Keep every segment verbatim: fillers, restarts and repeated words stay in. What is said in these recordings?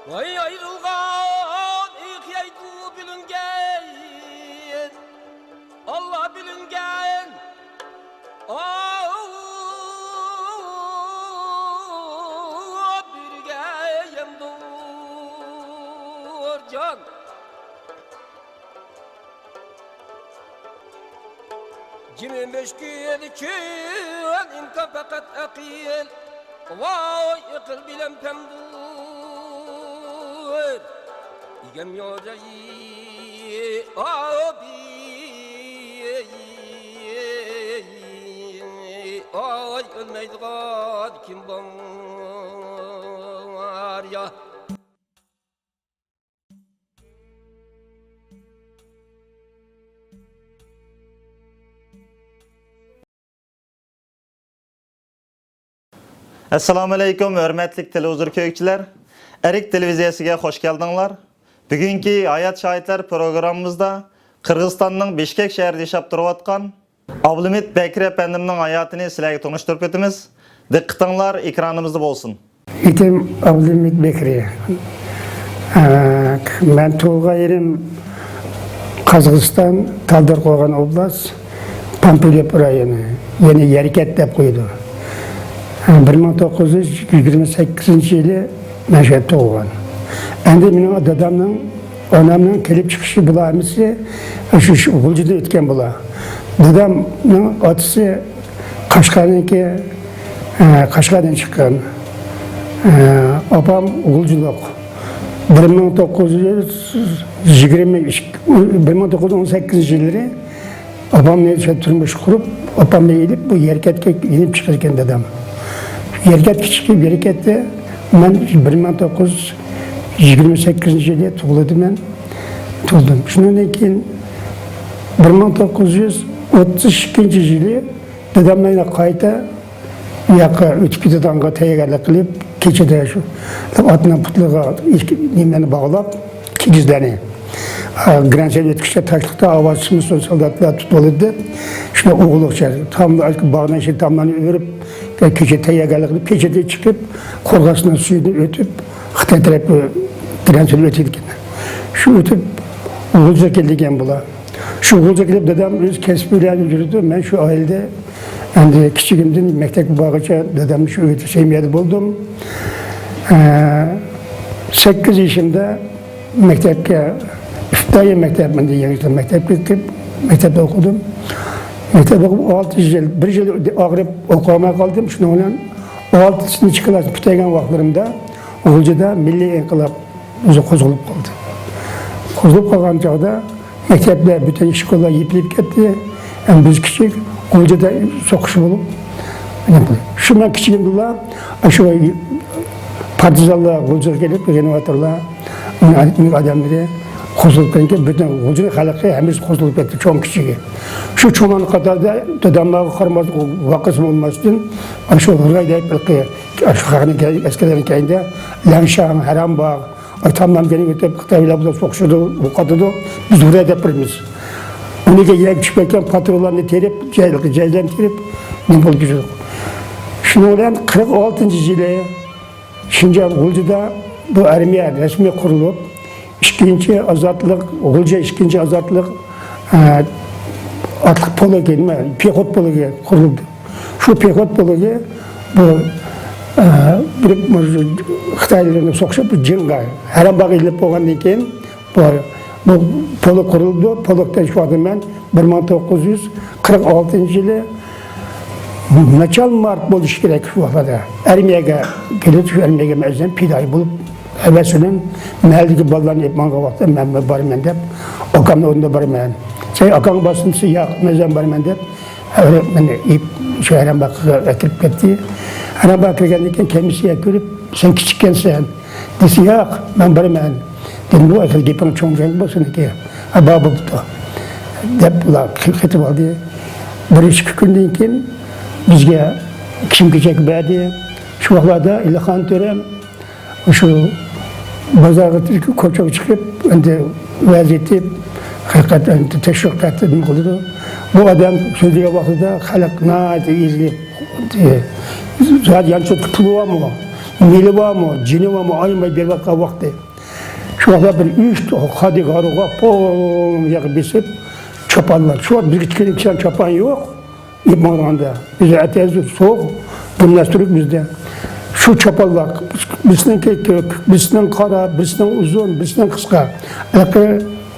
ۋاي ئايرىلغان ئىخيەيدۇ بىلىنگەن، ئاللا بىلىنگەن، ئاۋۇ بىرگەيەمدۇر جان. جىمى مۈشكۈل چۈن ئىمكان پەقەت ئەقىل. ۋاي ئەقىل بىلەن پەمدۇر ئىگەم يوجايى. ئاۋۇ بى ئاي ئۆلمەيدىغان كىم بار يا؟ ئەسسالامۇئەلەيكۇم، ھۆرمەتلىك تېلېۋىزور كۆرگۈچىلەر! ئەرك تېلېۋىزىيەسىگە خوش كەلدىڭلار. بۈگۈنكى ھايات شاھىتلار پروگراممىمىزدا قىرغىزىستاننىڭ بىشكەك شەھىرىدە ياشاپ تۇرۇۋاتقان ئابلىمىت بەكرى ئەپەندىمنىڭ ھاياتىنى سىلەرگە تونۇشتۇرۇپ ئۆتىمىز. دىققىتىڭلار ئېكرانىمىزدا بولسۇن. ئىسمىم ئابلىمىت بەكرى. ئە، مەن تۇغۇلغان يېرىم قازاقىستان، تالدىر قوغان ئوبلاست، پامپىليەپ رايونى، يەنى يەركەنت دەپ قويىدۇ. ئە، بىر مىڭ توققۇز يۈز يىگىرمە سەككىزىنچى يىلى مەن شۇ يەردە تۇغۇلغان. ئەمدى مېنىڭ دادامنىڭ، ئانامنىڭ كېلىپ چىقىشى بۇلار ھەممىسى شۇ، شۇ غۇلجىدىن ئۆتكەن بۇلار. دادامنىڭ ئاتىسى قەشقەرنىڭكى، ئە، قەشقەردىن چىققان. ئە، ئاپام غۇلجىلىق. بىر مىڭ توققۇز يۈز يىگىرمە ئىككى، بىر مىڭ توققۇز يۈز ئون سەككىزىنچى يىللىرى ئاپامنى تۇرمۇش قۇرۇپ، ئاپامنى ئېلىپ، بۇ يەركەنتكە يېنىپ چىقىدىكەن دادام. يەركەنتكە چىقىپ، يەركەنتتە مەن بىر مىڭ توققۇز يۈز يىگىرمە سەككىزىنچى يىلى تۇغۇلدىم مەن. تۇغۇلدۇم. شۇنىڭدىن كېيىن بىر مىڭ توققۇز يۈز ئوتتۇز ئىككىنچى يىلى دادام مېنى قايتا ئۇ ياققا ئۆتۈپ كېتىدىغانغا تەييارلىق قىلىپ، كېچىدە شۇ ئاتنىڭ پۇتلىرىغا نېمىلەرنى باغلاپ، كىگىزلەرنى، گرانسەن ئۆتكۈچتە تاشلىقتا ئاۋاز چىقمىسۇن، سولداتلار تۇتۇۋالىدۇ دەپ، شۇنداق ئوغۇللۇقچە تاملار، باغنىڭ ئىچىدە تاملارنى ئۆرۈپ، كېچە تەييارلىق قىلىپ، كېچىدە چىقىپ، قورغاسنىڭ سۈيىدىن ئۆتۈپ، خىتاي تەرەپكە گرانسەن ئۆتىدىكەن. شۇ ئۆتۈپ، غۇلجىغا كېلىدىكەن بۇلار. شۇ غۇلجىغا كېلىپ، دادام ئۆز كەسپى بىلەن يۈرىدۇ. مەن شۇ ئائىلىدە ئەمدى كىچىكىمدىن مەكتەپكە بارغۇچە دادام شۇ ئۆيدە، سېميەدە بولدۇم. ئە، سەككىز يېشىمدا مەكتەپكە، ئىپتىدائىي مەكتەپ، مەندە يېڭىچە مەكتەپكە كىرىپ، مەكتەپتە ئوقۇدۇم. مەكتەپتە ئوقۇپ، ئالتە يىل، بىر يىل ئاغرىپ ئوقۇيالماي قالدىم. شۇنىڭ بىلەن ئالتىنچى كىلاسنى پۈتتۈرگەن ۋاقىتلىرىمدا غۇلجىدا مىللىي ئىنقىلاب ئۆزى قوزغىلىپ قالدى. قوزغىلىپ قالغان چاغدا مەكتەپلەر، پۈتۈن ئىشكوللار يېپىلىپ كەتتى. ھەم بىز كىچىك، غۇلجىدا سوقۇش بولۇپ، شۇ مەن كىچىكىمدىلا شۇ پارتىزانلار غۇلجىغا كېلىپ، غېنىۋاتىرلار، ئۇنىڭ ئادەملىرى قوزغىلىپ كەتكەن، پۈتۈن غۇلجىنىڭ خەلقى ھەممىسى قوزغىلىپ كەتتى، چوڭ كىچىكى. شۇ چوڭلارنىڭ قاتارىدا داداملارغا قارىماستىن، ۋاقىس بولماستىن، شۇ ھۇرغاي دەيپ، شۇ خەقنىڭ ئەسكەرلىرىنىڭ كەينىدە لەڭشاڭ، ھەرەمباغ، ئاي، تاملام گېنى ئۆتۈپ، خىتايلار بىلەن سوقۇشىدۇ، يوقىتىدۇ. بىز ھۇررا دەپ بېرىمىز. ئۇنىڭ يەرگە چۈشۈپ كەتكەن پاترونلارنى تېرىپ، جەزلەرنى تېرىپ، نېمە قىلىپ كېتىدۇ. شۇنىڭ بىلەن قىرىق ئالتىنچى يىلى شىنجاڭ غۇلجىدا بۇ ئارمىيە رەسمىي قۇرۇلۇپ، ئىككىنچى ئازادلىق، غۇلجا ئىككىنچى ئازادلىق، ئە، ئاتلىق پولكى، نېمە، پېخوت پولكى قۇرۇلدى. شۇ پېخوت پولكى بۇ، ئە، بىر خىتايلارنى سوقۇشۇپ، بىر جىڭغا، ھەرەمباغ ئېلىپ بولغاندىن كېيىن، بۇ، بۇ پولك قۇرۇلدى. پولكتا شۇ ۋاقىتتا مەن بىر مىڭ توققۇز يۈز قىرىق ئالتىنچى يىلى ناچال مارت بولۇشى كېرەك شۇ ۋاقىتتا. ئارمىيەگە كېلىپ، شۇ ئارمىيەگە مەن ئۆزۈم پىدائىي بولۇپ، ھەۋەس بىلەن مەھەللىدىكى بالىلارنى ئېلىپ ماڭغان ۋاقىتتا، مەن بارىمەن دەپ، ئاكامنىڭ ئورنىدا بارىمەن. سەن ئاكاڭ بارسىمۇ دېسە، ياق، مەن ئۆزۈم بارىمەن دەپ، مېنى ئېلىپ شۇ ھەرەمباغقا ئەكىرىپ كەتتى. ھەرەمباغ كىرگەندىن كېيىن كەمسىيە كۆرۈپ، سەن كىچىككەنسەن دېسە، ياق، مەن بارىمەن دېدىم. بۇ ئەسلى گېپىڭ چوڭ گەپ بولسۇنكى، ھە، بار بوپتۇ دەپ ئۇلار قېتىپ ئالدى. بىر ئىككى كۈندىن كېيىن بىزگە كىيىم-كېچەك بەردى. شۇ ۋاقىتلاردا ئېلىخان تۆرەم شۇ بازارغا، كوچىغا چىقىپ، ئەمدى ۋەز ئېيتىپ، ھەقىقەت، ئەمدى تەشۋىق تەھدىت نېمە قىلىدۇ. بۇ ئادەم سۆزلىگەن ۋاقتىدا خەلق ناھايىتى ئېزىلىپ، زادى يانچۇقتا پۇلى بارمۇ؟ مېلى بارمۇ، جېنى بارمۇ، ئايىماي بېرىۋاتقان ۋاقتى. شۇ ۋاقىتتا بىر ئۈچ خادىم ھارۇغا پوم ياغ بېسىپ، چاپانلار. شۇ ۋاقىت بىزگە كىچىككىنە چاپان يوق. يېپىپ ماڭغاندا بىز ئەتەيسى سوغۇق، گىمناستروك بىزدە. شۇ چاپانلار، بىرسىنىڭكى كۆك، بىرسىنىڭ قارا، بىرسىنىڭ ئۇزۇن، بىرسىنىڭ قىسقا. ھېلىقى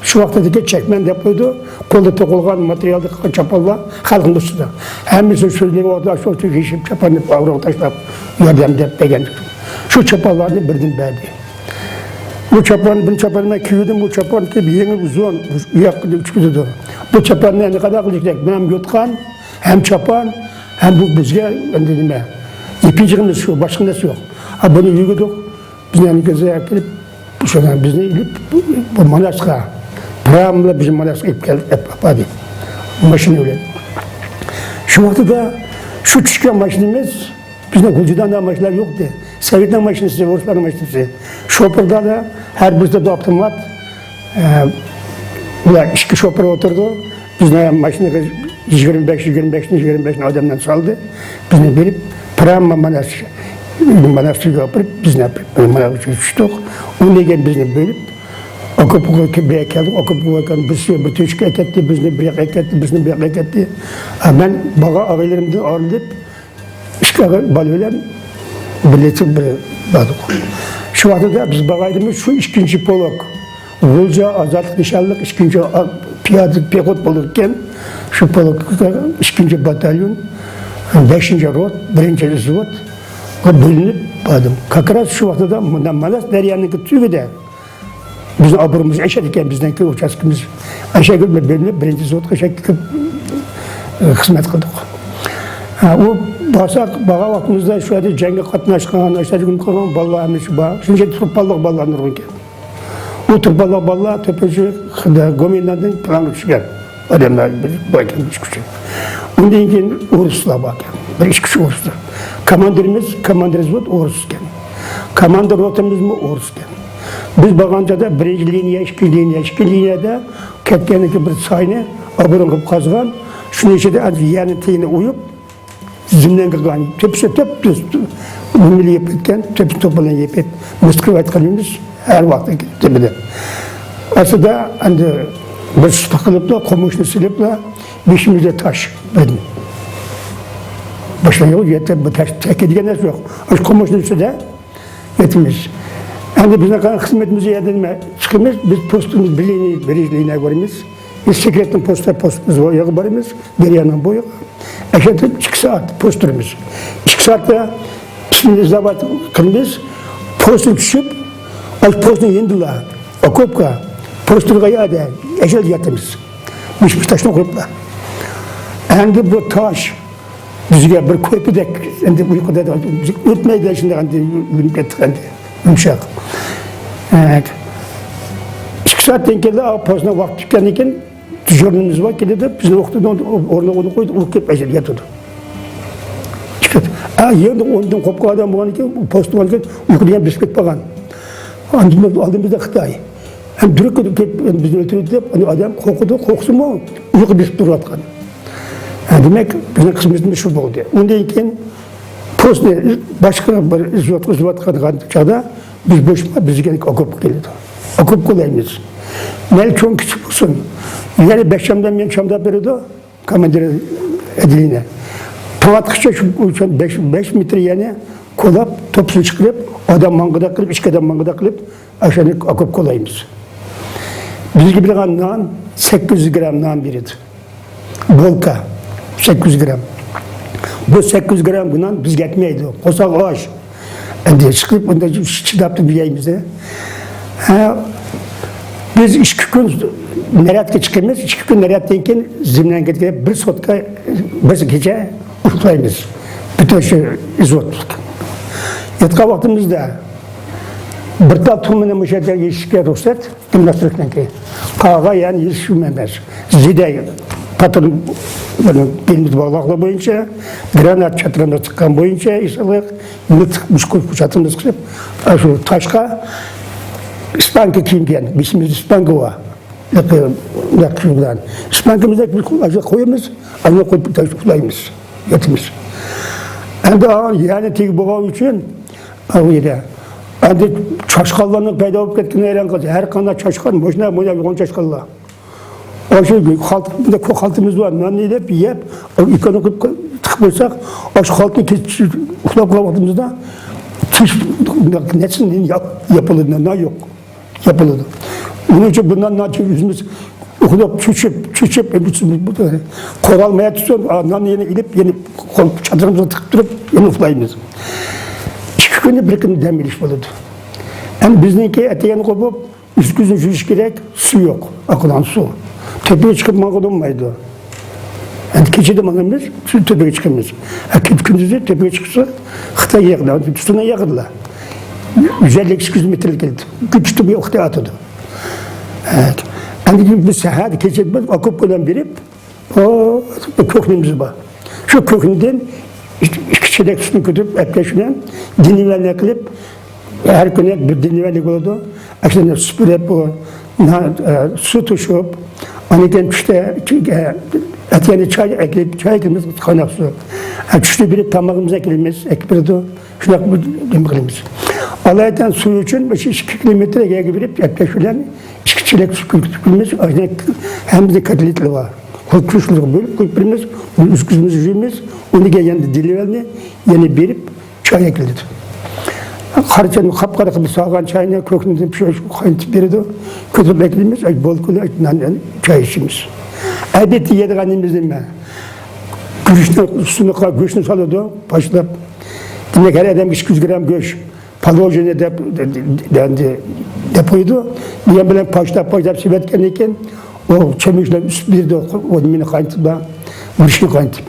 شۇ ۋاقىتتىكى چەكمەن دەپ قويىدۇ، قولدا توقۇلغان ماتېرىيالدا قىلغان چاپانلار خەلقنىڭ ئۈستىدە. ھەممىسى سۆزلىگەن ۋاقىتتا شۇ يېشىپ چاپان دەپ ئاغرىق تاشلاپ، ياردەم دەپ بەرگەن. شۇ چاپانلارنى بىردىن بەردى. بۇ چاپان، بۇ چاپاننى مەن كىيدىم، بۇ چاپان كىيىپ يېڭى ئۇزۇن، ئۇياققا ئۈچكۈزىدۇ. بۇ چاپاننى ئەنە قانداق قىلىش كېرەك؟ مەن يوتقان، ھەم چاپان، ھەم بۇ بىزگە ئەمدى نېمە؟ يېپىنچىقىمىز شۇ، باشقا نەرسە يوق. ھا، بۇنى يۇيغۇدۇق. بىزنى ئەنە كۆزەك كېلىپ، شۇنى بىزنى ئېلىپ، بۇ ماناسقا، پىراملا بىزنى ماناسقا ئېلىپ كەلدى، ئەپ-، ئەپ باردى. ماشىنا بىلەن. شۇ ۋاقتىدا شۇ چۈشكەن ماشىنىمىز، بىزنىڭ غۇلجىدا ئانداق ماشىنىلار يوق ئىدى. سوۋېتنىڭ ماشىنىسى، ئورۇسلارنىڭ ماشىنىسى. شوپۇردا ھەر بىرسىدە بىر ئاپتومات. ئە، بۇلار ئىككى شوپۇر ئولتۇرىدۇ. بىزنى ماشىنىغا يىگىرمە بەش، يىگىرمە بەش، يىگىرمە بەش ئادەمدىن سالدى. بىزنى بېرىپ، پىرام ماناس، ماناس ئاپىرىپ، بىزنى ئاپىرىپ، مانا چۈشتۇق. ئۇندىن كېيىن بىزنى بۆلۈپ، ئوكوپقا بىر يەرگە كەلدۇق. ئوكوپقا بىر، بىر تۆشۈككە ئەكەتتى، بىزنى بىر ياققا ئەكەتتى، بىزنى بىر ياققا ئەكەتتى. ھە، مەن بارغان ئاغىنىلىرىمدىن ئايرىلىپ، ئىككى بالا بىلەن بىرلىكتە بىر باردۇق. شۇ ۋاقىتتا بىز بارغان يېرىمىز شۇ ئىككىنچى پولك. غۇلجا ئازادلىق نىشانلىق ئىككىنچى ئا-، پىيادە پېخوت بولىدىكەن. شۇ پولكتا ئىككىنچى باتاليون، بەشىنچى روت، بىرىنچى ئىزۋود بۆلۈنۈپ باردىم. كاكراس شۇ ۋاقىتتا مۇندا ماناس دەريانىڭكى تۈۋىدە بىزنىڭ ئابرۇيىمىز ئەشەدە ئىكەن، بىزنىڭكى ئۇچاستكىمىز ئەشەگە بۆلۈنۈپ، بىرىنچى زاۋۇتقا ئەشەگە كىرىپ، ئە، خىزمەت قىلدۇق. ھە، ئۇ بارساق، بارغان ۋاقتىمىزدا شۇ يەردە جەڭگە قاتناشقان، ئاشۇ يەردە گۇم قىلغان بالىلار ھەممىسى بار. شۇنچە تۇرپانلىق بالىلار نۇرغۇنكەن. ئۇ تۇرپانلىق بالىلار تۆتىنچى خىدا گومىنداندىن پىلانغا چۈشكەن. ئادەملەر بىر، بار ئىكەن، ئۈچ كىشى. ئۇندىن كېيىن ئورۇسلار بار ئىكەن. بىر ئىككى كىشى ئورۇسلار. كوماندىرىمىز، كوماندىر زاۋۇت ئورۇس ئىكەن. كوماندىر روتىمىزمۇ ئورۇس ئىكەن. بىز بارغان چاغدا بىرىنچى لىنىيە، ئىككىنچى لىنىيە، ئىككىنچى لىنىيەدە كەتكەندىن كېيىن بىر ساينى ئابۇرۇن قىلىپ قازغان، شۇنىڭ ئىچىدە ئەنە يەرنى تېيىنى ئويۇپ، زېمىنگە قىلغان، تۆپىسى تۆپ تۈز، نېمىلەر يېپىپ كەتكەن، تۆپىسى توپ بىلەن يېپىپ، مىس قىلىۋاتقىنىمىز ھەر ۋاقىت تېپىدە. ئاستىدا ئەندى بىر سۇپا قىلىپلا، قومۇشنى سېلىپلا، بېشىمىزدا تاش بىردىن. باشقا يوق، يەتتە بىر تاش تەككە دېگەن نەرسە يوق. ئاشۇ قومۇشنىڭ ئۈستىدە يېتىمىز. ئەمدى بىزنىڭ قىلغان خىزمىتىمىز يەردە نېمە؟ چىقىمىز، بىز پوستىمىز بىر لىنىيە، بىر لىنىيەگە بارىمىز. بىز سېكرېتنىي پوستتا، پوستىمىز بويىغا بارىمىز، دەريانىڭ بويىغا. ئەشەدە ئىككى سائەت پوست تۇرىمىز. ئىككى سائەتتە ئىشنى ئىزداۋات قىلىمىز. پوستتىن چۈشۈپ، ئاشۇ پوستنىڭ يېنىدىلا، ئوكوپكا، پوست تۇرغان يەردە ئەشەدە ياتىمىز. مۇشۇ تاشنى قويۇپلا. ئەمدى بۇ تاش بىزگە بىر كۆرپىدەك، ئەمدى ئۇيقۇدا ئۆتمەيدۇ، شۇنداق ئەمدى يۈرۈپ كەتتۇق ئەمدى، يۇمشاق. ئىككى سائەتتىن كېيىن، پوستنىڭ ۋاقتى پۈتكەندىن كېيىن، دېژۇرنىيمىز بار، كېلىدۇ، بىزنى ئوقۇتىدۇ، ئورنىغا ئۇنى قويىدۇ، ئۇ كېلىپ ئەشەدە ياتىدۇ. ئىككى سائەت. ئا، يەنە ئورنىدىن قوپقان ئادەم بولغاندىكىن، پوست بولغاندىكىن، ئۇيقۇ دېگەن بېسىپ كېتىپ قالغان. ئاندىن ئالدىمىزدا خىتاي. ھەم دۇرۇك كېلىپ بىزنى ئۆلتۈرىدۇ دەپ، ئادەم قورقىدۇ، قورقسىمۇ ئۇيقۇ بېسىپ تۇرۇۋاتقان. ھە، دېمەك، بىزنىڭ خىزمىتىمىز شۇ بولدى. ئۇندىن كېيىن پوستنى باشقا بىر ئىزۋاتقان چاغدا بىز بوشىماي، بىزگە ئوكوپقا كېلىدۇ. ئوكوپ قولايمىز. مەيلى چوڭ كىچىك بولسۇن. يەنە بەش چامدام مېنى چامداپ بېرىدۇ. كوماندىر ئەدلىينى. تاڭ ئاتقىچە شۇ، شۇ بەش، بەش مېتىر يەرنى كولاپ، توپىسىنى چىقىرىپ، ئادەم ماڭغۇدەك قىلىپ، ئىككى ئادەم ماڭغۇدەك قىلىپ، ئاشۇنى ئوكوپ كولايمىز. بىزگە بېرىدىغان نان، سەككىز يۈز گرام نان بېرىدۇ. بولكا، سەككىز يۈز گرام. بۇ سەككىز يۈز گرام نان بىزگە يەتمەيدۇ. قورساق ئاچ. ئەمدى چىقىپ، ئۇندا چىداپ تۇرۇپ يەيمىز. ھە، بىز ئىككى كۈن ناريادقا چىقىمىز، ئىككى كۈن ناريادتىن كېيىن زېمىنگە كېلىپ، بىر سوتكا، بىر كېچە ئۇخلايمىز. پۈتۈن شۇ ئىزۋوتلۇق. ياتقان ۋاقتىمىزدا بىر تال تۇخۇمنى مۇشۇ يەردە يېيىشكە رۇخسەت، گىمناستىكنىڭكى. قالغان يەرنى يېيىش مۇمكىن ئەمەس. زېدە پاترون بېلىمىز باغلاقلىق بويىچە، گرانات چاتىرىمىز چىققان بويىچە ئېسىللىق، مىلتىق مۇشۇ چاتىرىمىز قىلىپ، شۇ تاشقا ئىسپانكا كىيىم كىيگەن، بېشىمىزدا ئىسپانكا بار. لەققە، لەققە بىلەن. ئىسپانكىمىزدا قويىمىز، ئاياغ قويۇپ ئۇخلايمىز، ياتىمىز. ئەمدى يەرنى تېگىپ بولغان ئۈچۈن ئۇ يەردە. ئەمدى چاشقانلارنىڭ پەيدا بولۇپ كەتكىنىگە ھەيران قالدى. ھەر قانداق چاشقان، ماشىنا، مانا يوغان چاشقانلار. ئاشۇ خالتا-، بىر خالتىمىز بار، ناننى ئېلىپ يەپ، ئېكران قىلىپ تىقىپ قويساق، ئاشۇ خالتىنى كېچە ئۇخلاپ قالغان ۋاقتىمىزدا تىش نەچچە ياپ-، ياپىلىدۇ، نان يوق. ياپىلىدۇ. ئۇنىڭ ئۈچۈن بۇ ناننى ئۆزىمىز ئۇخلاپ، چۆچۈپ، چۆچۈپ، قورالماي تۇرسۇن، ناننى يەنە ئېلىپ، يەنە چادىرىمىزغا تىقىپ تۇرۇپ، يەنە ئۇخلايمىز. ئىككى كۈندە بىر كۈن دەم ئېلىش بولىدۇ. ئەمدى بىزنىڭكى ئەتىگەن قوپۇپ، ئۈستىگە يۇيۇش كېرەك، سۇ يوق، ئاقىدىغان سۇ. تۆپىگە چىقىپ ماڭغىلى بولمايدۇ. ئەمدى كېچىدە ماڭىمىز، شۇ تۆپىگە چىقىمىز. ھە، كۈ-، كۈندۈزى تۆپىگە چىقسا، خىتاي يېقىندا، تۇتۇنۇپ يېقىنلا. يۈز ئەللىك، ئىككى يۈز مېتىرلىك كېلىدۇ. كۈن تۇتۇپ خىتاي ئاتىدۇ. ھە. ئەمدى بىز سەھەردە، كېچىدە بىر ئوكوپ بىلەن بېرىپ، ئۇ كۆھنىمىز بار. شۇ كۆھنىدىن ئىككى، ئىككى چېلەك سۇنى كۆتۈرۈپ، ئەتكەش بىلەن دىنىۋەنلىك قىلىپ، ھەر كۈنى بىر دىنىۋەنلىك بولىدۇ. ئاشۇنى سۈپۈرۈپ، بۇ نان، ئە، سۇ توشۇپ، ئاندىن كېيىن چۈشتە، ئە، ئەتىگەندە چاي ئەكىلىپ، چاي ئەكىلىمىز، قايناق سۇ. ئە، چۈشتە بېرىپ تامىقىمىزنى ئەكىلىمىز، ئەكىپ بېرىدۇ. شۇنداق بىر نېمە قىلىمىز. ئالايىتەن سۇ ئۈچۈن مۇشۇ ئىككى كىلومېتىر يەرگە بېرىپ، ئەتكەش بىلەن ئىككى چېلەك سۇ كۆتۈرۈپ كېلىمىز. ئاشۇنى ھەممىدە كوتلېتلار بار. خۇددى كۈرۈشلىرىگە بۆلۈپ قويۇپ بېرىمىز. ئۇنى ئۈزكۈزىمىز، يۇيىمىز. ئۇنى كەلگەندە دىلىۋەلنى يەنە بېرىپ چاي ئەكېلىدۇ. قارىچان قاپقارا قىلىپ سالغان چاينى كۆكنىدىن پىشۇرۇپ قاينىتىپ بېرىدۇ. كۆتۈرۈپ ئەكېلىمىز. بولكىلى نان، چاي ئىچىمىز. ئەلۋەتتە يەيدىغىنىمىز نېمە؟ گۈرۈچنى، ئۇستىنى، گۆشنى سالىدۇ باشلاپ. دېمەك، ھەر ئادەمگە ئىككى يۈز گرام گۆش. پالوژنى دەپ، دەپ، دەپ قويىدۇ. دېگەن بىلەن پاشلاپ، پاشلاپ سېلىۋەتكەندىن كېيىن، ئۇ چۆمۈچلەر ئۈستىدە ئۇ نېمىنى قاينىتىپ، گۈرۈچنى قاينىتىپ.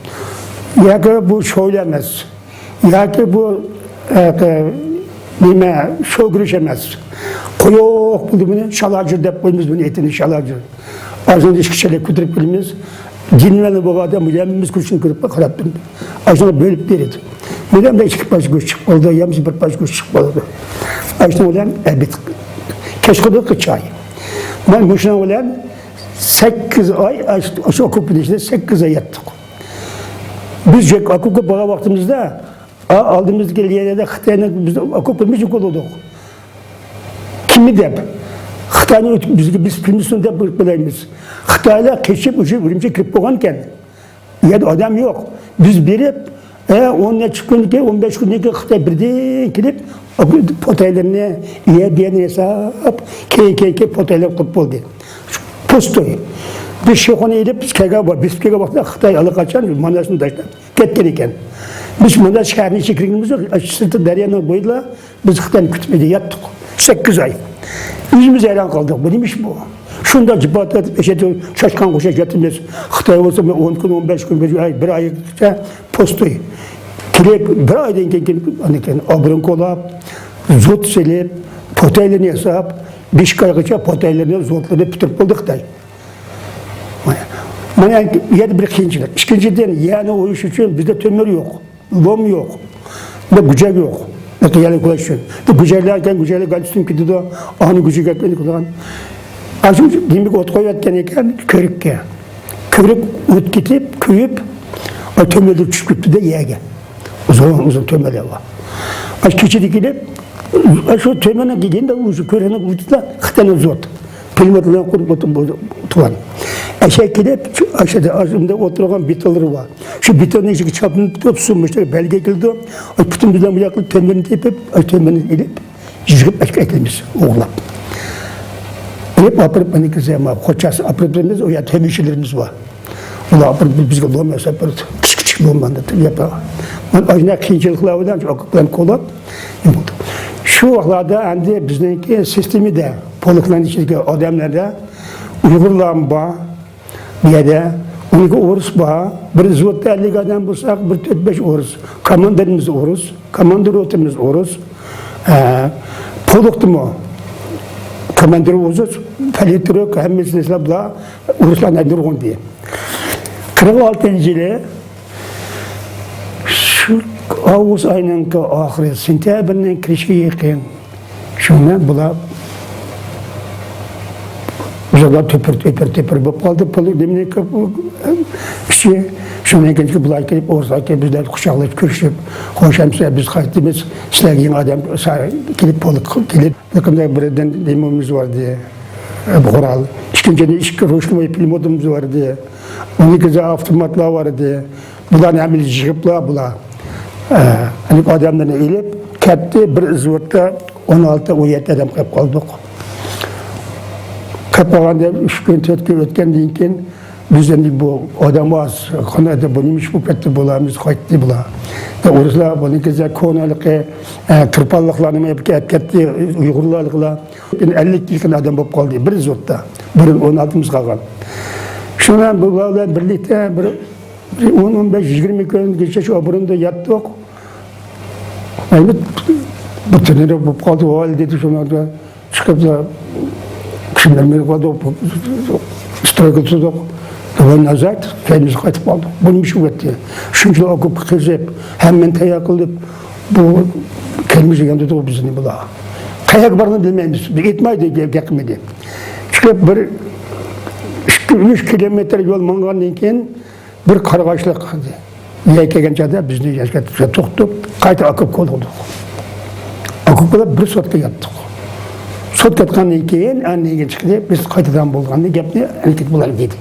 ياكى بۇ شويلا ئەمەس. ياكى بۇ، ئە، نېمە، شوگۈرۈچ ئەمەس. قويۇق بولدى بۇنى، شالاجۈر دەپ قويىمىز بۇنى، ئېتىنى شالاجۈر. ئاشۇنى ئىككى چېلەك كۆتۈرۈپ كېلىمىز. دىنىۋەنلىك بولغان ئادەم ھەممىمىز كۆرۈشنى كۆرۈپ قاراپ تۇردۇق. ئاشۇنى بۆلۈپ بېرىدۇ. بۇنىڭدا ئىككى پارچە گۆش چىقىپ قالىدۇ، يا بولمىسا بىر پارچە گۆش چىقىپ قالىدۇ. ئاشۇنىڭ بىلەن ئەبىت كەچقۇرۇنلۇق چاي. مانا مۇشۇنىڭ بىلەن سەككىز ئاي، ئاشۇ، ئاشۇ ئوكۇپنىڭ ئىچىدە سەككىز ئاي ياتتۇق. بىز ئوكۇپقا بارغان ۋاقتىمىزدا، ئا-، ئالدىمىزدىكى لىنىيەدە خىتاينىڭ بىز ئوكۇپىمىزنى كولىدۇق. كىمنى دەپ؟ خىتاينى ئۆتۈپ بىزگە، بىز كىممىسۇن دەپ بىلايمىز. خىتايلار قېچىپ، ئۇشۇ ئۈرۈمچىگە كىرىپ بولغانىكەن. ئۇ يەردە ئادەم يوق. بىز بېرىپ، ئە، ئون نەچچە كۈندىن كېيىن، ئون بەش كۈندىن كېيىن خىتاي بىردىن كېلىپ، پوتايلىرىنى، يەر بۇ يەرنى ياساپ، كېيىن، كېيىن، كېيىن پوتايلار قۇرۇپ بولدى. پوستوي. بىز شىخۇنى ئېلىپ، بىز كەلگەن، بېسىپ كەلگەن ۋاقىتتا خىتاي ئاللىقاچان ماناسنى تاشلاپ كەتكەن ئىكەن. بىز مانا شەھەرنى چېكىنگىنىمىز يوق. سىرتى دەريانىڭ بويىدا بىز خىتاينى كۈتۈپ ياتتۇق. سەككىز ئاي. ئۆزىمىز ھەيران قالدۇق. بۇ نېمە ئىش بۇ؟ شۇنداق جاپا تارتىپ، ئەشەدە چاشقان قوشاش ياتىمىز. خىتاي بولسا، بىر ئون كۈن، ئون بەش كۈن، بىر ئاي، بىر ئايغىچە پوستوي. كېلىپ، بىر ئايدىن كېيىن، كېلىپ، ئاندىن كېيىن ئابرون كولاپ، زوت سېلىپ، پوتايلىرىنى ياساپ، بەش ئايغىچە پوتايلىرىنى، زوتلىرىنى پۈتتۈرۈپ بولدى خىتاي. مانا، مانا يەنە بىر قىيىنچىلىق. ئىككىنچىدىن، يەرنى ئويۇش ئۈچۈن بىزدە تۆمۈر يوق، لوم يوق، بىر گۈجەك يوق. بىر يەرنى كولاش ئۈچۈن. بىر گۈجەكلەر ئىكەن، گۈجەكلەر گەل تۇتۇپ كېتىدۇ. ئانى گۈجەك قىلغان. ئاشۇ دېمەك ئوت قويۇۋەتكەن ئىكەن كۆرۈككە. كۆرۈك ئوت كېتىپ، كۆيۈپ، ئا، تۆمۈرلىرى چۈشۈپ كېتىپتۇ-دە يەرگە. ئۇزۇن، ئۇزۇن تۆمۈرلەر بار. ئاشۇ كېچىدە كېلىپ، ئاشۇ تۆمۈرنىڭ كېيىنىدە ئۇ كۆرۈكنىڭ ئۇچىدا خىتاينىڭ زوت. پىلىموت بىلەن قۇرۇپ ئولتۇرغان. ئەشەگە كېلىپ، شۇ ئەشەدە ئاشۇنداق ئولتۇرغان بېتونلىرى بار. شۇ بېتوننىڭ ئىچىگە چاپلىنىپ تۇرۇپ، سۇ مۇشۇ بەلگە كېلىدۇ. ئاي، پۇتۇم بىلەن بۇ ياققا تۆمۈرنى تېپىپ، ئاي، تۆمۈرنى ئېلىپ، يىغىپ ئەكىلىمىز، ئوغرىلاپ. ئېلىپ ئاپىرىپ، مانا كىرسە، ما، خوجاسى ئاپىرىپ بېرىمىز، ئۇ يەردە تۆمۈرچىلىرىمىز بار. ئۇلار ئاپىرىپ بىزگە لوم ياساپ بېرىدۇ. كىچىك كىچىك لوملارنى ياپا. مانا ئاشۇنداق قىيىنچىلىقلار بىلەن ئوكۇپ بىلەن كولاپ. شۇ ۋاقىتلاردا ئەمدى بىزنىڭكى سىستېمىدە، پولكلارنىڭ ئىچىدىكى ئادەملەردە ئۇيغۇرلارمۇ بار بۇ يەردە. ئۇنىڭكى ئورۇس بار. بىر زوتتا ئەللىك ئادەم بولساق، بىر تۆت بەش ئورۇس. كوماندىرىمىز ئورۇس، كوماندىر روتىمىز ئورۇس. ئە، پولكتىمۇ كوماندىر ئورۇس، پولىترۇك، ھەممىسى بۇلار ئورۇسلارنىڭ نۇرغۇنى. قىرىق ئالتىنچى يىلى شۇ ئاۋغۇست ئاينىڭكى ئاخىرى، سېنتەبىرنىڭ كىرىشىگە يېقىن، شۇ مەن بۇلار زادلار تۆپۈر، تۆپۈر، تۆپۈر بولۇپ قالدى. پۇل نېمىنى ئىچى. شۇنىڭ كېيىن بۇلار كېلىپ، ئورۇسلار كېلىپ، بىزلەر قۇچاقلاپ كۆرۈشۈپ، «خوش ئەمىسە، بىز قايتىمىز، سىلەرگە يېڭى ئادەم كېلىپ، پولك كېلىپ، يېقىندا بىردىن نېمىمىز بار» دېدى، قورال. ئىككىنچىدىن، ئىككى رۇشنوي پىلىموتىمىز بار ئىدى. ئۇنىڭ كېيىن ئاپتوماتلار بار ئىدى. بۇلارنى ھەممىنى يىغىپلا بۇلار، ئە، ئادەملەرنى ئېلىپ كەتتى. بىر ئىزۋوتتا ئون ئالتە، ئون يەتتە ئادەم قېلىپ قالدۇق. قېلىپ قالغاندا ئۈچ كۈن، تۆت كۈن ئۆتكەندىن كېيىن، بىز ئەمدى بۇ ئادەم ئاز، قانداق بۇ نېمە ئىش بولۇپ كەتتى، بۇلار بىز قايتتى بۇلار. ئورۇسلار بۇنىڭ كېسە كونىلىقى، ئە، تۇرپانلىقلارنى ئېلىپ كەتتى، ئۇيغۇرلارلىقلار. ئەللىككە يېقىن ئادەم بولۇپ قالدى بىر زوتتا. بۇرۇن ئون ئالتىمىز قالغان. شۇنىڭ بىلەن بۇلار بىلەن بىرلىكتە بىر ئون، ئون بەش، يىگىرمە كۈنگىچە شۇ ئابرۇمدا ياتتۇق. ئەمدى بىر تىنىرى بولۇپ قالدى، ۋاي دېدى، شۇنىڭدا چىقىپلا كىشىلەر مېنى قالدى، ئىسترايكا تۇتۇق. ۋاي نازات، كەينىمىزگە قايتىپ قالدۇق. بۇ نېمە ئىش بولۇۋەتتى؟ شۇنچىلىك ئوكۇپ قېزىپ، ھەممىنى تەييار قىلىپ، بۇ كەينىمىزگە ياندۇردى بىزنى بۇلار. قەيەرگە بارغىنىنى بىلمەيمىز. بىز ئېيتمايدۇ گەپ قىلمىدى. چىقىپ بىر ئىككى، ئۈچ كىلومېتىر يول ماڭغاندىن كېيىن، بىر قارىغاچلىق يەرگە كەلگەن چاغدا بىزنى ياشقا توختىتىپ، قايتا ئوكۇپكا قىلدۇق. ئوكۇپكىدا بىر سوتكا ياتتۇق. سوتكا ياتقاندىن كېيىن، ئاندىن كېيىن چىقتى، بىز قايتىدىغان بولغاندا گەپنى ئەنكىت بۇلار دېدى.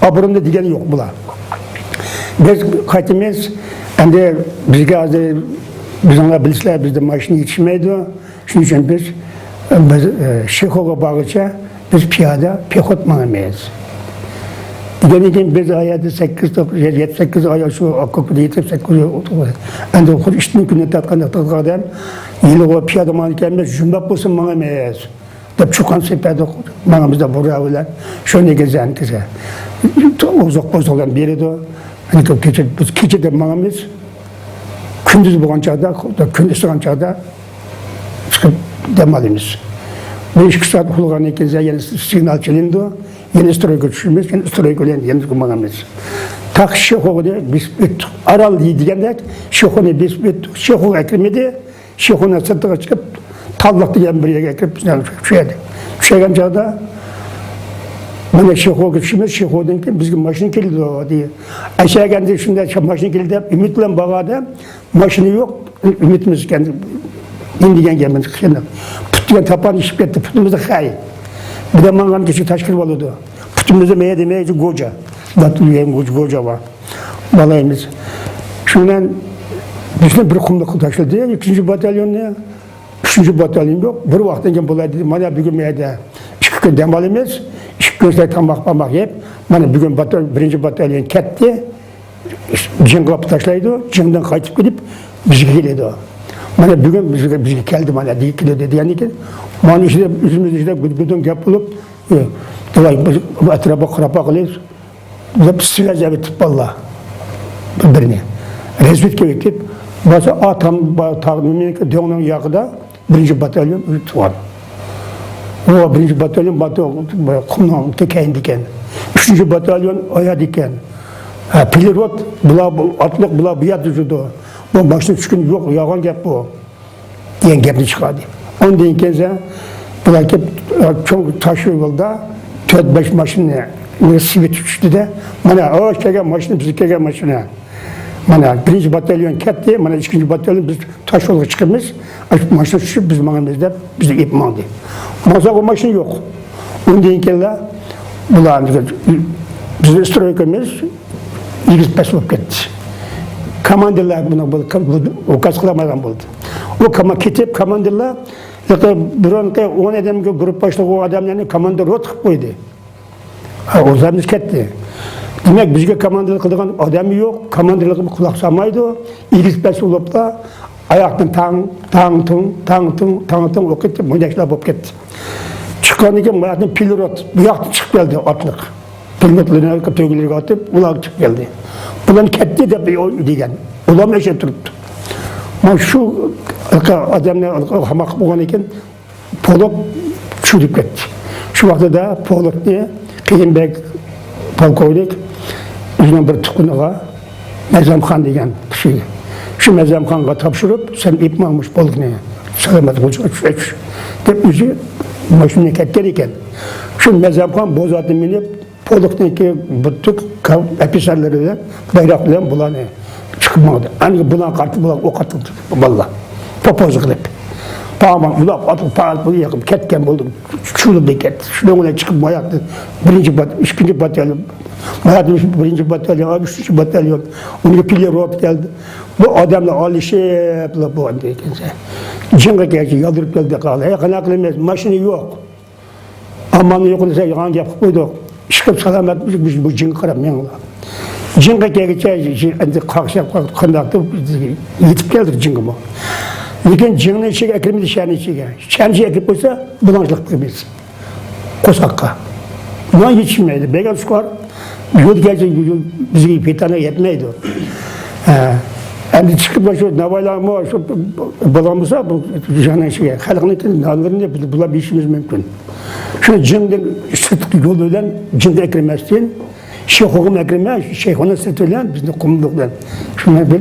ئابرۇمدا دېگەن يوق بۇلار. بىز قايتىمىز، ئەمدى بىزگە ھازىر، بىزنىڭلار بىلىسىلەر، بىزدە ماشىنا يېتىشمەيدۇ. شۇنىڭ ئۈچۈن بىز، بىز، ئە، شىخوغا بارغۇچە بىز پىيادە، پېخوت ماڭىمىز. دېگەندىن كېيىن بىز ئايەتتە سەككىز، توققۇز، يەتتە، سەككىز ئاي شۇ ئوكۇپكىدا يېتىپ، سەككىز ئاي ئوتۇرغان. ئەمدى خۇددى ئىتنىڭ كۈنى تارتقاندەك تارتقان ئادەم، يىلىغۇ پىيادە ماڭىدىكەنمىز، جۈمبەپ بولسا ماڭىمىز، دەپ چۇقان سېپەردە ماڭىمىز دەپ بۇرا بىلەن شۇنى گېزەن كېزە. ئوزۇق، ئوزۇقلارنى بېرىدۇ. كېچە، بىز كېچىدە ماڭىمىز. كۈندۈز بولغان چاغدا، كۈن ئىسسىغان چاغدا چىقىپ دەم ئالىمىز. بىر ئىككى سائەت ئۇخلىغاندىن كېيىن يەنە سىگنال چېلىنىدۇ. يەنە ئىسترويكا چۈشىمىز، يەنە ئىسترويكا بىلەن يەنە ماڭىمىز. تاق شىخوغا بېسىپ ئۆتتۇق. ئارال دېگەندەك شىخونى بېسىپ ئۆتتۇق. شىخوغا كىرمىدى. شىخونى سىرتىغا چىقىپ، تاللىق دېگەن بىر يەرگە كىرىپ، بىز چۈشەردى. چۈشەرگەن چاغدا مانا شىخوغا چۈشىمىز، شىخودىن كېيىن بىزگە ماشىنا كېلىدۇ دېدى. ئەشەگەندە شۇنداق ماشىنا كېلدى دەپ ئۈمىد بىلەن بارغان ئادەم، ماشىنا يوق، ئۈمىدىمىز ئىكەن، نېمە دېگەن گەپنى قىيناپ. پۇت دېگەن تاپان ئىشىپ كەتتى، پۇتىمىزدا خەي. بىر دە ماڭغان كىشى تاش كىرىپ ئالىدۇ. پۇتىمىزدا مەيە دېمەي، گوجا. گوجا، گوجا بار. بالايمىز. شۇ بىلەن بىزنى بىر قۇملۇققا تاشلىدى، ئىككىنچى باتاليوننى. ئۈچىنچى باتاليون يوق. بىر ۋاقىتتىن كېيىن بۇلار دېدى، مانا بۈگۈن مەيەدە ئىككى كۈن دەم ئالىمىز. ئىككى كۈن سىلەر تاماق پاماق يەپ، مانا بۈگۈن باتال-، بىرىنچى باتاليون كەتتى. جىڭغا تاشلايدۇ، جىڭدىن قايتىپ كېلىپ بىزگە كېلىدۇ. مانا بۈگۈن بىزگە، بىزگە كەلدى، مانا دېگە كېلىدۇ دېگەندىن كېيىن، مانا ئىچىدە، ئۆزىمىز ئىچىدە گۇدۇن گەپ بولۇپ، ئە، داۋاي بىز ئەتراپقا قاراپ باقىلى دەپ سىلەر زەبىت تۇتۇپ باللا بىرنى. رەزۋېدكا ئۆتۈپ، بارسا ئاتام، با-، تاغ، نېمە، دۆڭنىڭ ياقىدا بىرىنچى باتاليون تۇغان. ئۇ بىرىنچى باتاليون باتو-، قۇمنىڭ كەينىدە ئىكەن. ئۈچىنچى باتاليون ئاياغدا ئىكەن. ھە، پىلىروت، بۇلار بۇ ئاتلىق، بۇلار بۇ يەردە يۈرىدۇ. بۇ ماشىنا چۈشكىنى يوق، يالغان گەپ بۇ. دېگەن گەپنى چىقاردى. ئاندىن كېيىن بۇلار كېلىپ، چوڭ تاش يولدا تۆت بەش ماشىنا سېۋىتى چۈشتى-دە، مانا، ئاۋاش كەلگەن ماشىنا، بىز كەلگەن ماشىنا. مانا، بىرىنچى باتاليون كەتتى، مانا، ئىككىنچى باتاليون بىز تاش يولغا چىقىمىز، ماشىنا چۈشۈپ، بىز ماڭىمىز دەپ، بىزنى ئېلىپ ماڭدى. ماڭساق، ئۇ ماشىنا يوق. ئۇندىن كېيىنلا بۇلار بىزنى ئىسترويكىمىز ئېگىز پەس بولۇپ كەتتى. كاماندىرلار بۇنى بۇ، بۇ ئۇكاز قىلالمايدىغان بولدى. ئۇ كاما-، كېتىپ، كاماندىرلار بۇرۇنقى ئون ئادەمگە گۇرۇپپا باشلىقى ئۇ ئادەملەرنى كاماندىر روت قىلىپ قويدى. ھە، ئۇ زادىمىز كەتتى. دېمەك، بىزگە كاماندىرلىق قىلىدىغان ئادەممۇ يوق، كاماندىرلىققا قۇلاق سالمايدۇ. ئېگىز پەس بولۇپلا، ئاياقتىن تاڭ، تاڭ، تۇڭ، تاڭ، تۇڭ، تاڭ، تۇڭ ئوقۇپ كېتىپ، مۇنداقلا بولۇپ كەتتى. چىققاندىن كېيىن، بۇ ياقتىن پىلروت، بۇ ياقتىن چىقىپ كەلدى ئاتلىق. پىلروتلىرىنى تۆگىلىرىگە ئاتىپ، ئۇلار چىقىپ كەلدى. بۇلار كەتتى دەپ دېگەن. ئۇلارمۇ ئەشەدە تۇرۇپتۇ. مانا شۇ ئادەمنى ھاماق قىلىپ بولغاندىن كېيىن، پولك چۈشۈرۈپ كەتتى. شۇ ۋاقتىدا پولكنى قېيۇمبەگ پولكوۋنىك ئۆزىنىڭ بىر تۇغقىنىغا مەزلەمخان دېگەن كىشى، شۇ مەزلەمخانغا تاپشۇرۇپ، سەن ئېلىپ ماڭ مۇشۇ پولكنى، سالامەت غۇلجىغا چۈش، چۈش دەپ ئۆزى ماشىنىنى كەتكەن ئىكەن. شۇ مەزھەپخان بوزاتنى مىنىپ، پولكنىڭكى بىر تۈپ ئوفىتسېرلىرى بىلەن، بايراق بىلەن بۇلارنى چىقىپ ماڭدى. ئەنە بۇلارغا قارىتىپ بۇلار ئوق ئاتتى بالىلار. پوپوزا قىلىپ. پامان ئۇلاپ ئاتلىق پائال بۇ يېقىپ كەتكەن بولدى. چۇلۇپ كەتتى. شۇنىڭ بىلەن چىقىپ ماياقتىن بىرىنچى بات-، ئىككىنچى باتاليون، ماياقتىن بىرىنچى باتاليون، ئۈچىنچى باتاليون، ئۇنىڭ پىلى روت كەلدى. بۇ ئادەملەر ئالىشىپ، بۇ جىڭغا كەلگەن يالدۇرۇپ كەلدى قالدى. ھەي، قانداق قىلىمىز؟ ماشىنا يوق. ئامالنى يوق دېسە، يامان گەپ قىلىپ قويدۇق. ئىشقىلىپ سالامەت بىز بۇ جىڭغا قاراپ مېڭىڭلار. جىڭغا كەلگۈچە ئەمدى قاقشاپ قانداقتۇر يېتىپ كەلدۇق جىڭغىمۇ. لېكىن جىڭنى ئىچىگە ئەكىرمىدى، شەھەرنى ئىچىگە. شەھەرنى ئىچىگە ئەكىرىپ قويسا، بۇلاڭچىلىق قىلىمىز. قورساققا. نان يېتىشمەيدۇ. بەگەن سۇكار يول كەلسە بىزگە پېتانە يەتمەيدۇ. ھە. ئەمدى چىقىپ شۇ ناۋايلارمۇ شۇ بولغان بولسا، بۇ جىڭنىڭ ئىچىگە خەلقنىڭكى نانلىرىنى بۇلار يېيىشىمىز مۇمكىن. شۇ جىڭدىن سىرتقى يول بىلەن جىڭدىن ئەكىرمەستىن، شىخۇغىمۇ ئەكىرمەس، شىخۇنىڭ سىرتى بىلەن بىزنى قۇملۇق بىلەن شۇنى بىر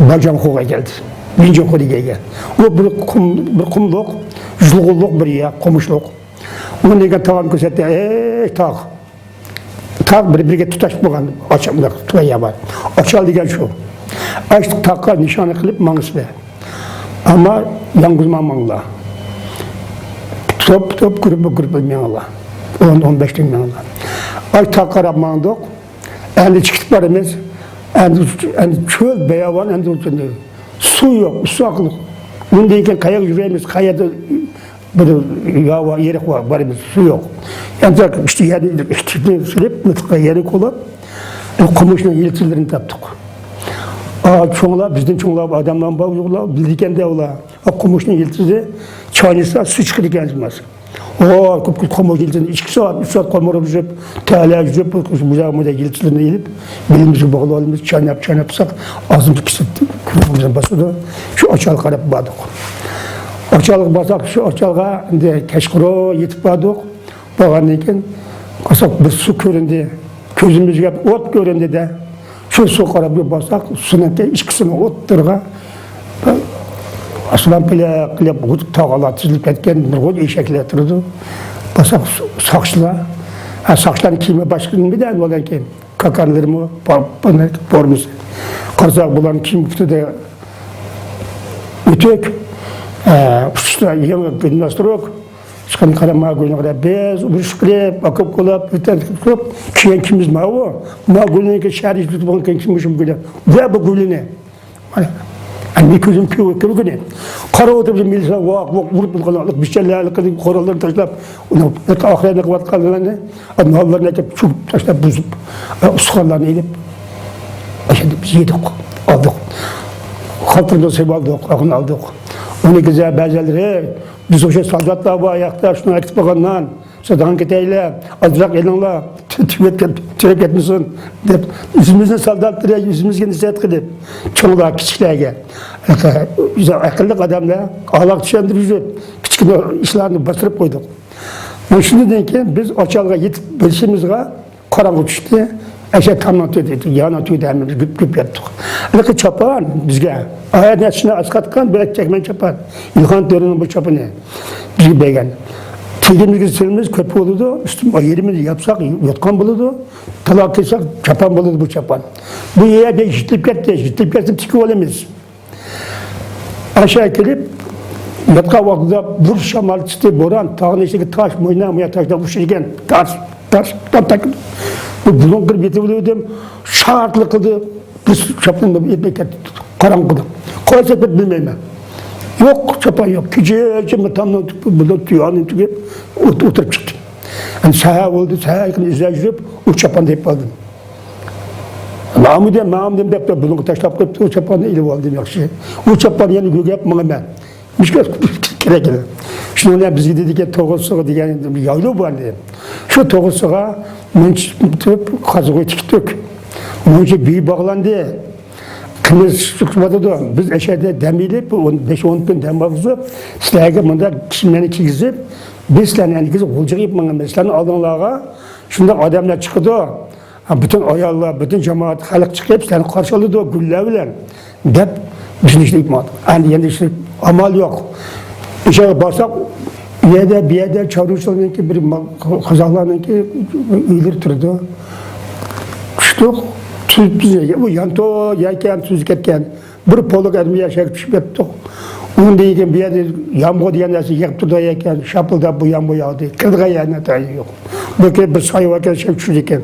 باجاڭخۇغا كەلدى. بىنجىڭخۇ دېگەن يەر. ئۇ بىر قۇم، بىر قۇملۇق، يۇلغۇنلۇق بىر يەر، قومۇشلۇق. ئۇنىڭ دېگەن تاغنى كۆرسەتتى، ئەي تاغ. تاغ بىر-بىرىگە تۇتاش بولغان، ئاچا-، مۇنداق تۇتاش يەر بار. ئاچال دېگەن شۇ. ئاشۇ تاغقا نىشانە قىلىپ ماڭىسىلەر. ئەمما يالغۇز ماڭماڭلار. توپ، توپ، گۇرۇپپا، گۇرۇپپا مېڭىڭلار. ئون، ئون بەشتىن مېڭىڭلار. ئاشۇ تاغقا قاراپ ماڭدۇق. ئەمدى چىقىپ بارىمىز. ئەمدى، ئەمدى چۆل، باياۋان، ئەمدى سۇ يوق، ئۇسسۇ ئاقلىق. ئۇندىن كېيىن قەيەرگە يۈرەيمىز، قەيەردە بىر ياۋا، ئېرىق بار، بارىمىز، سۇ يوق. ئەمدى ئىشتە يەرنى، ئىشتىنى سېلىپ، مىلتىققا يەرنى كولاپ، قومۇشنىڭ يىلتىزلىرىنى تاپتۇق. ئا، چوڭلار، بىزدىن چوڭلار، ئادەملەر بار، يوقلار، بىلىدىكەندە ئۇلار. قومۇشنىڭ يىلتىزى چاينىسا سۇ چىقىدىكەن، ئىلتىماس. ئو، كۆپ، كۆپ قومۇش يىلتىزىنى ئىككى سائەت، ئۈچ سائەت قومۇرۇپ يۈرۈپ، تەلە يۈرۈپ، بۇ، بۇ، بۇ يىلتىزلىرىنى ئېلىپ، بېلىمىزگە باغلاپ ئالىمىز، چايناپ، چايناپ تۇرساق، ئازمۇ كېسىپ كۆڭلىمىزنى باسىدۇ. شۇ ئاچالغا قاراپ باردۇق. ئاچالغا بارساق، شۇ ئاچالغا ئەمدى كەچقۇرۇن يېتىپ باردۇق. بارغاندىن كېيىن، قارىساق، بىر سۇ كۆرۈندى. كۆزىمىزگە ئوت كۆرۈندى-دە. شۇ سۇغا قاراپ بىر بارساق، سۇنىڭكى ئىككىسىنىڭ ئوتتۇرىغا ئاسمان پىلىق قىلىپ، تاغلار تىزىلىپ كەتكەن نۇرغۇن ئېشەكلەر تۇرىدۇ. بارساق، ساقچىلار، ھە، ساقچىلارنىڭ كىيىمى باشقا نېمىدە بولغان كىيىم؟ كاكانلىرىمۇ، بۇ-، بۇنىڭ فورمىسى. قارىساق، بۇلارنىڭ كىيىم ئۈستىدە ئۆتۈك، ئە، ئۈستىدە يېڭى گىمناستروك. چىققان قارا ما گۈلنى قارا، بىز ئۇرۇش قىلىپ، ئاكوپ قىلىپ، ۋەتەن تۇتۇپ، كىيگەن كىيىمىمىز ماۋۇ. ما گۈلنىڭكى شەھەر ئىچىدە بولغان كىيگەن كىيىم مۇشۇ گۈلى. ۋە بۇ گۈلىنى. مانا. ئەمدى كۆزۈم كۆ-، كۆرگىنى. قارا ئولتۇرۇپ مىلىسلار ۋاق، ۋاق ئۇرۇپ قالغان، بىچەلەرلىك قىلىپ، قوراللىرىنى تاشلاپ، ئۇنى ئاخىرەتنى قىلىۋاتقانلارنى، نانلىرىنى ئەكەپ چۇۋۇپ تاشلاپ، بۇزۇپ، ئۇستىخانلارنى ئېلىپ، ئاشۇنداق بىز يېدۇق، ئالدۇق. خالتىمىزنى سېلىپ ئالدۇق، ئاغىنى ئالدۇق. ئۇنى كېزە بەزىلىرى، بىز ئوشۇ سالداتلار بار ياقتا، شۇنى ئەكىتىپ قويغان نان، سىز داڭ كېتەيلى، ئازراق ئېلىڭلار، تۈگەپ كەت-، تۈگەپ كەتمىسۇن، دەپ، ئۆزىمىزنىڭ سالداتلىرى ئۆزىمىزگە نەسىھەت قىلىپ، چوڭلار كىچىكلەرگە، ئەقىللىق ئادەملەر ئالاق چۈشەندۈرۈپ يۈرۈپ، كىچىككىنە ئىشلارنى باستۇرۇپ قويدۇق. مانا شۇندىن كېيىن بىز ئاچالغا يېتىپ بېرىشىمىزغا، قاراڭغۇ چۈشتى. ئەشە تامنىڭ تۆتى، يانىڭ تۆتى ھەممىمىز گۈپ-گۈپ ياتتۇق. ھېلىقى چاپان بىزگە ئايەت نەسىنى ئەسقاتقان بىر چەكمەن چاپان. ئىلھان تۆرىنىڭ بۇ چاپىنى بىزگە بەرگەن. تېگىمىزگە سېلىمىز كۆپ بولىدۇ، ئۈستۈم يېرىمىنى ياپساق يوتقان بولىدۇ، تالاغا كىرسەك چاپان بولىدۇ بۇ چاپان. بۇ يەردە يىتىلىپ كەتتى، يىتىلىپ كەتسە تىكىۋالىمىز. ئاشۇ كېلىپ ياتقان ۋاقتىدا بىر شامال چىقتى، بوران، تاغنىڭ ئىچىدىكى تاش، موينا، مويا تاشلار ئۇچرىدىكەن. تاش، تاش، تاش، تاش. بۇ بۇلۇڭ كىرىپ يېتىۋېلىۋىدىم. شارتلىق قىلدى. بىز چاپىنىمنى ئېلىپ كەتتى. قاراڭغۇدا. قايسى يەردە بىلمەيمەن. يوق، چاپان يوق. كېچىچە مۇتامنىڭ تۈپى بۇلۇڭ تۈيەنى تۈگۈپ ئولتۇرۇپ چىقتى. ئەمدى سەھەر بولدى، سەھەر يېقىن ئىزدەپ يۈرۈپ، ئۇ چاپاننى تېپىپ ئالدىم. مامۇدىن، مامۇدىن دەپ بۇلۇڭغا تاشلاپ قويۇپتۇ، ئۇ چاپاننى ئېلىپ ئالدىم، ياخشى. ئۇ چاپاننى يەنە گۆگەپ ماڭىمەن. مۇشۇ كېرەك ئىدى. شۇنىڭ بىلەن بىزگە دېدىكەن، توغرىسىغا دېگەن يايلۇ بار ئىدى. شۇ توغرىسىغا مۇنچە قازغۇ تىكتۇق. مۇنچە بىيى باغلاندى. قىمىز چىقىۋاتىدۇ. بىز ئەشەدە دەم ئېلىپ، بىر ئون بەش ئون كۈن دەم ئالغۇزۇپ، سىلەرگە مۇنداق كىيىملەرنى كىيگۈزۈپ، بىز سىلەرنى ئەنە كىيگۈزۈپ غۇلجىغا ئېلىپ ماڭىمىز. سىلەرنىڭ ئالدىڭلارغا شۇنداق ئادەملەر چىقىدۇ. ھە، پۈتۈن ئاياللار، پۈتۈن جامائەت، خەلق چىقىپ سىلەرنى قارشى ئالىدۇ گۈللەر بىلەن، دەپ بىزنى ئىشلىتىپ ماڭدى. ئەمدى يەنە ئىشلىتىپ ئامال يوق. ئىشقا بارساق، بۇ يەردە، بۇ يەردە چارۋىچىلارنىڭكى بىر ما-، قازاقلارنىڭكى ئۆيلىرى تۇرىدۇ. چۈشتۇق، تۈز، بۇ يانتو يەكەن تۈزۈپ كەتكەن. بىر پولۇق ئادەم يەر شەكىل چۈشۈپ كەتتۇق. ئۇندىن كېيىن بۇ يەردە يامغۇر دېگەن نەرسە يېغىپ تۇرىدۇ ئىكەن، شاپىلداپ بۇ يامغۇر ياغدى. كىرىدىغان يەرنى تايىنى يوق. بىر كۈنى بىر سايا باركەن، شەكىل چۈشىدۇ ئىكەن.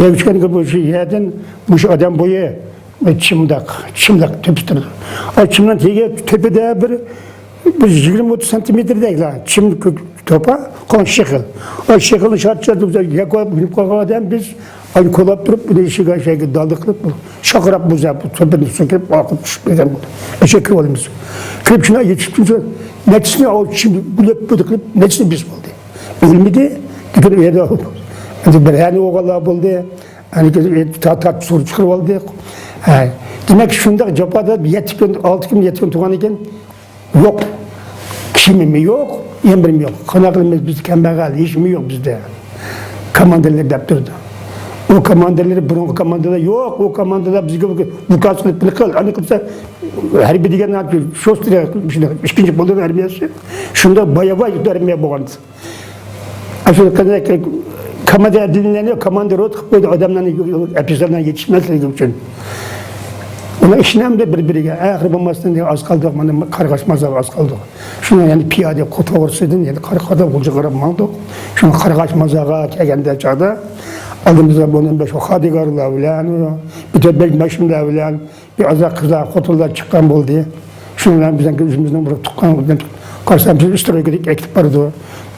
يەر چۈشكەندىكىن بۇ شۇ يەردىن مۇشۇ ئادەم بويى چىمداق، چىمداق تۆپە تۇرىدۇ. ئا، چىمنىڭ تېگى، تۆپىدە بىر، بىر يىگىرمە ئوتتۇز سانتىمېتىردەكلا چىم كۆ-، توپا، قان شېخىل. ئا، شېخىلنى شارت-شارت ياكا مىنىپ قالغان ئادەم بىز ئاينى كولاپ تۇرۇپ، بۇنى ئىشىكى شەكىل دالدىقلاپ، شاقىراپ بۇ زەپ تۆپىنى سۆكۈپ، ئاقىپ چۈشۈپ كەتكەن بولدى. ئەشەك كۆرۈۋالىمىز. كىرىپ شۇنداق يېتىشىپ تۇرسا، نەچچىسىنى ئاۋۇ چىم بۆلۈپ بۆلۈپ، نەچچىسىنى بېسىپ بولدى. ئۆلمىدى. لېكىن ئۇ يەردە ئەمدى بىر ھەنە بولغانلار بولدى. ئەنە تا-، تارتىپ سۇغا چىقىرىپ ئالدى. ھە. دېمەك، شۇنداق جاپادا يەتتە كۈن، ئالتە كۈن، يەتتە كۈن تۇرغان ئىكەن. يوق. كىيىمىمۇ يوق، يەم بىرىمۇ يوق. قانداق قىلىمىز، بىز كەمبەغەل، ھېچنېمە يوق بىزدە. كوماندىرلار دەپ تۇرىدۇ. ئۇ كوماندىرلار، بۇرۇنقى كوماندىرلار، يوق، ئۇ كوماندىرلار بىزگە بۇ، بۇ كاس قىلىپ، بۇنى قىل، ئانداق قىلسا، ھەربىي دېگەن شوستىرى، ئىككىنچى پولدىن ئارمىيەسى. شۇنداق بايا باي ئارمىيە بولغان. ئاشۇ كوماندىر روت قىلىپ قويدى، ئادەملەرنى، ئوفىتسېرلارنى يېتىشمەسلىكى ئۈچۈن. ئۇلار ئىشىنەمدۇ بىر-بىرىگە، ئاخىرى بولماستىن ئاز قالدۇق، مانا قارغاش مازاغا ئاز قالدۇق. شۇنىڭ يەنە پىيادە توغرىسىدىن يەنە قارا قارا غۇلجىغا قاراپ ماڭدۇق. شۇنىڭ قارغاش مازاغا كەلگەندە چاغدا ئالدىمىزدا بۇ ئون بەش خادىمكارلار بىلەن، بىر تۆت بەش ماشىنىلار بىلەن، بىر ئازراق قىزلار، خوتۇنلار چىققان بولدى. شۇنىڭ بىلەن بىزنىڭكى ئۆزىمىزنىڭ بىر تۇغقان قارىسام، بىز ئىسترويكىدىك ئەكىتىپ بارىدۇ.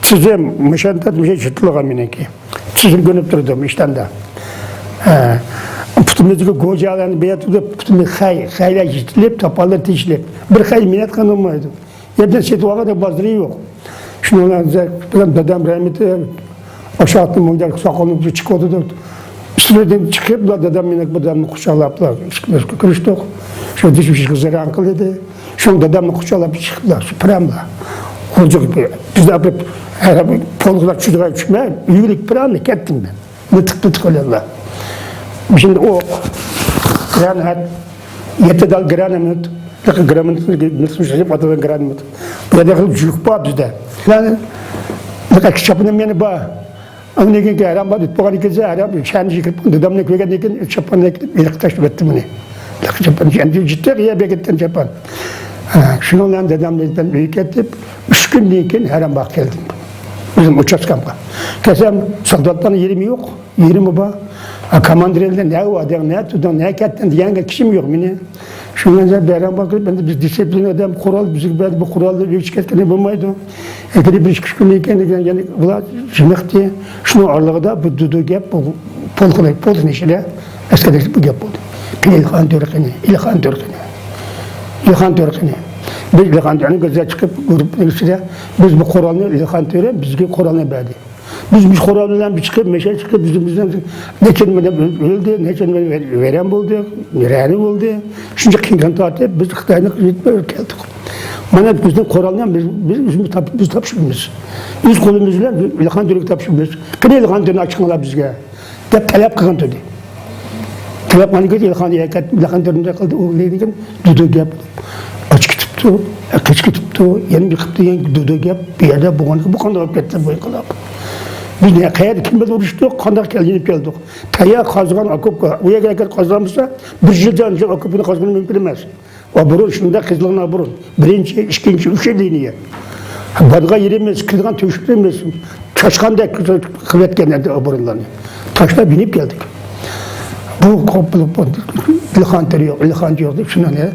تىزىم، مۇشۇنداق مۇشۇ يېتىلغان مېنىڭكى. تىزىم كۆرۈنۈپ تۇرىدۇ ئىشتاندا. ھە. پۇتىمىزدىكى گوجالارنى بېرىپ تۇرىدۇ، پۇتىمىز خەي، خەيلەر يېتىلىپ، تاپانلار تېشىلىپ. بىر خەي مېنەت قىلىنمايدۇ. يەردىن سېتىۋالغان بازىرى يوق. شۇنىڭ بىلەن دادام رەھمىتى ئاشاقتىن مۇنداق ساقالنى چىقىۋاتىدۇ. ئۈستىدىن چىقىپ، دادام مېنى، دادامنى قۇچاقلاپلا كۆرۈشتۇق. شۇ دېشىپ زەرەن قىلدى. شۇ دادامنى قۇچاقلاپ چىقىپلا، شۇ پىراملا. خوجا بىزنى ئاپىرىپ، پولغا چۈشىدىغان چۈشمە، يۈگۈرۈپ پىراملا كەتتىم مەن. مىتىق مىتىق ئۆلەملا. شۇنداق ئوق، گرانات، يەتتە دال گرانات، گرانات، گرانات. بۇ يەردە خېلى جۈلۈك بار بىزدە. يەنى، چاپىنىم يەنە بار. ئاندىن كېيىن ھەرەم بار، بولغان كېسە ھەرەم شەھەرگە كىرىپ، دادامنى كۆرگەندىن كېيىن چاپاننى ئېلىپ تاشلاپ ئەتتىم ئۇنى. چاپان، ئەمدى جىتتىق يە بېكەتتىن چاپان. ھە، شۇنىڭ بىلەن دادامنى ئۆيگە كەتتىم. ئۈچ كۈندىن كېيىن ھەرەمباغقا كەلدىم. ئۆزۈم ئۇچاستكامغا. كەلسەم، سولداتلارنىڭ يېرىمى يوق. يېرىمى بار. ھە، كوماندىرلار نە ئۇ ئادەم، نە تۇردۇڭ، نە كەتتىڭ دېگەنگە كىشىم يوق مېنى. شۇنىڭ بىلەن بەرەمباغ كىرىپ، ئەمدى بىز دىسسىپلىن ئادەم، قورال، بىزگە بەرىدۇ، بۇ قورالنى ئۆيگە چىقىپ كەتكىلى بولمايدۇ. ئەكىدى بىر ئىككى ئۈچ كۈندىن كېيىن يەنە بۇلار جىمىقتى. شۇنىڭ ئارىلىقىدا بۇ دۇدۇ گەپ، بۇ پولكىنىڭ، پولكنىڭ ئىچىدە ئەسكەردە بۇ گەپ بولدى. قېنى ئىلخان تۆرە قېنى، ئىلخان تۆرە قېنى. ئىلخان تۆرە قېنى. بىز ئىلخان تۆرىنى كۆزگە چىقىپ، گۇرۇپپىنىڭ ئىچىدە بىز بۇ قورالنى ئىلخان تۆرە بىزگە قورالنى بەردى. بىز مۇشۇ قورال بىلەن بىر چىقىپ، مەشەگە چىقىپ، بىز، بىزنىڭ نەچچە مىليون ئۆلدى، نەچچە مىليون ۋەيران بولدى، رەنە بولدى. شۇنچە قىيىن تارتىپ، بىز خىتاينى يېتىپ كەلدۇق. مانا بىزنىڭ قورالنى بىز، بىز ئۆزىمىز تاپ-، بىز تاپشۇرىمىز. ئۆز قولىمىز بىلەن ئىلخان تۆرىگە تاپشۇرىمىز. قېنى ئىلخان تۆرىنى ئاچىقىڭلار بىزگە، دەپ تەلەپ قىلغان تۇردى. تەلەپ قىلغاندىن كېيىن ئىلخان ھەرىكەت، ئىلخان تۆرىنى قىلدى، ئۇ لېكىن دۇدۇ گەپ. ئاچ كېتىپتۇ، قېچىپ كېتىپتۇ، يەنە بىر قېتىم يەنە دۇدۇ گەپ، بۇ يەردە بولغان، بۇ قانداق بولۇپ كەتتى بۇ ئىنقىلاب؟ بىز نە-، قەيەردە كىم بىلەن ئۇرۇشتۇق، قانداق كەل-، يېنىپ كەلدۇق؟ تەييار قازغان ئوكوپقا، ئۇ يەرگە ئەگەر قازغانمىسا، بىر يىلدىن ئوكوپنى قازغىنى مۇمكىن ئەمەس. ئابۇرۇن شۇنداق قىزىلغان ئابۇرۇن. بىرىنچى، ئىككىنچى، ئۈچىنچى لىنىيە. بارغان يېرىمىز، كىرىدىغان تۆشۈكلىرىمىز چاشقاندەك قىلىۋەتكەن ئەمدى ئابۇرۇنلارنى. تاشلاپ يېنىپ كەلدۇق. بۇ قوپۇلۇپ، ئىلخان تۆرە يوق، ئىلخان يوق دەپ شۇنىڭنى،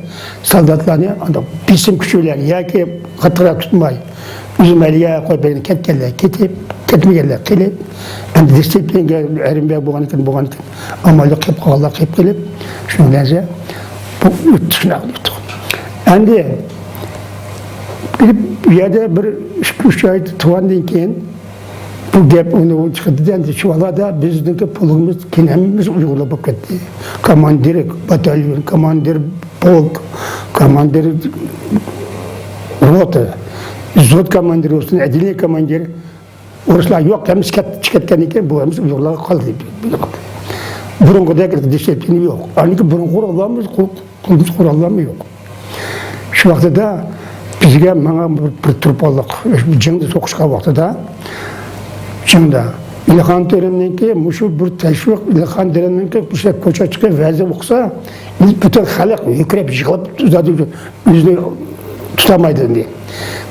سالداتلارنى ئانداق بېسىم كۈچى بىلەن ياكى قاتتىقراق تۇتماي، ئۆزى مەيلى يەرگە قويۇپ بەرگەن، كەتكەنلەر كېتىپ، كەتمىگەنلەر قېلىپ، ئەمدى دىسسىپلىنگە ھەرىمبەگ بولغانىكەن، بولغانىكەن. ئاماللىق قېلىپ قالغانلار قېلىپ قېلىپ، شۇنىڭ بىلەن بۇ ئۆتتى، شۇنداق ئۆتتى. ئەمدى بىر يەردە بىر ئىككى، ئۈچ ئاي تۇرغاندىن كېيىن بۇ گەپ ئۇنى چىقىردى. ئەمدى شۇ ۋاقىتتا بىزنىڭكى پولكىمىز كېيىن ھەممىمىز ئۇيغۇرلار بولۇپ كەتتى. كوماندىر باتاليون، كوماندىر پولك، كوماندىر روتا، زود كوماندىر بولسۇن، ئەدلىيە كوماندىر، ئورۇسلار يوق، ھەممىسى كەت-، چىقىپ كەتكەندىن كېيىن بۇ ھەممىسى ئۇيغۇرلارغا قالدى. بۇرۇنقىدەك دىسسىپلىنا يوق. ئاندىن كېيىن بۇرۇنقى قوراللارمۇ، قول-، قولىمىزدا قوراللارمۇ يوق. شۇ ۋاقتىدا بىزگە ماڭا بىر، بىر تۇرپانلىق، جىڭدا سوقۇشقان ۋاقتىدا، جىڭدا ئىلھان تۆرەمنىڭكى مۇشۇ بىر تەشۋىق، ئىلھان تۆرەمنىڭكى مۇشۇ كوچا چىقىپ ۋەزى ئوقۇسا، پۈتۈن خەلق ھۆركىرەپ يىغلاپ، ئۆزىنى تۇتالمايدۇ ئەمدى.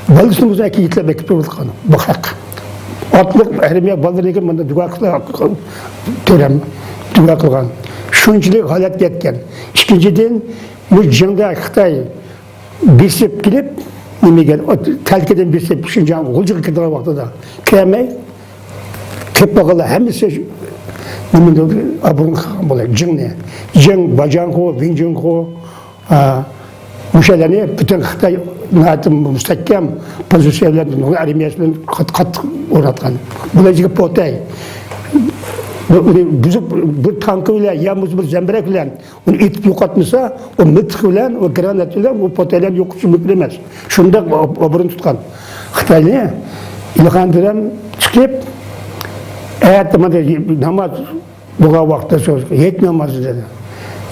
بالىسىنى ئۆزىنى ئەكىپ يېتىلەپ ئەكىپ تۇرۇۋاتقان. بۇ ھەق. ئاتلىق ئەرمىيە بالىلىرىنىڭكى مۇنداق دۇئا قىلغان، تۆرەم دۇئا قىلغان. شۇنچىلىك ھالەتكە يەتكەن. ئىككىنچىدىن، بۇ جىڭدا خىتاي بېسىپ كېلىپ، نېمىگە، تەلكىدىن بېسىپ شىنجاڭ غۇلجىغا كىرىدىغان ۋاقتىدا كىرەلمەي، قېلىپ قالغانلار ھەممىسى نېمىدە ئابۇرۇنى قىلغان بولار، جىڭنى. جىڭ، باجياڭخۇ، ۋېنجىڭخۇ، ئا، مۇشۇلارنى پۈتۈن خىتاي ناھايىتى مۇستەھكەم پوزىتسىيە بىلەن، ئارمىيەسى بىلەن قات-، قاتتىق ئورناتقان. بۇلار ئىچىگە پوتەي. بۇ، ئۇنى بۇزۇپ، بىر تانكا بىلەن يا بولمىسا بىر زەمبىرەك بىلەن ئۇنى ئېتىپ يوقاتمىسا، ئۇ مىلتىق بىلەن، ئۇ گرانات بىلەن ئۇ پوتەيلەرنى يوقىتىش مۇمكىن ئەمەس. شۇنداق ئوب-، ئوبورونا تۇتقان. خىتاينى ئىلھان تۆرەم چىقىپ، ئەتە مانا ناماز بولغان ۋاقىتتا سۆز، ھېيت نامازى دېدى.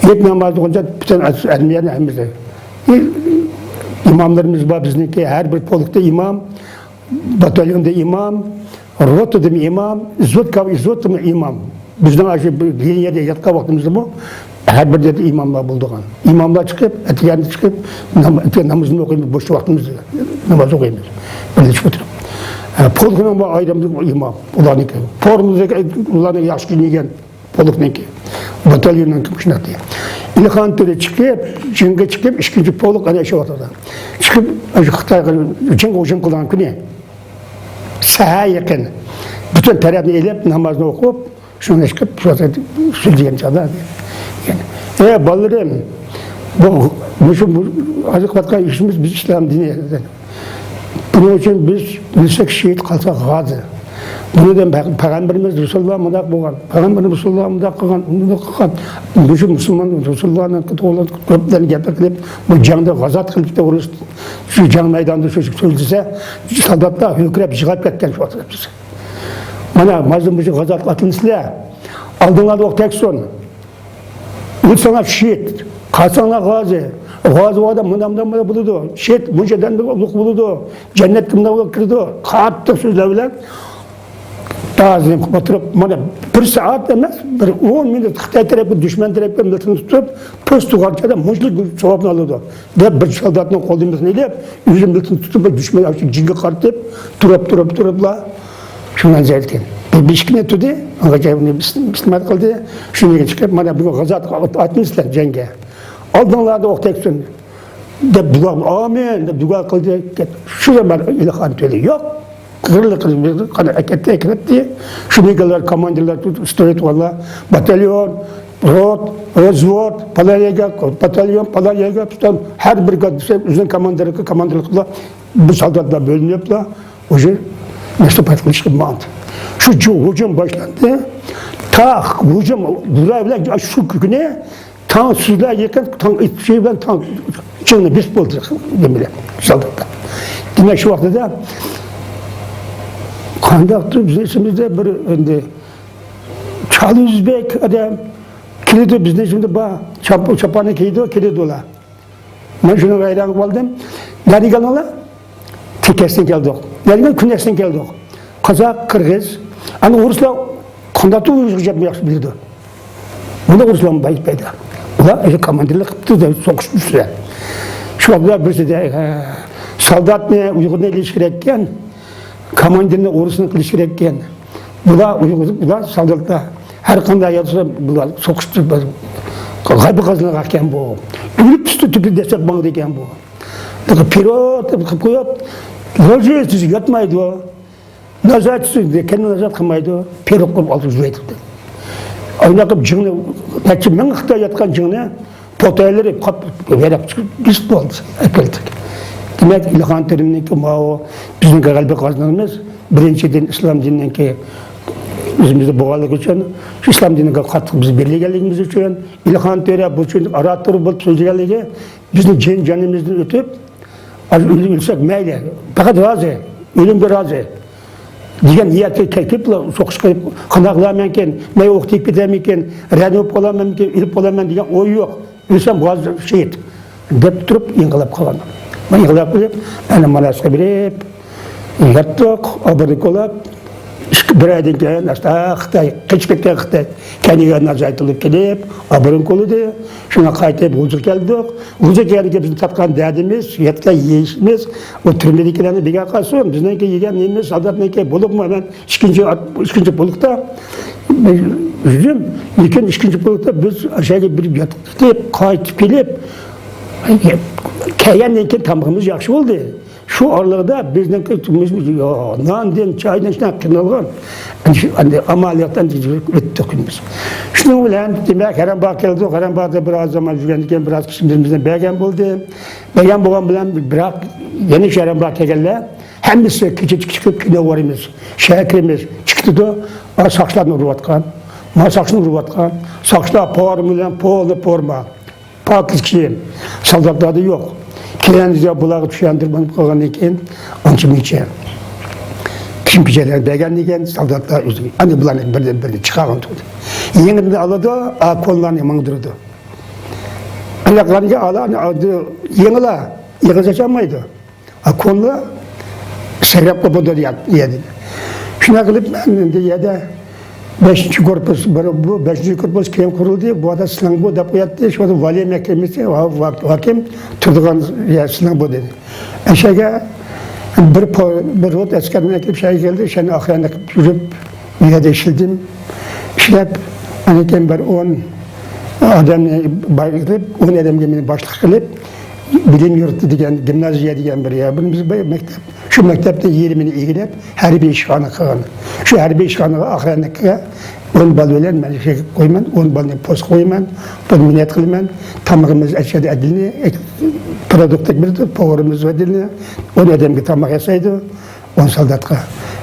ھېيت نامازى بولغانچە پۈتۈن ئەرمىيەنى ھەممىسى. ئىماملىرىمىز بار بىزنىڭكى، ھەر بىر پولكتا ئىمام، باتاليوندا ئىمام، روتىدىمۇ ئىمام، ئىزۋوتكا، ئىزۋوتتىمۇ ئىمام. بىزنىڭ ئاشۇ بىر يەردە ياتقان ۋاقتىمىزدىمۇ ھەر بىر يەردە ئىماملار بولىدىغان. ئىماملار چىقىپ، ئەتىگەندە چىقىپ، نام-، نامىزىنى ئوقۇيمىز بوش ۋاقتىمىزدا. ناماز ئوقۇيمىز. بىرلىشىپ ئولتۇرۇپ. ھە، پولكنىڭ بار ئايرىم ئىمام، ئۇلارنىڭكى. فورمىلىرى، ئۇلارنىڭ ياخشى كىيىنگەن. پولكنىڭكى، باتاليوننىڭكى مۇشۇنداق دېگەن. ئىلھان تۆرە چىقىپ، جىڭغا چىقىپ، ئىككىنچى پولك ئەنە شۇ ۋاقىتتا چىقىپ، ئاشۇ خىتايغا جىڭغا ھۇجۇم قىلغان كۈنى سەھەر يېقىن پۈتۈن تەرەپنى ئېلىپ، نامازنى ئوقۇپ، شۇنى چىقىپ، شۇ ۋاقىتتا سۆزلىگەن چاغدا، يەنى، ئەي بالىلىرىم، بۇ، مۇشۇ، بۇ، ھازىر قىلىۋاتقان ئىشىمىز بىز ئىسلام دىنى. بۇنىڭ ئۈچۈن بىز ئۆلسەك شېھىت، قالساق غازى. بۇنى دە پەغ-، پەغەمبىرىمىز رەسۇلۇللا مۇنداق بولغان، پەغەمبىرىمىز رەسۇلۇللا مۇنداق قىلغان، مۇنداق قىلغان. مۇشۇ مۇسۇلمان رەسۇلۇللانىڭ توغرىلىق كۆپلەرنى گەپلەر قىلىپ، بۇ جەڭدە غازات قىلىپ، شۇ جەڭ مەيدانىدا شۇ سۆزلىسە، سالداتلار ھۆركىرەپ يىغلاپ كەتكەن شۇ ۋاقىتتا. مانا، مانا مۇشۇ غازاتقا ئاتلىنىسىلەر. ئالدىڭلاردا ئوق تەگسۇن. ئۆلسەڭلار شېھىت، قالساڭلار غازى. غازى بولغاندا مۇنداق، مۇنداق، مۇنداق بولىدۇ. شېھىت مۇنچە دەرىجىدە ئۇلۇغ بولىدۇ. جەننەتكە مۇنداق بولۇپ كىرىدۇ. قاتتىق سۆزلەر بىلەن تازىلىق قىلىپ ئولتۇرۇپ، مانا، بىر سائەت ئەمەس، بىر ئون مىنۇت خىتاي تەرەپكە، دۈشمەن تەرەپكە مىلتىقنى تۇتۇپ، پوست تۇغانچىدا مۇنچىلىك ساۋابنى ئالىدۇ. دەپ بىر سالداتنىڭ قولىنى ئېلىپ، ئۆزى مىلتىقنى تۇتۇپ، بىر دۈشمەن جىنگە قارىتىپ، تۇرۇپ، تۇرۇپ، تۇرۇپلا، شۇ مەنزىرە ئىكەن. بىر، بىر ئىككى مىنۇت تۇردى، ئاڭغىچە بىسمىللا قىلدى. شۇنىڭ چىقىپ، مانا بۈگۈن غازات ئاتمىسىلەر جەڭگە. ئالدىڭلاردا ئوق تەگسۇن، دەپ دۇئا، ئامىن دەپ دۇئا قىلدى. شۇ زامان ئىلھان تۆرە يوق. قىرىلدى، قىرىلدى، قانا ئەكەتتى، ئەكەتتى. شۇنىڭ كوماندىرلار، سترويتىۋاللار، باتاليون، روت، روزۋود، پالان يەرگە، باتاليون، پالان يەرگە، پۈتۈن ھەر بىر ئۆزىنىڭ كوماندىرى، كوماندىرلىق قىلىپ، بۇ سالداتلار بۆلۈنۈپ، ئۇژې نەستۇپات قىلىشقا ماڭدى. شۇ ھۇجۇم باشلاندى. تا ھۇجۇم بۇلار بىلەن شۇ كۈنى تاڭ سۈزۈلەر يېقىن، تاڭ ئېتىشى بىلەن تاڭ چىڭنى بېسىپ بولدى، نېمىلەر، سالداتلار. دېمەك، شۇ ۋاقتىدا قانداقتۇر بىزنىڭ ئىچىمىزدە بىر ئەمدى چالا ئۆزبېك ئادەم كېلىدۇ، بىزنىڭ ئىچىمىزدە بار، چاپ-، چاپاننى كىيىدۇ، كېلىدۇ ئۇلار. مەن شۇنىڭغا ھەيران قالدىم. نەدىن كەلدىڭلار؟ تېكەستىن كەلدۇق. نەدىن كەلدىڭ؟ كۈنەستىن كەلدۇق. قازاق، قىرغىز، ئەنە ئورۇسلار قانداقتۇر ئۇيغۇرچە ياخشى بىلىدۇ. بۇنى ئورۇسلارمۇ بايىتمايدۇ. ئۇلار ئۆزى كوماندىرلىق قىپتۇ دەپ سوقۇشۇپ يۈرسە. شۇ ۋاقىتتا بىرسى دە، ھە، سالداتنى، ئۇيغۇرنى ئېلىش كېرەككەن، كوماندىرنى ئورۇسنى قىلىش كېرەككەن. بۇلار ئۇيغۇر، بۇلار سالداتلار. ھەر قانداق يەردە بۇلار سوقۇشۇپ، غەلىبە قازىنىدىغان ئىكەن بۇ. ئۆلۈپ ئۈستى تۈپى دەسسەپ ماڭىدىكەن بۇ. پېرېۋوت دەپ قىلىپ قويۇپ، لاژېس ياتمايدۇ. نازات، كەينىنى نازات قىلمايدۇ. پېرېۋوت قىلىپ ئالدى يۈرۈۋېتىپتۇ. ئايناق قىلىپ جىڭنى، نەچچە مىڭ خىتاي ياتقان جىڭنى پوتەيلىرى قاپ، بېرىپ چىقىپ، بىز بولدى، ئەكەلدۇق. دېمەك، ئىلھان تۆرەمنىڭكى ماۋۇ بىزنىڭكى غەلىبە قازىنىشىمىز، بىرىنچىدىن، ئىسلام دىنىنىڭكى ئۆزىمىزدە بولغانلىقى ئۈچۈن، شۇ ئىسلام دىنىغا قاتتىق بىز بېرىلگەنلىكىمىز ئۈچۈن، ئىلھان تۆرە بۇ ئۈچۈن ئاراتۇر بولۇپ سۆزلىگەنلىكى، بىزنىڭ جېنىم جېنىمىزدىن ئۆتۈپ، ئۆلسەك مەيلى، پەقەت رازى، ئۆلۈمگە رازى دېگەن نىيەتكە كېلىپلا سوقۇشقا، قانداق قىلارمەنكىن، مەن ئوق تېگىپ كېتەرمىكىن، رەنە بولۇپ قالارمەنمىكىن، ئۆلۈپ قالارمەن دېگەن ئوي يوق. ئۆلسەم غازى شېھىت دەپ تۇرۇپ ئىنقىلاب قىلغان. مانا يىغلاپ قېلىپ، ئەنە ماناسقا بېرىپ ياتتۇق، ئابۇرنى كولاپ، ئىككى، بىر ئايدىن كېيىن ئاستا خىتاي، قېچىپ كەتكەن خىتاي كەينىگە نازايىتلىق كېلىپ، ئابۇرنى كولىدى. شۇڭا قايتىپ غۇلجىغا كەلدۇق. غۇلجىغا كەلگەندىن كېيىن بىزنىڭ تارتقان دەردىمىز، يەتكەن يېيىشىمىز، ئۇ تۈرمىدىكىلەرنى بىكار قالسۇن. بىزنىڭكى يېگەن نېمىمىز، سالداتنىڭكى بولۇپمۇ مەن ئىككىنچى، ئىككىنچى بولۇقتا يۈردۈم. لېكىن ئىككىنچى بولۇقتا بىز ئاشۇ يەرگە بىر ياتىپ، قايتىپ كېلىپ، كەلگەندىن كېيىن تامىقىمىز ياخشى بولدى. شۇ ئارىلىقتا بىزنىڭكى ناندىن، چايدىن شۇنداق قىينالغان، ئەمدى ئامال يوقتىن ئۆتتۇق كۈنىمىز. شۇنىڭ بىلەن دېمەك، ھەرەمباغ كەلدۇق. ھەرەمباغدا بىر ئاز زامان يۈرگەندىن كېيىن بىر ئاز كىشىلىرىمىزنى بەرگەن بولدى. بەرگەن بولغان بىلەن بىراق يەنە شۇ ھەرەمباغ كەلگەنلەر ھەممىسى كېچە چىقىپ كىنو كۆرىمىز، شەھەرگە كىرىمىز، چىقىتىدۇ. ساقچىلارنى ئۇرۇۋاتقان، ما ساقچىنى ئۇرۇۋاتقان، ساقچىلار پورما بىلەن پولنى پورما. پاكىز كىيىم سالداتلاردا يوق. كېيىن بۇلارغا چۈشەندۈرۈپ قىلغاندىن كېيىن ئانچە مۇنچە كىيىم كېچەكلەرنى بەرگەندىن كېيىن سالداتلار ئۆزى، ئەنە بۇلارنى بىردىن بىرنى چىقارغان تۇردى. يېڭىنى ئالىدۇ، ئا، كونىلارنى ماڭدۇرىدۇ. ئاياقلارنى ئالا، يېڭىلار ئېغىز ئاچالمايدۇ. ئا، كونىلار سەكرەپ قوپىدۇ يەردىن. شۇنداق قىلىپ مەن ئەمدى يەردە بەشىنچى كورپۇس، بىر، بۇ بەشىنچى كورپۇس كېيىن قۇرۇلدى. بۇ يەردە سىلىڭبۇ دەپ قوياتتى. شۇ ۋالىيە مەھكىمىسى، ھاكىم تۇرىدىغان يەر سىلىڭبۇ دېدى. ئەشەگە بىر پو-، بىر روت ئەسكەرنى ئەكىرىپ شەھەرگە كەلدى. شەنى ئاخىرەتلىك يۈرۈپ، بۇ يەردە ئىشلىدىم. ئىشلەپ، ئاندىن كېيىن بىر ئون ئادەمنى باي قىلىپ، ئون ئادەمگە مېنى باشلىق قىلىپ، بىلىم يۇرتى دېگەن، گىمنازىيە دېگەن بىر يەر. بۇ بىز بىر مەكتەپ. شۇ مەكتەپتە يېرىمىنى ئىگىلەپ، ھەربىي ئىشخانا قىلغان. شۇ ھەربىي ئىشخانىغا ئاخىرەتلىككە ئون بال بىلەن مەن ئىشلەپ قويىمەن، ئون بالنى پوست قويىمەن، بۇنى مىننەت قىلىمەن. تامىقىمىز ئەشەدە ئەدىلنى، پرودۇكت بىر پوۋرىمىز ئەدىلنى، ئون ئادەمگە تاماق ياسايدۇ، ئون سالداتقا.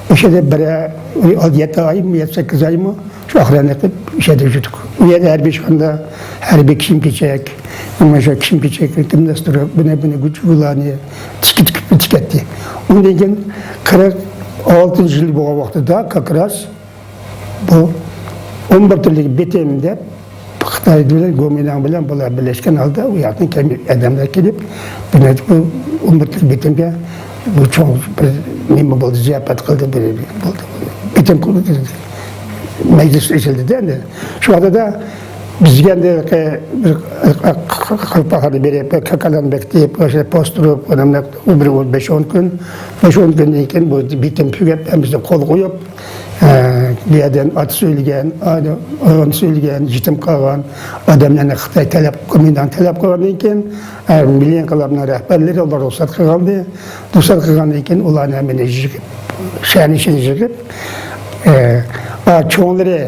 ئەشەدە بىر ئاي، يەتتە ئايمۇ، يەتتە سەككىز ئايمۇ شۇ ئاخىرەتلىك قىلىپ ئىشلەپ يۈردۇق. ئۇ يەردە ھەربىي ئىشخانىدا ھەربىي كىيىم-كېچەك، مانا شۇ كىيىم-كېچەك، گىمناستۇرۇپ، بۇنى، بۇنى، گۇچۇلارنى تىكىپ، تىكىپ، تىكەتتى. ئۇندىن كېيىن قىرىق ئالتىنچى يىل بولغان ۋاقتىدا كاكراس بۇ ئون بىر تۈرلۈك بىتىم دەپ خىتاي بىلەن گومىنداڭ بىلەن بۇلار بىرلەشكەن ھالدا ئۇ ياقتىن كەم-، ئادەملەر كېلىپ، دېمەك، بۇ ئون بىر تۈرلۈك بىتىمگە بۇ چوڭ بىر نېمە بولدى، زىياپەت قىلدى، بىر بولدى. بىتىم مەجلىس ئېچىلدى-دە ئەمدى. شۇ ۋاقتىدا بىزگە ئەمدى بىر قالپاقنى بېرىپ، كاكالارنى بېكىتىپ، ئاشۇ پوستۇرۇپ، ئۇ بىر بەش-ئون كۈن، بەش-ئون كۈندىن كېيىن بۇ بىتىم تۈگەپ، ھەممىسى قول قويۇپ، ئە، بۇ يەردىن ئاتىسى ئۆلگەن، ئانا-، ئانىسى ئۆلگەن، يېتىم قالغان ئادەملەرنى خىتاي تەلەپ، گومىنداڭ تەلەپ قىلغاندىن كېيىن، ئە، مىللىي ئىنقىلابنىڭ رەھبەرلىرى ئۇلار رۇخسەت قىلغانىدى. رۇخسەت قىلغاندىن كېيىن ئۇلارنى ھەممىنى يىغىپ، شەھەرنىڭ ئىچىگە يىغىپ، ئە، ئا، چوڭلىرى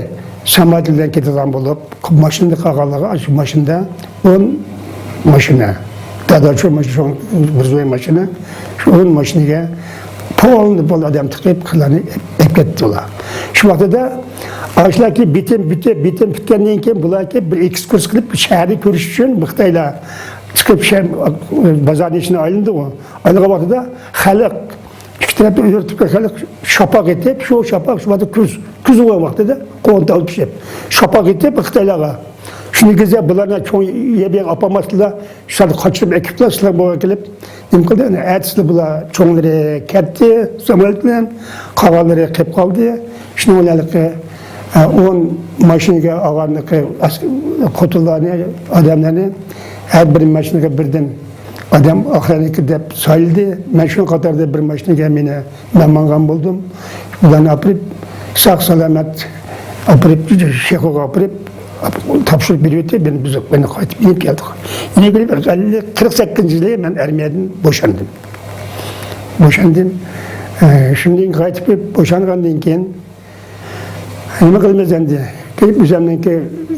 سامال بىلەن كېتىدىغان بولۇپ، ماشىنىدا قالغانلارغا، شۇ ماشىنىدا ئون ماشىنا، دادا شۇ ماشىنا، شۇ بىر زوي ماشىنا، شۇ ئون ماشىنىگە پولنى پول ئادەم تىقىپ، قىلارنى ئېلىپ كەتتى ئۇلار. شۇ ۋاقتىدا ئاشۇلاركى بىتىم، بىتىم، بىتىم پۈتكەندىن كېيىن، بۇلاركى بىر ئېكسكۇرسىيە قىلىپ، شەھەرنى كۆرۈش ئۈچۈن خىتايلار چىقىپ، شەھەر، بازارنىڭ ئىچىنى ئايلىنىدىغۇ. ئايلانغان ۋاقتىدا خەلق ئىككى تەرەپتە ئۆرتۈپ كەلگەن شاپاق ئېتىپ، شۇ شاپاق شۇ ۋاقىتتا كۈز، كۈز بولغان ۋاقتىدا قوغۇن تاۋۇت پىشىپ، شاپاق ئېتىپ خىتايلارغا. شۇنى كۆرسە بۇلارنى چوڭ يەر بۇ يەرگە ئاپارماستىلا، شۇلارنى قاچۇرۇپ ئەكىپلا سىلەر بولغان كېلىپ نېمە قىلدى؟ ئەنە ئەتىسىلا بۇلار چوڭلىرى كەتتى ساموليوت بىلەن، قالغانلىرى قېلىپ قالدى. شۇنىڭ بىلەن ھېلىقى، ئە، ئون ماشىنىگە ئالغانلىقى ئەس-، خوتۇنلارنى، ئادەملەرنى ھەر بىر ماشىنىغا بىردىن ئادەم ئاخىرەتلىك دەپ سايلىدى. مەن شۇنىڭ قاتارىدا بىر ماشىنىگە مېنى، مەن ماڭغان بولدۇم. ئۇلارنى ئاپىرىپ، ساق-سالامەت ئاپىرىپ، شېخوغا ئاپىرىپ، تاپشۇرۇپ بېرىۋېتىپ، مېنى بىز، مېنى قايتىپ ئېلىپ كەلدۇق. ئېلىپ كېلىپ، ئەللىك، قىرىق سەككىزىنچى يىلى مەن ئارمىيەدىن بوشاندىم. بوشاندىم. ئە، شۇندىن كېيىن قايتىپ كېلىپ، بوشانغاندىن كېيىن، نېمە قىلىمىز ئەمدى؟ كېلىپ ئۆزۈمنىڭكى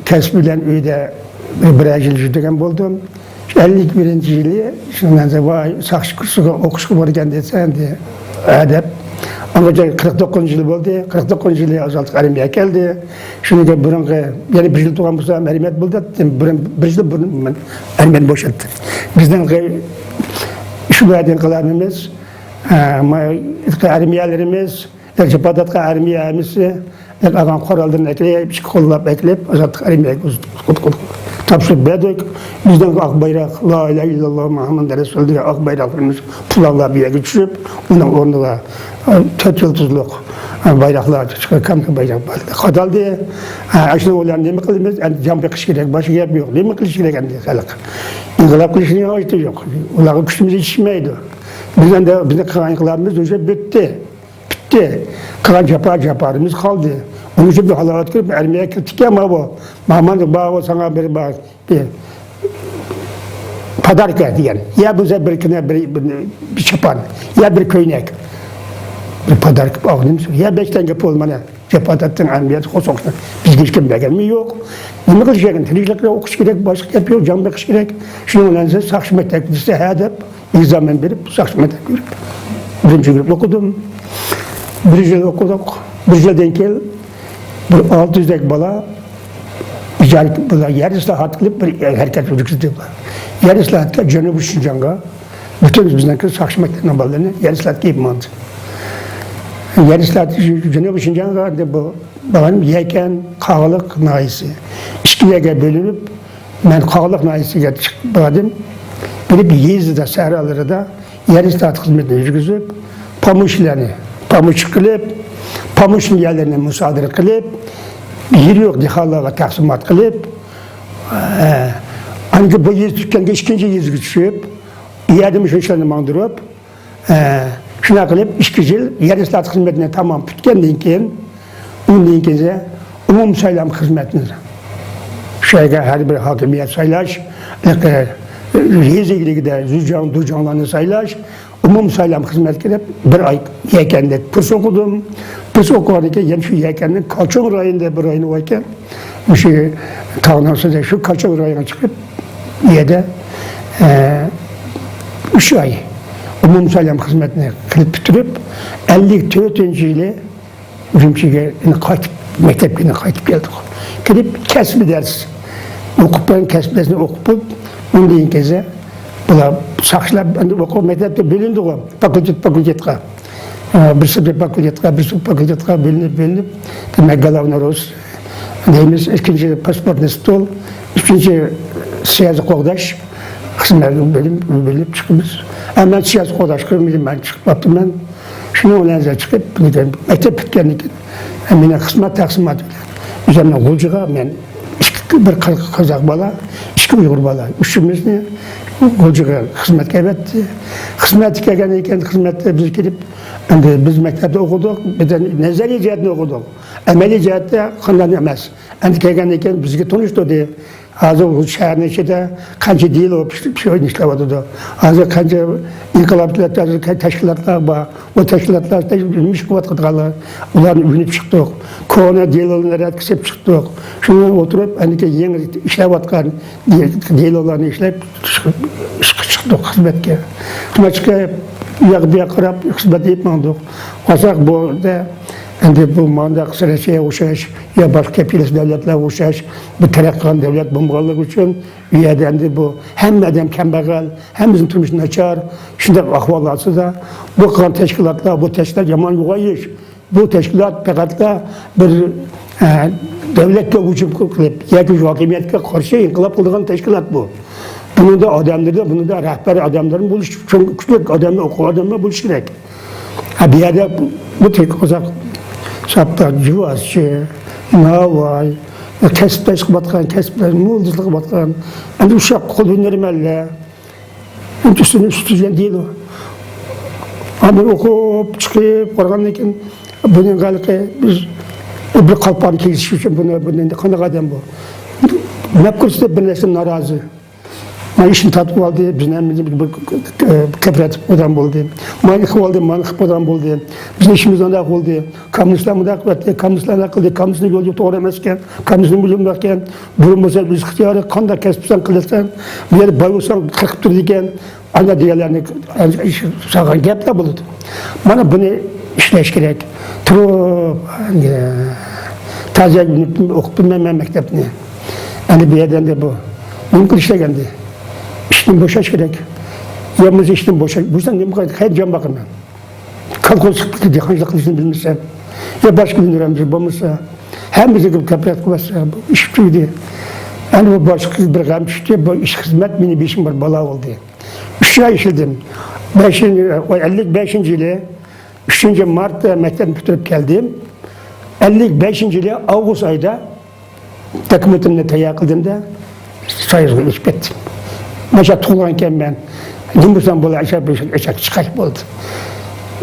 كەسپى بىلەن ئۆيدە بىر، بىرەر يىل يۈرىدىغان بولدۇم. ئەللىك بىرىنچى يىلى شۇنىڭ بىلەن ۋاي، ساقچى كۇرسىغا ئوقۇشقا بارىدىكەن دېسە، ئەمدى ھە دەپ. ئاڭغىچە قىرىق توققۇزىنچى يىلى بولدى. قىرىق توققۇزىنچى يىلى ئازادلىق ئارمىيەگە كەلدى. شۇنىڭ بۇرۇنقى، يەنە بىر يىل تۇرغان بولسام ئارمىيەدە بولدى دەپ، بۇرۇن، بىر يىل بۇرۇن مەن ئارمىيەدىن بوشاتتى. بىزنىڭ شۇ يەردىن قىلارىمىز، ئە، ما-، ئارمىيەلىرىمىز، جاپا تارتقان ئارمىيە ھەممىسى ئالغان قوراللىرىنى ئەكىرىپ، ئىككى قوللاپ ئەكىرىپ، ئازادلىق ئارمىيەگە ئۇزىتىپ، تاپشۇرۇپ بەردۇق. بىزنىڭ ئاق بايراق، لا ئىلاھە ئىللاللا مۇھەممەد رەسۇل دېگەن ئاق بايراقلىرىمىز پۇلانلار بۇ يەرگە چۈشۈپ، ئۇنىڭ ئورنىغا، ئە، تۆت يۇلتۇزلۇق، ئە، بايراقلار چىقىپ، كامېر بايراق قادالدى. ئە، ئاشۇنىڭ بىلەن نېمە قىلىمىز؟ ئەمدى جان بېقىش كېرەك، باشقا گەپ يوق. نېمە قىلىش كېرەك ئەمدى خەلق؟ ئىنقىلاب قىلىشنىڭ ھاجىتى يوق. ئۇلارغا كۈچىمىز يېتىشمەيدۇ. بىز ئەمدى، بىزنىڭ قىلغان ئىنقىلابىمىز ئۆشە پۈتتى. پۈتتى. قىلغان جاپا، جاپالىرىمىز قالدى. ئۇنىڭ ئۈچۈن بىر ھالاۋەتكە كىرىپ، ئەرمىيەگە كىرىپتىكەن، مانا بۇ. مامان بار، ساڭا بىر بار. بىر پاداركا دېگەن. يا بولمىسا بىر كىنە، بىر، بىر، بىر چاپان. يا بىر كۆينەك. بىر پاداركا ئالغىنىم شۇ. يا بەش تەڭگە پۇل، مانا. جاپا تارتتىڭ، ئەمەلىيەت قورساقنى بىزگە ھېچكىم بەرگەنمۇ يوق. نېمە قىلىش كېرەك؟ تىنچلىقتا ئوقۇش كېرەك، باشقا گەپ يوق، جان بېقىش كېرەك. شۇنىڭ بىلەن سىز ساقچى مەكتەپكە دېسە، ھە دەپ، ئېگزامېن بېرىپ، ساقچى مەكتەپكە كىرىپ، بىرىنچى گۇرۇپپا ئوقۇدۇم. بىر يىل ئوقۇدۇق. بىر يىلدىن كېيىن بىر ئالتە يۈزدەك بالا ئىجارە، بالا يەر ئىسلاھات قىلىپ، بىر ھەرىكەت يۈرگۈزدى. يەر ئىسلاھاتقا جەنۇبىي شىنجاڭغا، پۈتۈن بىزنىڭكى ساقچى مەكتەپنىڭ بالىلىرىنى يەر ئىسلاھاتقا ئېلىپ ماڭدى. يەر ئىسلاھاتى جەنۇبىي شىنجاڭغا، ئەمدى بۇ، باغانىم يەكەن، قاغىلىق ناھىيەسى. ئىككى يەرگە بۆلۈنۈپ، مەن قاغىلىق ناھىيەسىگە چىقىپ باردىم. بىر يېزىدا، سەھرالىرىدا يەر ئىسلاھات خىزمىتىنى يۈرگۈزۈپ، پامۇشلارنى پامۇشچى قىلىپ، پامۇشنىڭ يەرلىرىنى مۇسادىرە قىلىپ، يېرى يوق دېھقانلارغا تەقسىمات قىلىپ، ئە، ئاندىن بۇ يېزا پۈتكەندە ئىككىنچى يېزىغا چۈشۈپ، ئۇ يەردىمۇ شۇ ئىشلارنى ماڭدۇرۇپ، ئە، شۇنداق قىلىپ ئىككى يىل يەر ئىسلاھات خىزمىتىنى تامام پۈتكەندىن كېيىن، ئۇندىن كېيىن ئومۇمىي سايلام خىزمەتنى، شۇ يەرگە ھەر بىر ھاكىمىيەت سايلاش، يېزا ئىگىلىكىدە زۇجاڭ، دۇجاڭلارنى سايلاش، ئومۇمىي سايلام خىزمەتكە كىرىپ، بىر ئاي يەكەندە كۇرس ئوقۇدۇم. كۇرس ئوقۇغاندىن كېيىن يەنە شۇ يەكەندە كاچۇڭ رايونىدا بىر رايون بار ئىكەن. مۇشۇ تاغنىڭ ئۈستىدە شۇ كاچۇڭ رايونىغا چىقىپ، ئۇ يەردە، ئە، ئۈچ ئاي ئومۇمىي سايلام خىزمەتنى قىلىپ پۈتتۈرۈپ، ئەللىك تۆتىنچى يىلى ئۈرۈمچىگە يەنە قايتىپ، مەكتەپكە يەنە قايتىپ كەلدۇق. كىرىپ كەسپىي دەرس ئوقۇپ، كەسپىي دەرسنى ئوقۇپ، ئۇندىن كېيىن بۇلار ساقچىلار ئەمدى ئوقۇپ مەكتەپكە بۆلۈندىغۇ، فاكۇلتېت، فاكۇلتېتقا. ئە، بىرسى بىر فاكۇلتېتقا، بىرسى بىر فاكۇلتېتقا بۆلۈنۈپ، بۆلۈنۈپ، دېمەك، گالاۋنى روس دەيمىز، ئىككىنچى پاسپورتنى ستول، ئۈچىنچى سىياسىي قوغداش خىزمەتكە بۆلۈنۈپ، بۆلۈنۈپ چىقىمىز. ئە، مەن سىياسىي قوغداش قىلمىدىم، مەن چىقىپ قاپتىمەن. شۇنىڭ بىلەن چىقىپ، مەكتەپ پۈتكەندىن كېيىن، مېنى خىزمەت تەقسىماتى بىلەن ئۆزۈمنىڭ غۇلجىغا، مەن ئىككى، بىر قازاق بالا، ئىككى ئۇيغۇر بالا، ئۈچىمىزنى غۇلجىغا خىزمەتكە ئەۋەتتى. خىزمەتكە كەلگەندىن كېيىن، خىزمەتتە بىز كېلىپ، ئەمدى بىز مەكتەپتە ئوقۇدۇق، بىز نەزەرىي جەھەتتىن ئوقۇدۇق، ئەمەلىي جەھەتتە قانداق ئەمەس. ئەمدى كەلگەندىن كېيىن بىزگە تونۇشتۇردى. ھازىر بۇ شەھەرنىڭ ئىچىدە قانچە دېلو ئىشلەۋاتىدۇ. ھازىر قانچە ئىنقىلابچىلار، تەشكىلاتلار بار. ئۇ تەشكىلاتلاردا نېمە ئىش قىلىۋاتقانلار، ئۇلارنى ئۆگىنىپ چىقتۇق. كونا دېلولارنى رەتكە سېلىپ چىقتۇق. شۇنى ئولتۇرۇپ، ئەنكى يېڭى ئىشلەۋاتقان دېلولارنى ئىشلەپ چىقتۇق خىزمەتكە. شۇنداق چىقىپ، ئۇ ياق بۇ ياققا قاراپ خىزمەت ئېلىپ ماڭدۇق. قارىساق، بۇ يەردە ئەمدى بۇ مانداق سىرىچىگە ئوخشاش يا باشقا كەپىلىسىز دۆلەتلەرگە ئوخشاش بىر تەرەققىي قىلغان دۆلەت بولمىغانلىقى ئۈچۈن، ئۇ يەردە ئەمدى بۇ ھەممە ئادەم كەمبەغەل، ھەممىمىزنىڭ تۇرمۇشى ناچار. شۇنداق ئەھۋال ئاستىدا بۇ قىلغان تەشكىلاتلار، بۇ تەشكىلات يامان يوغان ئىش. بۇ تەشكىلات پەقەتلا بىر، ئە، دۆلەتكە ھۇجۇم قىلىپ ياكى ھاكىمىيەتكە قارشى ئىنقىلاب قىلىدىغان تەشكىلات بۇ. بۇنىڭدا ئادەملىرى، بۇنىڭدا رەھبەر ئادەملىرىمۇ بولۇشى، چوڭ كۈچلۈك ئادەملەر، ئوقۇغان ئادەملەر بولۇشى كېرەك. ھە، بۇ يەردە بۇ تېخى قازاق ساپتا جۇۋازچى، ناۋاي، كەسىپداش قىلىۋاتقان، كەسىپداش مۇھەندىسلىق قىلىۋاتقان، ئەمدى ئۇششاق قول ھۈنەرمەنلەر، ئۈستىنى ئۈستى دېگەن دېلو. ئاندىن ئوقۇپ چىقىپ قارىغاندىن كېيىن، بۇنىڭ ھېلىقى بىز بىر قالپاقنى كىيگۈزۈش ئۈچۈن بۇنى، بۇنى قانداق ئادەم بۇ؟ مەپكۇرسىز دەپ بىر نەرسە نارازى. مانا ئىشنى تارتىپ ئالدى، بىزنى ھەممىمىزنى بىر، بىر، بىر كەپرەتىپ قويغان بولدى. مانا قىلىپ ئالدى، مانا قىلىپ قويغان بولدى. بىزنىڭ ئىشىمىز ئانداق بولدى. كوممۇنىستلار مۇنداق قىلىۋەتتى، كوممۇنىستلار ئانداق قىلدى، كوممۇنىستنىڭ يولى توغرا ئەمەسكەن، كوممۇنىزم بۇ يولداقكەن، بۇرۇن بولسا بىز ئىختىيارى قانداق كەسىپ سەن قىلىسەن، بۇ يەردە باي بولساڭ قىرقىپ تۇرىدىكەن، ئانا دېگەنلەرنى سالغان گەپلەر بولىدۇ. مانا بۇنى ئىشلەش كېرەك. تۇرۇپ، تازا ئوقۇپ بىلمەيمەن مەكتەپنى. ئەمدى بۇ يەردە ئەمدى بۇ نېمە قىلىش كېرەك ئەمدى؟ ئىشتىن بوشاش كېرەك. يا بولمىسا ئىشتىن بوشاش، بولسا نېمە قىلىمەن؟ قەيەردە جان باقىمەن؟ كالخوز دېھقانچىلىق قىلىشنى بىلمىسە، يا باشقا بىلمىگەن بولمىسا، ھەممىسىگە كاپالەت قىلىۋەتسە، بۇ ئىش پۈتتى. ئەنە بۇ باشقا بىر غەم چۈشتى، بۇ ئىش خىزمەت مېنىڭ بېشىمغا بىر بالا بولدى. ئۈچ ئاي ئىشلىدىم. بەشىنچى، ئەللىك بەشىنچى يىلى ئۈچىنچى مارتتا مەكتەپنى پۈتتۈرۈپ كەلدىم. ئەللىك بەشىنچى يىلى ئاۋغۇست ئايدا دوكۇمېنتىمنى تەييار قىلدىمدا، سويۇزغا ئۆتۈپ كەتتىم. مانا شۇ تۇغۇلغانكەنمەن. نېمە بولسام بولار، ئاشۇ بىر ئاشۇ چىقاش بولدى.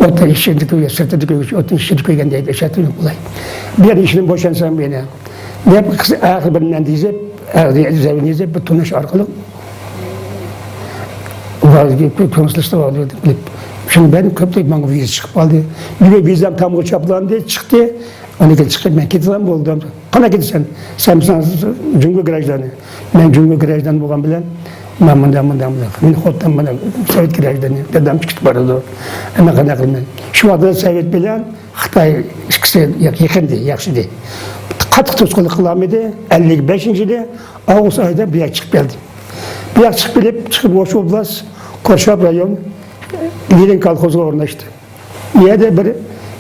ئوتنىڭ ئىچىدە كۆيگەن، سىرتىدا كۆيگۈچە ئوتنىڭ ئىچىدە كۆيگەن دەيدۇ، ئاشۇ بولاي. بۇ يەردە ئىشىدىن بوشانسام يەنە. دەپ ئاخىرى بىر مەن دېيىزىپ، زەۋنىزە بىر تونۇش ئارقىلىق كۆڭۈل سېلىشتۇرۇپ بىلىپ، شۇنى بەردىم، كۆپتەك ماڭا ۋىزا چىقىپ قالدى. بىر ۋىزام تامغا چاپلاندى، چىقتى. ئاندىن كېيىن چىقىپ مەن كېتىدىغان بولدۇم. قانداق كېتىسەن؟ سەن بولساڭ جۇڭگو گراژدانى. مەن جۇڭگو گراژدان بولغان بىلەن، مەن مۇنداق، مۇنداق، مۇنداق. مېنى خوتۇن مانا سوۋېت گراژدانى، دادام كېتىپ بارىدۇ. ئەمما قانداق قىلىمەن؟ شۇ ۋاقىتتا سوۋېت بىلەن خىتاي ئىككىسى يېقىندى، ياخشىدى. قاتتىق توسقۇنلۇق قىلالمىدى. ئەللىك بەشىنچى يىلى ئاۋغۇست ئايدا بۇ يەرگە چىقىپ كەلدىم. بۇ يەرگە چىقىپ كېلىپ، چىقىپ ئوشۇ ئوبلاست، قورشاپ رايون، لېنىن كولخوزىغا ئورۇنلاشتىم. ئۇ يەردە بىر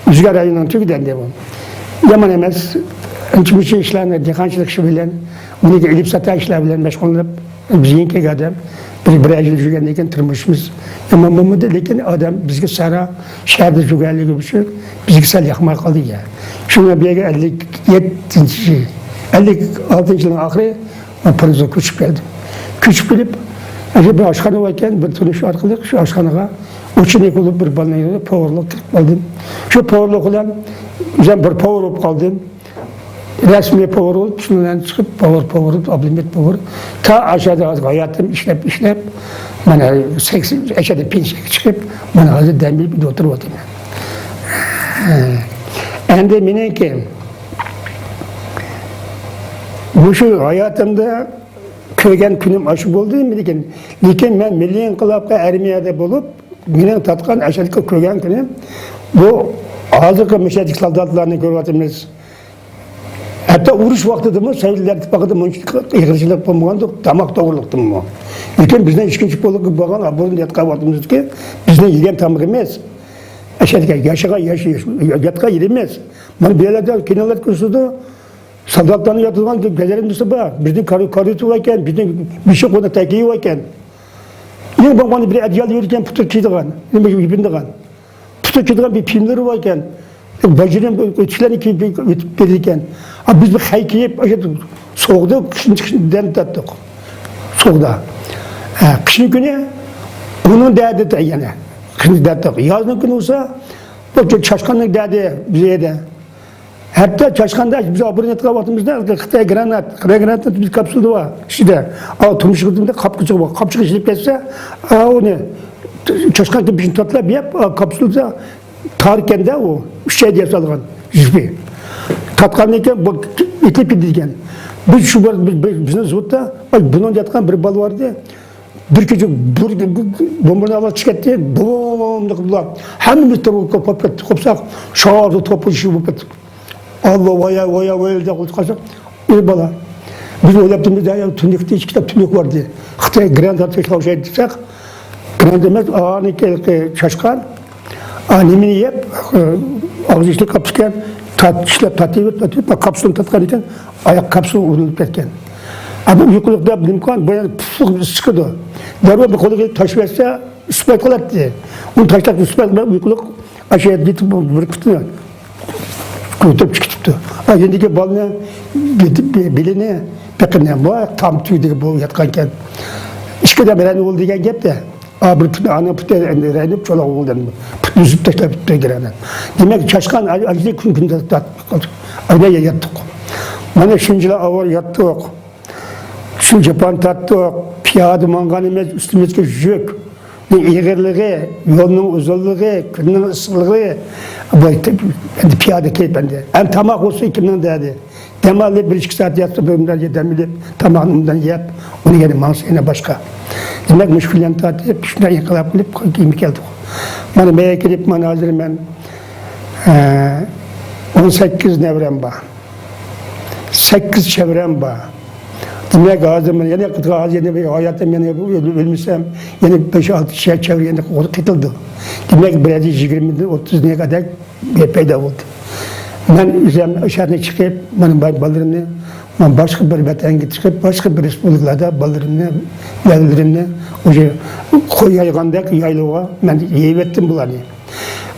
ئۆزگە رايوننىڭ تۈگىدەندى بۇ. يامان ئەمەس. ئانچە-مۇنچە ئىشلارنى، دېھقانچىلىق ئىشى بىلەن، ئۇنىڭ ئېلىپ ساتا ئىشلار بىلەن مەشغۇللىنىپ، بىزگە كەلگەن ئادەم بىر، بىرەر يىل يۈرگەندىن كېيىن تۇرمۇشىمىز يامان بولمىدى، لېكىن ئادەم بىزگە سارا شەھەردە يۈرگەنلىكى ئۈچۈن بىزگە سەل ياقماي قالدى يا. شۇڭا بۇ يەرگە ئەللىك يەتتىنچى، ئەللىك ئالتىنچى يىلنىڭ ئاخىرى مەن پىرىزغا كۆچۈپ كەلدىم. كۆچۈپ كېلىپ، ئەنە بىر ئاشخانا بار ئىكەن، بىر تونۇش ئارقىلىق شۇ ئاشخانىغا ئۇچىنىك بولۇپ بىر بالىنى پوۋېرلىق قىلىپ قالدىم. شۇ پوۋېرلىق بىلەن ئۆزۈم بىر پوۋېر بولۇپ قالدىم. رەسمىي پوۋېر بولۇپ، شۇنىڭ بىلەن چىقىپ، پوۋېر، پوۋېر، ئابلىمىت پوۋېر. تا ئاشۇ يەردە ھاياتىم ئىشلەپ، ئىشلەپ، مانا سەكسەن، ئاشۇ يەردە پېنسىيەگە چىقىپ، مانا ھازىر دەم ئېلىپ ئولتۇرۇپ ئولتۇرىمەن. ئەمدى مېنىڭكى مۇشۇ ھاياتىمدا كۆرگەن كۈنۈم ئاشۇ بولدى، لېكىن، لېكىن مەن مىللىي ئىنقىلابقا ئارمىيەدە بولۇپ، مېنىڭ تارتقان ئەشەدىكى كۆرگەن كۈنۈم بۇ ھازىرقى مۇشەدىكى سالداتلارنى كۆرۈۋاتىمىز. ھەتتا ئۇرۇش ۋاقتىدىمۇ سوۋېتلار ئىتتىپاقىدا مۇنچىلىك ئېغىرچىلىق بولمىغانىدۇق، تاماق توغرىلىقتىمۇ. لېكىن بىزنىڭ ئىككىنچى پولكقا بولغان ئابۇرۇنى ياتقان ۋاقتىمىزدىكى بىزنىڭ يېگەن تامىقىمىز، ئەشەدىكى ياشىغان ياش-، ياتقان يېرىمىز. مانا بۇ يەرلەردە كىنولار كۆرسىتىدۇ. سالداتلارنىڭ ياتىدىغان گەجەرىمىسى بار. بىزنىڭ كارى-، كارىتو بار ئىكەن، بىزنىڭ بېشى قونا تەكىيى بار ئىكەن. يېڭى بولغان بىر ئەدىيال يۈرىكەن پۇتى كىيىدىغان، نېمە يېپىنىدىغان. پۇتى كىيىدىغان بىر كىيىملىرى بار ئىكەن. باجىنىڭ ئۆتۈكلەرنى كىيىپ ئۆتۈپ بېرىدىكەن. ئا، بىز بىر خەي كىيىپ، ئاشۇ سوغۇقتا قىشنى، قىشنى دەم تارتتۇق. سوغۇقتا. ھە، قىشنىڭ كۈنى ئۇنىڭ دەردى يەنە. قىشنى دەم تارتتۇق. يازنىڭ كۈنى بولسا، بۇ چاشقاننىڭ دەردى بىز يەردە. ھەتتا چاشقاندا بىز ئابۇرنى ياتقان ۋاقتىمىزدا خىتاي گرانات، خىتاي گرانات بىز كاپسۇلدا بار ئىچىدە. ئا، تۇمشۇقىدا قاپقىچىغى بار. قاپقىچىغا ئىشلەپ كەتسە، ئا، ئۇنى چاشقان بېشىنى تاتلاپ يەپ، ئا، كاپسۇلدا تاركەندە ئۇ ئۈچەي دەپ سالغان يۈپى. تاتقاندىن كېيىن بۇ ئېتىلىپ كېتىدىكەن. بىز شۇ بىر، بىز، بىز، بىزنىڭ زۇۋۇتتا، ئاي، بۇنىڭ ياتقان بىر بالا بار ئىدى. بىر كېچە بىر بومبىنى ئاۋاز چىقىپ كەتتى. بوم دەپ قىلدى. ھەممىمىز تۇرۇپ قوپۇپ كەتتۇق. قوپساق، شاردا توپا ئىشى بولۇپ كەتتى. ئاللا، ۋايا، ۋايا، ۋايا دەپ قىلىپ قالساق، ئۇ بالا. بىز ئويلاپتىمىز، يا، تۈنۈكتە ئىككى كىتاب تۈنۈك بار دېدى. خىتاي گرانات ئاتمىش تاۋۇش ئېيتساق، گرانات ئەمەس، ئانىكى چاشقان. ئا، نېمىنى يەپ، ئاغزى ئىچىدە كاپسۇلكەن، تارت-، چىشلەپ تارتىۋېرىپ، تارتىۋېرىپ، كاپسۇلنى تارتقان ئىكەن، ئاياق كاپسۇل ئۇرۇلۇپ كەتكەن. ئا، بۇ ئۇيقۇلۇق دەپ نېمە قىلغان، بۇ يەنە پۇف-، ئىسسىق ئىدى. دەررۇ بىر قولىغا تاشلىۋەتسە، ئىسسىپ قالاتتى. ئۇنى تاشلاپ ئىسسىپ قالماي ئۇيقۇلۇق ئاشۇ يەردە يېتىپ بىر پۇتىنى كۆتۈرۈپ چىقىپتۇ. ئا، يېنىدىكى بالىنى، بېتى-، بې-، بېلىنى، بېقىنى، بۇ تام تۈۋىدىكى بولۇپ ياتقانىكەن. ئىككى ئادەم رەنە بولدى دېگەن گەپتە. ئا، بىر پۇتى، ئانا پۇتى رەنە بولدى، پۇتنى ئۈزۈپ تاشلاپ كېتىپتۇ گرانات. دېمەك، چاشقان ئاجىزى كۈن كۈن تارتىپ قالدى. ئايدا ياتتۇق. مانا شۇنچىلا ئاۋارە ياتتۇق. شۇ جاپان تارتتۇق. پىيادە ماڭغان ئەمەس، ئۈستىمىزگە يۈك. ئېغىرلىقى، يولنىڭ ئۇزۇنلۇقى، كۈننىڭ ئىسسىقلىقى، بۇ ئەمدى پىيادە كېلىپ ئەمدى. ئەمدى تاماق بولسا كىمنىڭ دەردى؟ دەم ئالىپ بىر ئىككى سائەت ياتسا، بىر مۇنداق دەم ئېلىپ، تاماقنى مۇنداق يەپ، ئۇنى يەنە ماڭسا يەنە باشقا. دېمەك، مۇشۇ كۈنلەرنى تارتىپ، شۇنداق ئىنقىلاب قىلىپ، كېلىپ كەلدۇق. مانا مەيەرگە كېلىپ، مانا ھازىر مەن، ئە، ئون سەككىز نەۋرەم بار. سەككىز چەۋرەم بار. دېمەك، ھازىر مەن يەنە، ھازىر يەنە بىر ھاياتىم، يەنە ئۆل-، ئۆلمىسەم، يەنە بەش-ئالتە چە-، چەۋرە يەنە قېتىلىدۇ. دېمەك، بىر يىگىرمىدىن ئوتتۇز نەگە قەدەر پەيدا بولدى. مەن ئۆزۈم شەھەردىن چىقىپ، مانا باي-، بالىلىرىمنى، مەن باشقا بىر ۋەتەنگە چىقىپ، باشقا بىر رېسپۇبلىكىلاردا بالىلىرىمنى، نەۋرىلىرىمنى ئۇژې قوي يايغاندەك يايلىۋا مەن يېيىۋەتتىم بۇلارنى.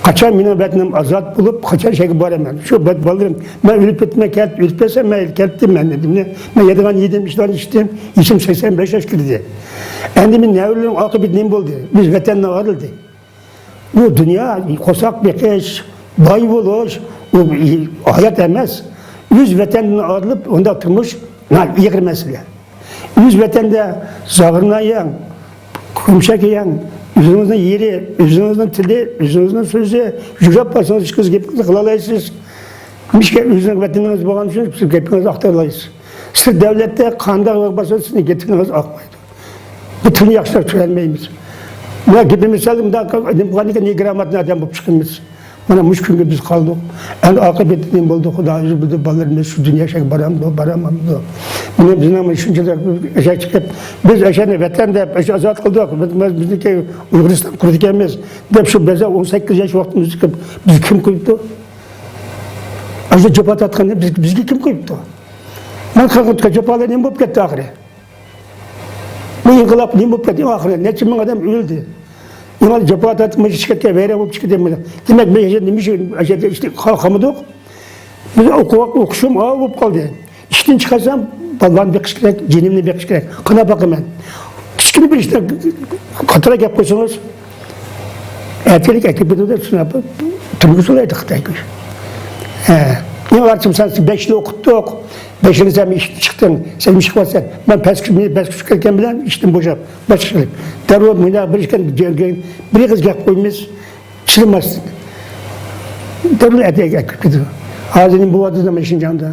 قاچان مېنىڭ ۋەتىنىم ئازاد بولۇپ، قاچان شەھەرگە بارىمەن؟ شۇ بال-، بالىلىرىم، مەن ئۆلۈپ كەتتىم، مەن كەت-، ئۆلۈپ كەتسەم، مەن كەتتىم، مەن دېدىم. مەن يەيدىغان يېدىم، ئىچىدىغان ئىچتىم، يېشىم سەكسەن بەش ياشقا كىردى. ئەمدى مېنىڭ نەۋرىلىرىم ئاقىۋىتى نېمە بولدى؟ بىز ۋەتەندىن ئايرىلدى. بۇ دۇنيا، قورساق بېقىش، باي بولۇش، ئۇ ھايات ئەمەس. ئۆز ۋەتەندىن ئايرىلىپ، ئۇنداق تۇرمۇش ئېغىر مەسىلە. ئۆز ۋەتەندە زاغرىنى يەڭ، كۆمشەك يەڭ، ئۆزىڭىزنىڭ يېرى، ئۆزىڭىزنىڭ تىلى، ئۆزىڭىزنىڭ سۆزى، يۈگۈرۈپ بارسىڭىز، ئىشقىلىپ گېپىڭىزنى قىلالايسىز. نېمىشقا ئۆزىڭىز ۋەتىنىڭىز بولغان ئۈچۈن سىز گېپىڭىزنى ئاختۇرالايسىز. سىرت دۆلەتتە قانداق بارسىڭىز، سىزنىڭ گېپىڭىز ئاقمايدۇ. بۇ تىلنى ياخشىراق چۈشەنمەيمىز. مانا گېپىمىز سەل مۇنداق نېمە بولغاندىكىن، نېگراماتنى ئادەم بولۇپ چىقىمىز. مانا مۇشۇ كۈنگە بىز قالدۇق. ئەمدى ئاقىۋىتى نېمە بولدى، خۇدا ئۆزى بىلدى. بالىلىرىمىز شۇ دۇنيا شەك بارامدۇ، بارامامدۇ؟ مانا بىزنىڭ مانا شۇنچىلىك ئەشەك چىقىپ، بىز ئەشەنى ۋەتەن دەپ ئەشە ئازاد قىلدۇق. بىز، بىز، بىزنىڭكى ئۇيغۇرىستان قۇرىدىكەنمىز دەپ شۇ بەزەن ئون سەككىز ياش ۋاقتىمىزنى چىقىپ، بىز كىم قويۇپتۇ؟ ئاشۇ جاپا تارتقاننى بىز، بىزگە كىم قويۇپتۇ؟ مانا قىلغان جاپالار نېمە بولۇپ كەتتى ئاخىرى؟ بۇ ئىنقىلاب نېمە بولۇپ كەتتى ئاخىرى؟ نەچچە مىڭ ئادەم ئۆلدى. يەنە جاپا تارتىپ، مۇشۇ چىقىپ كەتكەن، ۋەيران بولۇپ چىقىپ كەتكەن. دېمەك، مەن نېمە ئۈچۈن ئىشتە قالمىدۇق؟ بىز ئوقۇ-، ئوقۇشۇم ئاۋۇ بولۇپ قالدى. ئىشتىن چىقارسام، بالىلارنى بېقىش كېرەك، جېنىمنى بېقىش كېرەك. قانداق باقىمەن؟ كىچىككىنە بىر ئىشتا قاتتىقراق گەپ قىلسىڭىز، ئەتىلىك ئەكىپ كېتىدۇ، شۇنداق تۈرمىگە سولايدۇ خىتاي. ھە. نېمە بارچىم، سەن بەش يىل ئوقۇتتۇق، بەش يىل سەن ئىشتىن چىقتىڭ، سەن نېمە ئىش قىلىۋاتىسەن؟ مەن پەسكۈچ، مېنى پەسكۈچ كەلگەن بىلەن ئىشتىن بوشاپ، باشقا ئىش قىلىپ. دەررۇ مۇنداق بىر ئىشكەن، بىر قىز گەپ قويىمىز، چىدىماستىن. دەررۇ ئەتىگە ئەكىپ كېتىدۇ. ھازىر نېمە بولۇۋاتىدۇ مانا شىنجاڭدا؟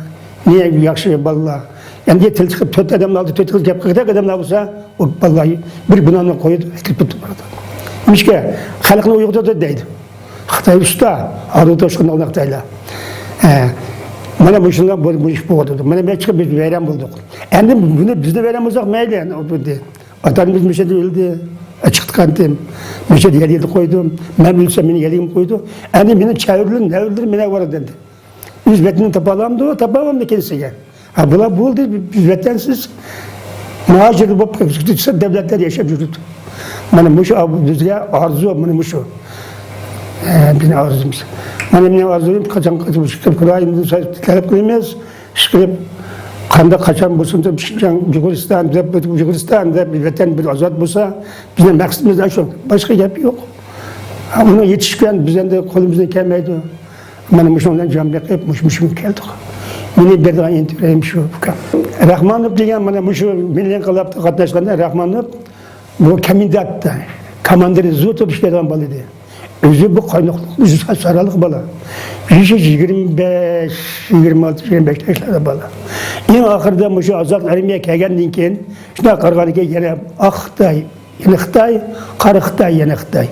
نېمە ياخشى بالىلار؟ ئەمدى تىل چىقىپ، تۆت ئادەمنىڭ ئالدىدا تۆت قىز گەپ قىلغۇدەك ئادەملەر بولسا، ئۇ بالىلار بىر گۇناھنى قويىدۇ، ئەكىپ كېتىپ بارىدۇ. نېمىشقا؟ خەلقنى ئويغىتىدۇ دەيدۇ. خىتاي ئۇستا، ھارۋا توشقىنى ئۇنداق دەيلا. ھە. مانا مۇشۇنداق بۇ، بۇ ئىش بولۇۋاتىدۇ. مانا مەن چىقىپ بىز ۋەيران بولدۇق. ئەمدى بۇنى، بىزنى ۋەيران بولساق مەيلى، ئەمدى ئۇ بۇ دە-، ئاتا-ئانىمىز مۇشۇ يەردە ئۆلدى. ئاچىقتىكەنتىم. مۇشۇ يەردە يەرگە قويدۇم. مەن ئۆلسەم مېنى يەرگە قويىدۇ. ئەمدى مېنىڭ چەۋرىلىم، نەۋرىلىرىم مېنى ۋارىدەمدى. ئۆز ۋەتىنىنى تاپالامدۇ؟ تاپالامدۇ كېلىشىگە؟ ھە، بۇلار بولدى، بىز ۋەتەنسىز مۇھاجىر بولۇپ، سىرت دۆلەتلەردە ياشاپ يۈرىدۇ. مانا مۇشۇ بىزگە ئارزۇ، مانا مۇشۇ. ھە، بىزنىڭ ئارزۇمىز. مانا مېنىڭ ئارزۇيۇم، قاچان، قاچان چىقىپ، خۇدايىمدىن تەلەپ قىلىمىز. ئىشقىلىپ، قانداق، قاچان بولسۇن، شىنجاڭ، ئۇيغۇرىستان دەپ، ئۇيغۇرىستان دەپ ۋەتەن بىر ئازاد بولسا، بىزنىڭ مەقسىتىمىز شۇ. باشقا گەپ يوق. ھە، ئۇنىڭ يېتىشكەن بىز ئەمدى قولىمىزدىن كەلمەيدۇ. مانا مۇشۇنىڭ بىلەن جان بېقىپ، مۇشۇ، مۇشۇ كۈنگە كەلدۇق. مېنى بېرىدىغان ئىنتىرىيەم شۇ، ئۇكام. راخمانوف دېگەن، مانا مۇشۇ مىللىي ئىنقىلابتا قاتناشقاندا راخمانوف، بۇ كومېندانت، كوماندىر زۇتۇپ ئىشلەيدىغان بالا ئىدى. ئۆزى بۇ قايناقلىق، ئۆزى سارالىق بالا. يېشى يىگىرمە بەش، يىگىرمە ئالتە، يىگىرمە بەش ياشلاردا بالا. ئەڭ ئاخىرىدا مۇشۇ ئازاد ئارمىيە كەلگەندىن كېيىن، شۇنداق قارىغاندىن كېيىن يەنە ئاق خىتاي، يەنە خىتاي، قارا خىتاي، يەنە خىتاي.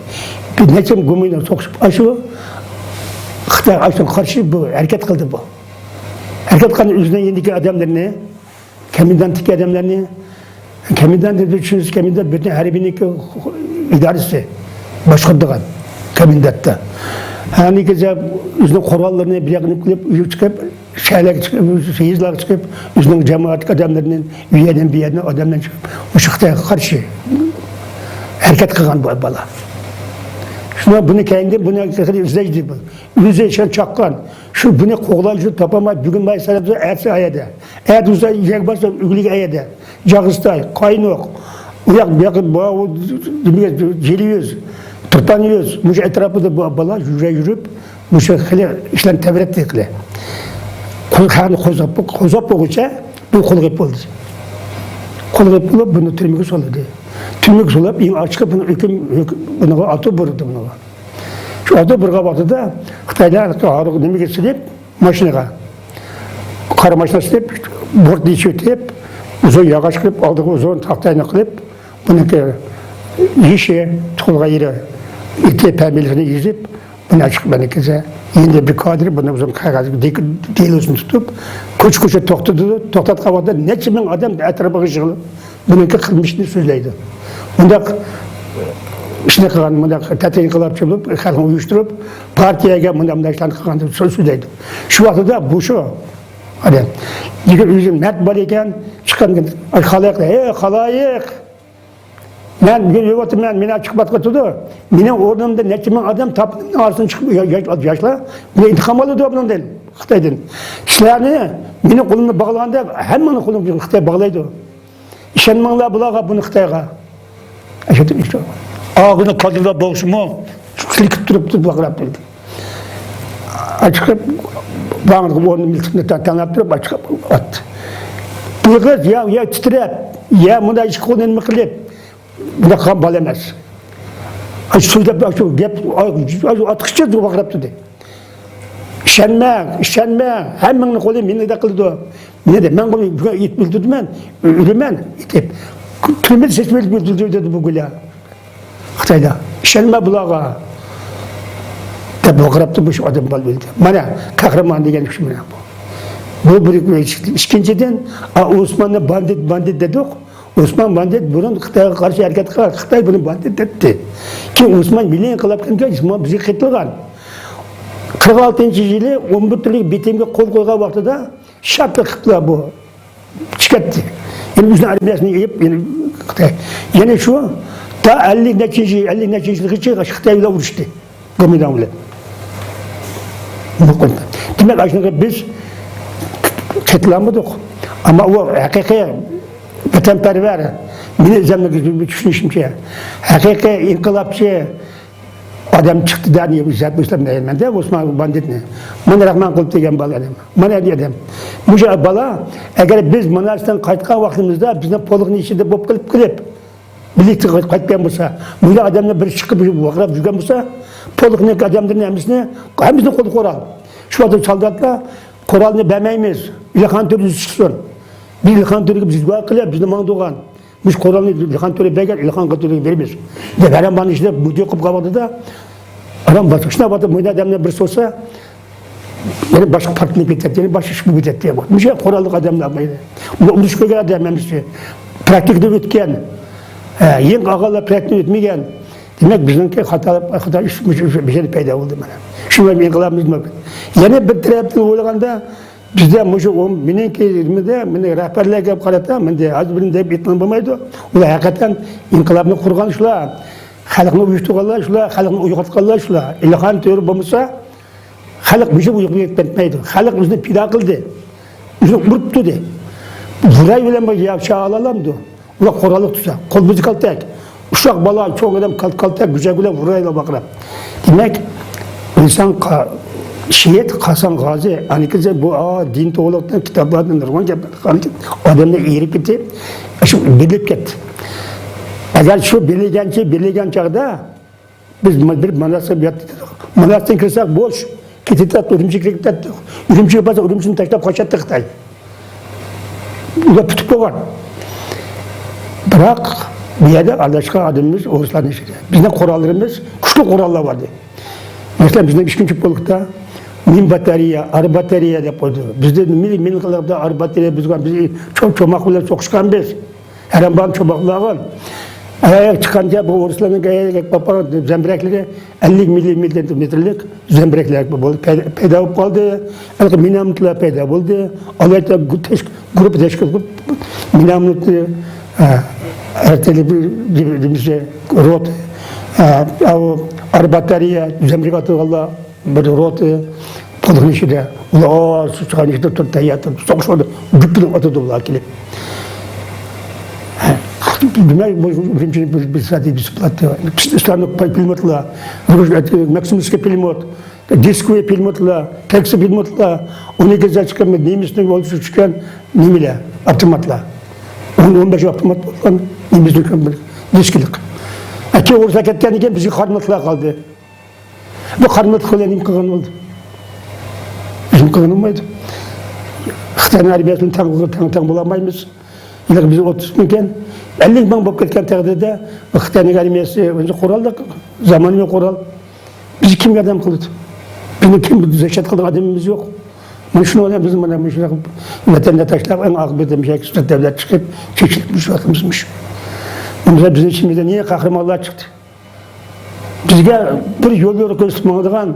بىر نەچچە گۇمىنى سوقۇشۇپ، ئاشۇ خىتاي، ئاشۇنىڭ قارشى بۇ ھەرىكەت قىلدى بۇ. ھەرىكەت قىلغان ئۆزىنىڭ يېنىدىكى ئادەملىرىنى، كومېندانتتىكى ئادەملەرنى، كومېندانت دېسە چۈشىنىسىز، كومېندانت بۈتۈن ھەربىينىڭكى ئىدارىسى باشقۇرىدىغان كومېندانتتا. ھەنى كېسە ئۆزىنىڭ قوراللىرىنى بىر ياققا قىلىپ، ئۆيگە چىقىپ، شەھەرلەرگە چىقىپ، يېزىلارغا چىقىپ، ئۆزىنىڭ جامائەتتىكى ئادەملىرىنى، ئۇ يەردىن، بۇ يەردىن ئادەملەرنى چىقىپ، مۇشۇ خىتايغا قارشى ھەرىكەت قىلغان بۇ بالا. شۇڭا بۇنى كەينىدىن بۇنى ئىزدەيدۇ بۇ. ئۆزى ئىشەن چاققان. شۇ بۇنى قوغلايدۇ، شۇ تاپالماي، بۈگۈن ماي سەرەپ، ئەتىسى ئايەدە. ئەتە بولسا يەك بارسا ئۆگلۈك ئەيەدە. جاغىستاي، قاينوق، ئۇ ياق، بۇ ياق، بۇ، بۇ، نېمىگە، جېلىيۆز، تۇرپانيۆز، مۇشۇ ئەتراپىدا بۇ بالا يۈرە يۈرۈپ، مۇشۇ خېلى ئىشلارنى تەۋرەتتى خېلى. قول-، خەقنى قوزغاپ، قوزغاپ بولغۇچە بۇ قولغا بولدى. قولغا بولۇپ، بۇنى تۈرمىگە سولىدى. تۈرمىگە سولاپ، ئەڭ ئاخىرقى بۇنى ھۆكۈم، ھۆكۈم، بۇنىغا ئاتۇ بۇيرۇدى بۇنىغا. شۇ ئاتۇ بۇيرۇغان ۋاقتىدا خىتايلار ھارۇق نېمىگە سېلىپ، ماشىنىغا، قارا ماشىنا سېلىپ، بۇرۇتنى چۆتۈپ، ئۇزۇن ياغاچ قىلىپ، ئالدىغا ئۇزۇن تاختاينى قىلىپ، بۇنىڭكى يېشى، تۇغۇلغان يېرى، ئېتى، فامىلىسىنى يېزىپ، بۇنى ئاچىقىپ مەن كېسە، يەنە بىر كادىر بۇنى ئۇزۇن قەغەزگە دېك-، دېلوسىنى تۇتۇپ، كوچا-كوچا توختىتىدۇ. توختاتقان ۋاقىتتا نەچچە مىڭ ئادەم ئەتراپىغا يىغىلىپ، بۇنىڭكى قىلمىشىنى سۆزلەيدۇ. ئۇنداق ئىشنى قىلغان، مۇنداق تەتۈر ئىنقىلابچى بولۇپ، خەلقنى ئۇيۇشتۇرۇپ، پارتىيەگە مۇنداق، مۇنداق ئىشلارنى قىلغان دەپ سۆ-، سۆزلەيدۇ. شۇ ۋاقىتتا بۇ شۇ ئادەم. لېكىن ئۆزى مەرد بار ئىكەن، چىققان، «ئاي، خالايىق، ھەي، خالايىق! مەن بۈگۈن يۈرۈۋاتىمەن، مېنى چىقىپ ئاتقا تۇرىدۇ. مېنىڭ ئورنۇمدا نەچچە مىڭ ئادەم تاپىنىڭ ئارىسىدىن چىقىپ، يا-، يا-، ياشلار، مېنى ئىنتىقام ئالىدۇ بۇنىڭدىن، خىتايدىن. سىلەرنى، مېنىڭ قولۇمنى باغلىغاندا، ھەممىڭنىڭ قولىنى خىتاي باغلايدۇ. ئىشەنمەڭلار بۇلارغا، بۇنى خىتايغا.» ئاغزىنى قازىلاپ بولسىمۇ، سىلكىپ تۇرۇپ، تۇرۇپ ۋارقىراپ تۇردى. ئاچىقىپ، باغرىغا ئورنى مىلتىقنى تا-، تەڭلەپ تۇرۇپ، ئاچىقىپ ئاتتى. بۇ قىز يا، يا تىترەپ، يا مۇنداق ئىككى قولىنى نېمە قىلىپ، بۇنداق قىلغان بالا ئەمەس. ئاشۇ سۆزلەپ، ئاشۇ گەپ، ئاشۇ ئاتقىچە ۋارقىراپ تۇردى. «ئىشەنمە، ئىشەنمە، ھەممىڭنىڭ قولى مېنى ئىدارە قىلىدۇ.» مېنى دە، مەن بۇنى يېتىپ ئۆلتۈردۈم مەن، ئۆلىمەن يېتىپ. تۈرمىدە سېتىپ ئۆلتۈردۈم دېدى بۇ گۇليا. خىتايدا. «ئىشەنمە بۇلارغا» دەپ ۋارقىراپتۇ، مۇشۇ ئادەم بالا ئۆلدى. مانا، قەھرىمان دېگەن كىشى مانا بۇ. بۇ بىر. ئىككىنچىدىن، ئا، ئوسماننى باندىت، باندىت دېدۇق. ئوسمان باندىت بۇرۇن خىتايغا قارشى ھەرىكەت قىلغان، خىتاي بۇنى باندىت دەپتۇ. كېيىن ئوسمان مىللىي ئىنقىلاب قىلغان، ئوسمان بىزگە قېتىلغان. قىرىق ئالتىنچى يىلى ئون بىر تۈرلۈك بىتىمگە قول قويغان ۋاقتىدا شەرتلىك قىپلا بۇ چىقاتتى. يەنە ئۆزىنىڭ ئارمىيەسىنى يىغىپ، يەنە خىتاي. يەنە شۇ تا ئەللىك نەچچىنچى، ئەللىك نەچچىنچى يىلغىچە خىتاي بىلەن ئۇرۇشتى. گومىنداڭ بىلەن. دېمەك، ئاشۇنىڭغا بىز قېتىلالمىدۇق. ئەمما ئۇ ھەقىقىي ۋەتەنپەرۋەر، مېنىڭ ئۆزۈمنىڭ چۈشىنىشىمچە، ھەقىقىي ئىنقىلابچى ئادەم چىقتى دە، ئىززەت ئىسلام دەيمەن دە، ئوسمان باندىتنى. مانا رەھمانقۇلۇپ دېگەن بالا ئادەم. مانا ئادەم. مۇشۇ بالا، ئەگەر بىز مۇناسىۋەتتىن قايتقان ۋاقتىمىزدا بىزنىڭ پولكنىڭ ئىچىدە بولۇپ قېلىپ، قېلىپ، مىللىتى قايتقان بولسا، مۇشۇ ئادەمنى بىر چىقىپ ۋارقىراپ يۈرگەن بولسا، پولكنىڭ ئادەملىرىنى ھەممىسىنى، ھەممىسىنىڭ قولىدا قورال. شۇ ۋاقىتتا سالداتلار، «قورالنى بەرمەيمىز، ئىلخان تۆرە چىقسۇن. بىز ئىلخان تۆرىگە بىز دۇئا قىلىپ، بىزنى ماڭدۇرغان. بىز قورالنى ئىلخان تۆرە بەرگەن، ئىلخان تۆرىگە بېرىمىز» دەپ، ھەرەمباننىڭ ئىچىدە مۇدىر قىلىپ قالغاندا، ئارام باسقۇچنا باتىپ، مۇنداق ئادەمنى بىر سورىسا، يەنە باشقا پارتنى كېتەتتى، يەنە باشقا ئىش بولۇپ كېتەتتى. مۇشۇ قوراللىق ئادەملەر ئۇلار ئۇرۇش كۆرگەن ئادەم ئەمەس. پراكتىكىدىن ئۆتكەن، ھە، يېڭى ئالغانلار پراكتىكىدىن ئۆتمىگەن. دېمەك، بىزنىڭكى خاتا، خاتا ئىش، مۇشۇ، مۇشۇ، مۇشۇ يەردە پەيدا بولدى مانا. شۇ ئىنقىلابىمىز مۇمكىن. يەنە بىر تەرەپتىن ئويلىغاندا، بىزدە مۇشۇ ئون، مېنىڭكى، مېنى رەھبەرلەرگە دەپ قارىتا، مەندە ھازىر بىرنى دەپ ئېيتقىلى بولمايدۇ. ئۇلار ھەقىقەتەن ئىنقىلابنى قۇرغان شۇلار، خەلقنى ئۇيۇشتۇرغانلار شۇلار، خەلقنى ئويغاتقانلار شۇلار. ئىلخان تۆرە بولمىسا، خەلق مۇشۇ ئۇيقۇغا يېتىپ كەتمەيدۇ. خەلق ئۆزىنى پىدا قىلدى. ئۆزىنى ئۇرۇپ تۇردى. بۇ راي بىلەن بىر ياشا ئالالامدۇ؟ ئۇلار قوراللىق تۇرسا، قولىمىزدا كالتەك. ئۇششاق بالا، چوڭ ئادەم كال-، كالتەك، گۈجەك بىلەن ئۇرايلا ۋارقىراپ. دېمەك، ئۆلسەڭ قا-، شېھىت، قالساڭ غازى. ئاندىن كېيىن بۇ، ئا، دىن توغرىلىقتىن كىتابلاردىن نۇرغۇن گەپلەر چىققان، ئادەملەر ئېرىپ كېتىپ، شۇ بېرىلىپ كەتتى. ئەگەر شۇ بېرىلگەنچە، بېرىلگەن چاغدا، بىز ما-، بىر ماناسقا ياتتۇق. ماناستىن كىرسەك بوش. كېتىۋېتىپ ئۈرۈمچىگە كىرىپ كەتتۇق. ئۈرۈمچىگە بارساق ئۈرۈمچىنى تاشلاپ قاچاتتى خىتاي. ئۇلار پۈتۈپ بولغان. بىراق، بۇ يەردە ئارىلاشقان ئادىمىمىز ئورۇسلارنىڭ ئىچىدە. بىزنىڭ قوراللىرىمىز، كۈچلۈك قوراللار بار ئىدى. مەسىلەن، بىزنىڭ ئىككىنچى پولكتا مىن باتارېيە، ئارباتارېيە دەپ قويدى. بىزدە مىن، مىن قىلىقتا ئارباتارېيە، بىز، بىز چو-، چوماق بىلەن سوقۇشقان بىز. ھەرەمبان چوماقلارغا ئاياق چىققانچە بۇ ئورۇسلارنىڭ ئاياق باپا زەمبىرەكلىرى ئەللىك مىللىمېتىرلىك زەمبىرەكلەر بولۇپ پەيدا، پەيدا بولۇپ قالدى. ھېلىقى مىناميوتلار پەيدا بولدى. ئالايىتە گۇ-، تەش-، گۇرۇپپا تەشكىل قىلىپ، مىناميوتنى، ئە، ئەرتەكلىك بىر، بىر، بىر، بىر روتا، ئە، ئاۋۇ ئارباتارېيە زەمبىرەك ئاتىدىغانلار، بىر روتا پولكنىڭ ئىچىدە، ئۇلار سۇ چىققان ئىچىدە تۇرۇپ، تەييار تۇرۇپ، سوقۇشۇۋاتىدۇ، گۈپپىدە ئاتىدۇ ئۇلار كېلىپ. دېمەك، بۇ ئۈرۈمچىنى بىر، بىر سائەت بېسىپ بولاتتى. ئىسلاملىق پىلىموتلار، ماكسىموۋسكىي پىلىموت، دىسكوۋىي پىلىموتلار، تاكسى پىلىموتلار، ئون ئىككى زاچكا نېمىسنىڭ يولچىسى چۈشكەن نېمىلەر، ئاپتوماتلار. ئون، ئون بەش ئاپتومات بولغان نېمىسنىڭ دىسكىلىق. كېيىن ئورۇسلار كەتكەندىن كېيىن بىزگە قارا مىلتىقلار قالدى. بۇ قارا مىلتىق بىلەن نېمە قىلغان بولدى؟ ھېچنېمە قىلغان بولمايدۇ. خىتاينىڭ ئارمىيەسىنى تەڭ، تەڭ، تەڭ بولالمايمىز. ھېلىقى بىز ئوتتۇز مىڭكەن، ئەللىك مىڭ بولۇپ كەتكەن تەقدىردە، بۇ خىتاينىڭ ئارمىيەسى ئۆزى قوراللىق، زامانىۋى قورال. بىزگە كىم ياردەم قىلىدۇ؟ بىزنىڭ كىم دەھشەت قىلىدىغان ئادىمىمىز يوق. مانا شۇنىڭ بىلەن بىز مانا مۇشۇنداق ۋەتەندە تاشلاپ، ئەڭ ئاقىبەتتە مۇشۇ دۆلەت چىقىپ، چېچىلىپ مۇشۇ ۋاقتىمىز مۇشۇ. بۇنىڭدا بىزنىڭ ئىچىمىزدە نى قەھرىمانلار چىقتى. بىزگە بىر يول يورۇق كۆرسىتىپ ماڭىدىغان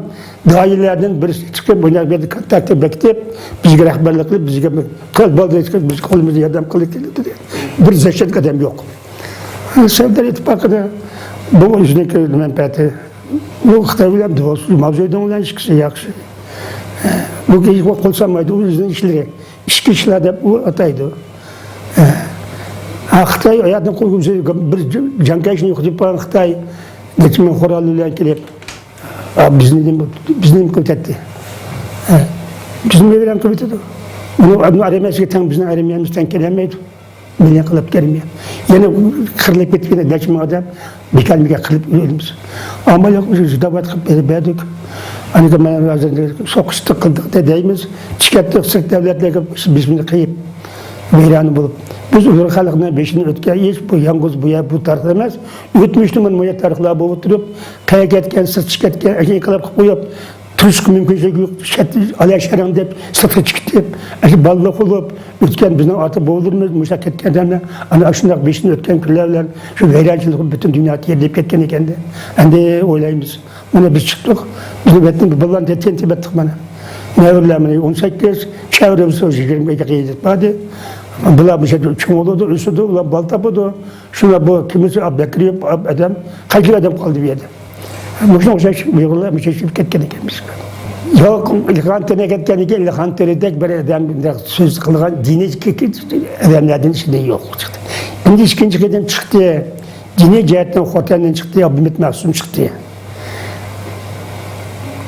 دائىرىلەردىن بىرسى چىقىپ، بۇ يەردە كونتاكت بېكىتىپ، بىزگە رەھبەرلىك قىلىپ، بىزگە بىر قىل بالدۇر، بىز قولىمىزدا ياردەم قىلىپ كېلىدۇ دېگەن بىر زەھشەتلىك ئادەم يوق. سەۋدەر ئىتتىپاقىدا بۇ ئۆزىنىڭكى مەنپەئەتى. بۇ خىتاي بىلەن دوست، ماۋزېدۇڭ بىلەن ئىككىسى ياخشى. بۇ قول سالمايدۇ، ئۇ ئۆزىنىڭ ئىشلىرى. ئىچكى ئىشلار دەپ ئۇ ئاتايدۇ. ھە، خىتاي ھاياتنى قۇرغۇزۇپ، بىر جانكەشنى يوقىتىپ بارغان خىتاي، نەچچە مىڭ قورالى بىلەن كېلىپ، بىزنى، بىزنى نېمە قىلىۋېتەتتى؟ ھە، بىزنى ۋەيران قىلىۋېتىدۇ. ئۇنىڭ ئارمىيەسىگە تەڭ، بىزنىڭ ئارمىيەمىز تەڭ كېلەلمەيدۇ. مىليون قىلىپ كەلمىگەن. يەنە قىرىلىپ كېتىپ، يەنە نەچچە مىڭ ئادەم بىكارمىكەن قىلىپ ئۆلىمىز. ئەمما يوق، بىز داۋات قىلىپ بېرىپ بەردۇق. ئاندىن كېيىن مانا ھازىر سوقۇشتا قىلدۇق دەيمىز. چىقىپ كەتتۇق سىرت دۆلەتلەرگە، بىز بۇنى قىيىپ ۋەيرانە بولۇپ. بىز ئۇيغۇر خەلقىنىڭ بېشىدىن ئۆتكەن ئىش، بۇ يالغۇز بۇ يەر، بۇ تارىخ ئەمەس. ئۆتمۈشتە مانا بۇ يەر تارىخلار بولۇپ تۇرۇپ، قەيەرگە كەتكەن، سىرتقا كەتكەن، ئىنقىلاب قىلىپ قويۇپ، تۇرۇشقا مۇمكىنچىلىك يوق. شەت-، ئالا شەرەڭ دەپ سىرتقا چىقىپ، ئاشۇ بالىلار بولۇپ ئۆتكەن بىزنىڭ ئاتا بوۋىلىرىمىز، مۇشۇ كەتكەن ئادەملەر، ئەنە ئاشۇنداق بېشىدىن ئۆتكەن كۈنلەر بىلەن شۇ ۋەيرانچىلىق پۈتۈن دۇنياغا يېيىلىپ كەتكەن ئىكەن. ئەمدى ئويلايمىز. مانا بىز چىقتۇق. بىز ۋەتەننى بالىلارنى تېنتىۋەتتۇق مانا. نەۋرىلەر مانا ئون سەككىز، چەۋرىمىز يىگىرمە يېتىپ باردى. بۇلار مۇشۇ يەردە چوڭ بولىدۇ، ئۆسىدۇ، ئۇلار بالا تاپىدۇ. شۇنداق بۇ كىمسى بەكرى ئادەم، قانچىلىك ئادەم قالدى بۇ يەردە. مۇشۇنىڭغا ئوخشاش ئۇيغۇرلار مۇشۇ ئىشلەپ كەتكەن ئىكەنمىز. يوق، ئىلھام تېرە كەتكەن ئىكەن، ئىلھام تېرىدەك بىر ئادەم بۇنداق سۆز قىلغان دىنىي ئادەملەردىن ئىشىدە يوق چىقتى. ئەمدى ئىككىنچى قېتىم چىقتى. دىنىي جەھەتتىن خوتەندىن چىقتى، ئابدۇمىت مەخسۇم چىقتى.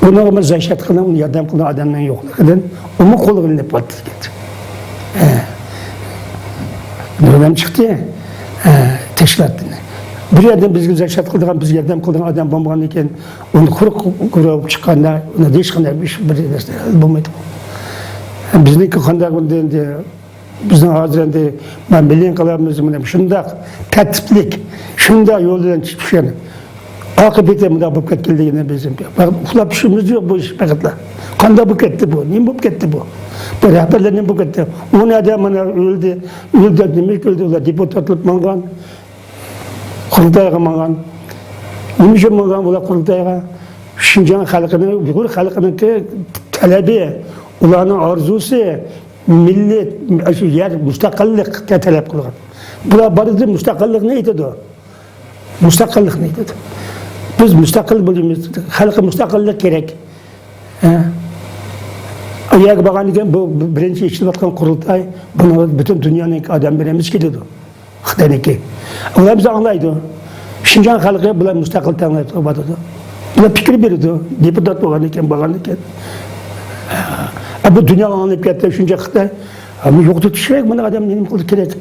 ئۇنىڭغا زەھشەت قىلىپ، ياردەم قىلغان ئادەمنىڭ يوقلۇقىدىن ئۇمۇ قولغا ئېلىنىپ قالدى. ھە. نۇرغۇن چىقتى. ھە، تەشكىلاتتىن. بىر يەردىن بىزگە زەھشەت قىلىدىغان، بىزگە ياردەم قىلىدىغان ئادەم بولمىغاندىن كېيىن، ئۇنى قۇرۇق گۇرۇھ چىققاندا، ئۇنى ھېچقانداق ئىش، بىر نەرسە بولمايدۇ. بىزنىڭكى قانداق ئەمدى، بىزنىڭ ھازىر ئەمدى، مانا مىليون قىلارمىز، مانا شۇنداق تەرتىپلىك، شۇنداق يول بىلەن چۈشكەن. ئاقىۋىتى مۇنداق بولۇپ كەتكەنلىكىنى بىز ئۇخلاپ چۈشىمىز يوق بۇ ئىش ھەقىدە. قانداق بولۇپ كەتتى بۇ؟ نېمە بولۇپ كەتتى بۇ؟ بۇ رەھبەرلەر نېمە بولۇپ كەتتى؟ ئۇ نەدە مانا ئۆلدى، ئۆلدى، نېمە ئۆلدى؟ ئۇلار دېپۇتاتلىق ماڭغان، قۇرۇلتايغا ماڭغان. نېمە ئۈچۈن ماڭغان ئۇلار قۇرۇلتايغا؟ شىنجاڭ خەلقىنىڭ، ئۇيغۇر خەلقىنىڭكى تەلىپى، ئۇلارنىڭ ئارزۇسى، مىللىي، شۇ يەر مۇستەقىللىقنى تەلەپ قىلغان. بۇلار بارىدۇ، مۇستەقىللىقنى ئېيتىدۇ. مۇستەقىللىقنى ئېيتىدۇ. بىز مۇستەقىل بولىمىز. خەلققە مۇستەقىللىق كېرەك. ھە؟ ئۇ يەرگە بارغاندىن كېيىن بۇ بىرىنچى ئېچىلىۋاتقان قۇرۇلتاي، بۇنىڭغا پۈتۈن دۇنيانىڭ ئادەملىرى ھەممىسى كېلىدۇ. خىتاينىڭكى. ئۇلار بىزنى ئاڭلايدۇ. شىنجاڭ خەلقى بۇلار مۇستەقىل تەڭلەپ باتىدۇ. بۇلار پىكىر بېرىدۇ. دېپۇتات بولغاندىكىن، بولغاندىكىن. ئە، بۇ دۇنيا ئاڭلاپ كەتتى، شۇنچە خىتاي. ئە، بۇ يوقىتىش كېرەك، بۇنداق ئادەمنى نېمە قىلىش كېرەك؟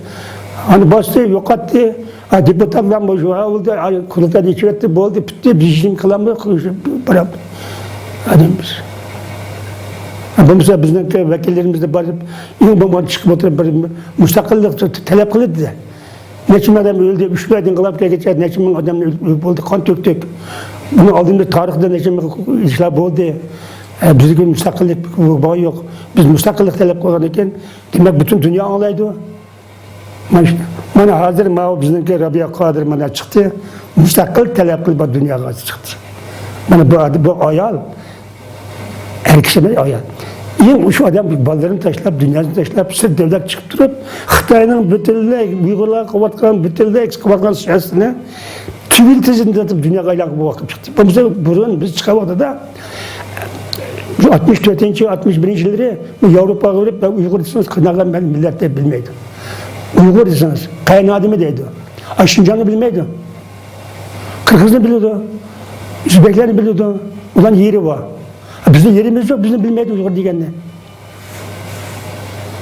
ئانى باستى، يوقاتتى. ئە، دېپۇتاتلار بۇ شۇ، ئە، بولدى، ئە، قۇرۇلتاينى ئېچىۋەتتى، بولدى، پۈتتى، بىز ئىشنى قىلالماي، بىراق ئادەم بىز. ئە، بولمىسا بىزنىڭكى ۋەكىللىرىمىزنى بارىپ، ئەڭ بولمىغاندا چىقىپ ئولتۇرۇپ بىر مۇستەقىللىق تەلەپ قىلىدۇ. نەچچە مىڭ ئادەم ئۆلدى، ئۈچ ئايدىن ئىنقىلاب كەلگەچكە نەچچە مىڭ ئادەم ئۆلۈپ بولدى، قان تۆكتۇق. بۇنىڭ ئالدىندا تارىختا نەچچە مىڭ ئىشلار بولدى. ئە، بىزگە مۇستەقىللىق بولغان يوق. بىز مۇستەقىللىق تەلەپ قىلغاندىكىن، دېمەك، پۈتۈن دۇنيا ئاڭلايدۇ. مانا، مانا ھازىر ماۋۇ بىزنىڭكى رابىيە قادىر مانا چىقتى. مۇستەقىل تەلەپ قىلىپ دۇنياغا چىقتى. مانا بۇ، بۇ ئايال. ئەر كىشى بىلەن ئايال. ئەڭ شۇ ئادەم بالىلىرىنى تاشلاپ، دۇنياسىنى تاشلاپ، سىرت دۆلەت چىقىپ تۇرۇپ، خىتاينىڭ پۈتۈنلەي ئۇيغۇرلارغا قىلىۋاتقان، پۈتۈنلەي قىلىۋاتقان سىياسىتىنى تۈگۈل تىزىملىتىپ دۇنياغا ئېلان قىلىپ چىقتى. بولمىسا بۇرۇن بىز چىققان ۋاقتىدا، شۇ ئاتمىش تۆتىنچى، ئاتمىش بىرىنچى يىللىرى بۇ ياۋروپاغا بېرىپ، مەن ئۇيغۇر دېسىڭىز، قانداق مەن مىللەت دەپ بىلمەيدۇ. ئۇيغۇر دېسىڭىز، قەيەرنىڭ ئادىمى دەيدۇ. ئا، شىنجاڭنى بىلمەيدۇ. قىرغىزنى بىلىدۇ. ئۆزبەكلەرنى بىلىدۇ. ئۇلارنىڭ يېرى بار. بىزنىڭ يېرىمىز يوق، بىزنى بىلمەيدۇ ئۇيغۇر دېگەننى.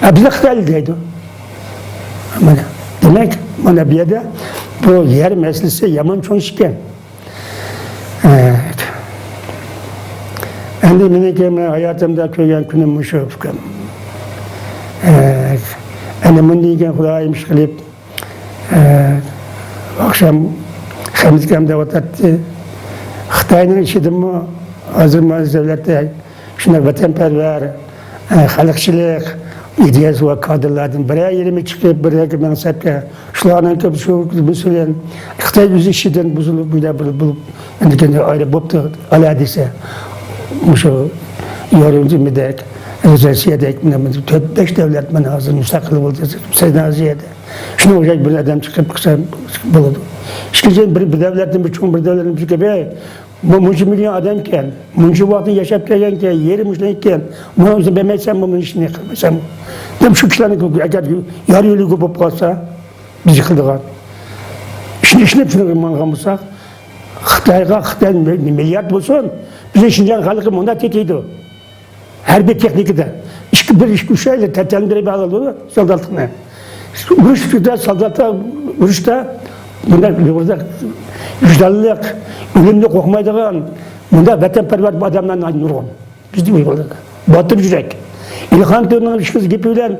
ھە، بىزنى خىتايلى دەيدۇ. مانا، دېمەك، مانا بۇ يەردە بۇ يەر مەسىلىسى يامان چوڭ ئىكەن. ھە. ئەمدى مېنىڭكى مەن ھاياتىمدا كۆرگەن كۈنۈم مۇشۇ، ئۇكام. ھە. ئەمدى مۇندىن كېيىن خۇدايىم ئىشقىلىپ، ئاخشام خەمىت ئاكام دەۋاتاتتى. خىتاينىڭ ئىچىدىمۇ ھازىر مانا دۆلەتتە شۇنداق ۋەتەنپەرۋەر، خەلقچىلىك، ئىدىيەسى بار كادىرلاردىن بىرەر يېرىمى چىقىپ، بىرەر مەنسەپكە، شۇلارنىڭ كۆپ شۇ، مەسىلەن، خىتاي ئۆز ئىشىدىن بۇزۇلۇپ، بۇنداق بولۇپ، بولۇپ، ئەندىكىن ئايرىپ بوپتۇ، ئەلە دېسە، مۇشۇ ياۋروپىدەك، روسىيەدەك، مانا بۇ تۆت، بەش دۆلەت مانا ھازىر مۇستەقىل بولدى، سەيدازىيەدە. شۇنىڭ ئوخشاش بىر ئادەم چىقىپ قىلسا بولىدۇ. ئىككىنچىدىن، بىر، بىر دۆلەتتىن، بىر چوڭ بىر دۆلەتتىن بىر كۆپەي، بۇ مۇنچە مىليون ئادەمكەن، مۇنچە ۋاقىت ياشاپ كەلگەنكەن، يېرى مۇشۇنىڭكەن، مانا ئۆزى بەرمەيسەنمۇ، بۇنى ئىشىنى قىلمايسەنمۇ دەپ، شۇ كىشىلەرنى ئەگەر يار يۆلىگە بولۇپ قالسا، بىز يىقىلىدىغان. شۇنى ئىشىنىپ، شۇنى ماڭغان بولساق، خىتايغا، خىتاي مىليارد بولسۇن، بىزنىڭ شىنجاڭ خەلقى مۇنداق تېتىيدۇ. ھەربىي تېخنىكىدا ئىككى، بىر، ئىككى، ئۈچ ئايلا تەتەلەندۈرۈپ ئالىدۇ سالداتلىقنى. ئۇرۇش ئۈستىدە سالداتلار ئۇرۇشتا بۇنداق يۇقىرىدا ۋىجدانلىق، ئۆلۈمدىن قورقمايدىغان، بۇنداق ۋەتەنپەرۋەر ئادەملەر نۇرغۇن. بىزدە ئۇيغۇرلاردا باتۇر يۈرەك. ئىلھام تۆرىنىڭ ئىككى گېپى بىلەن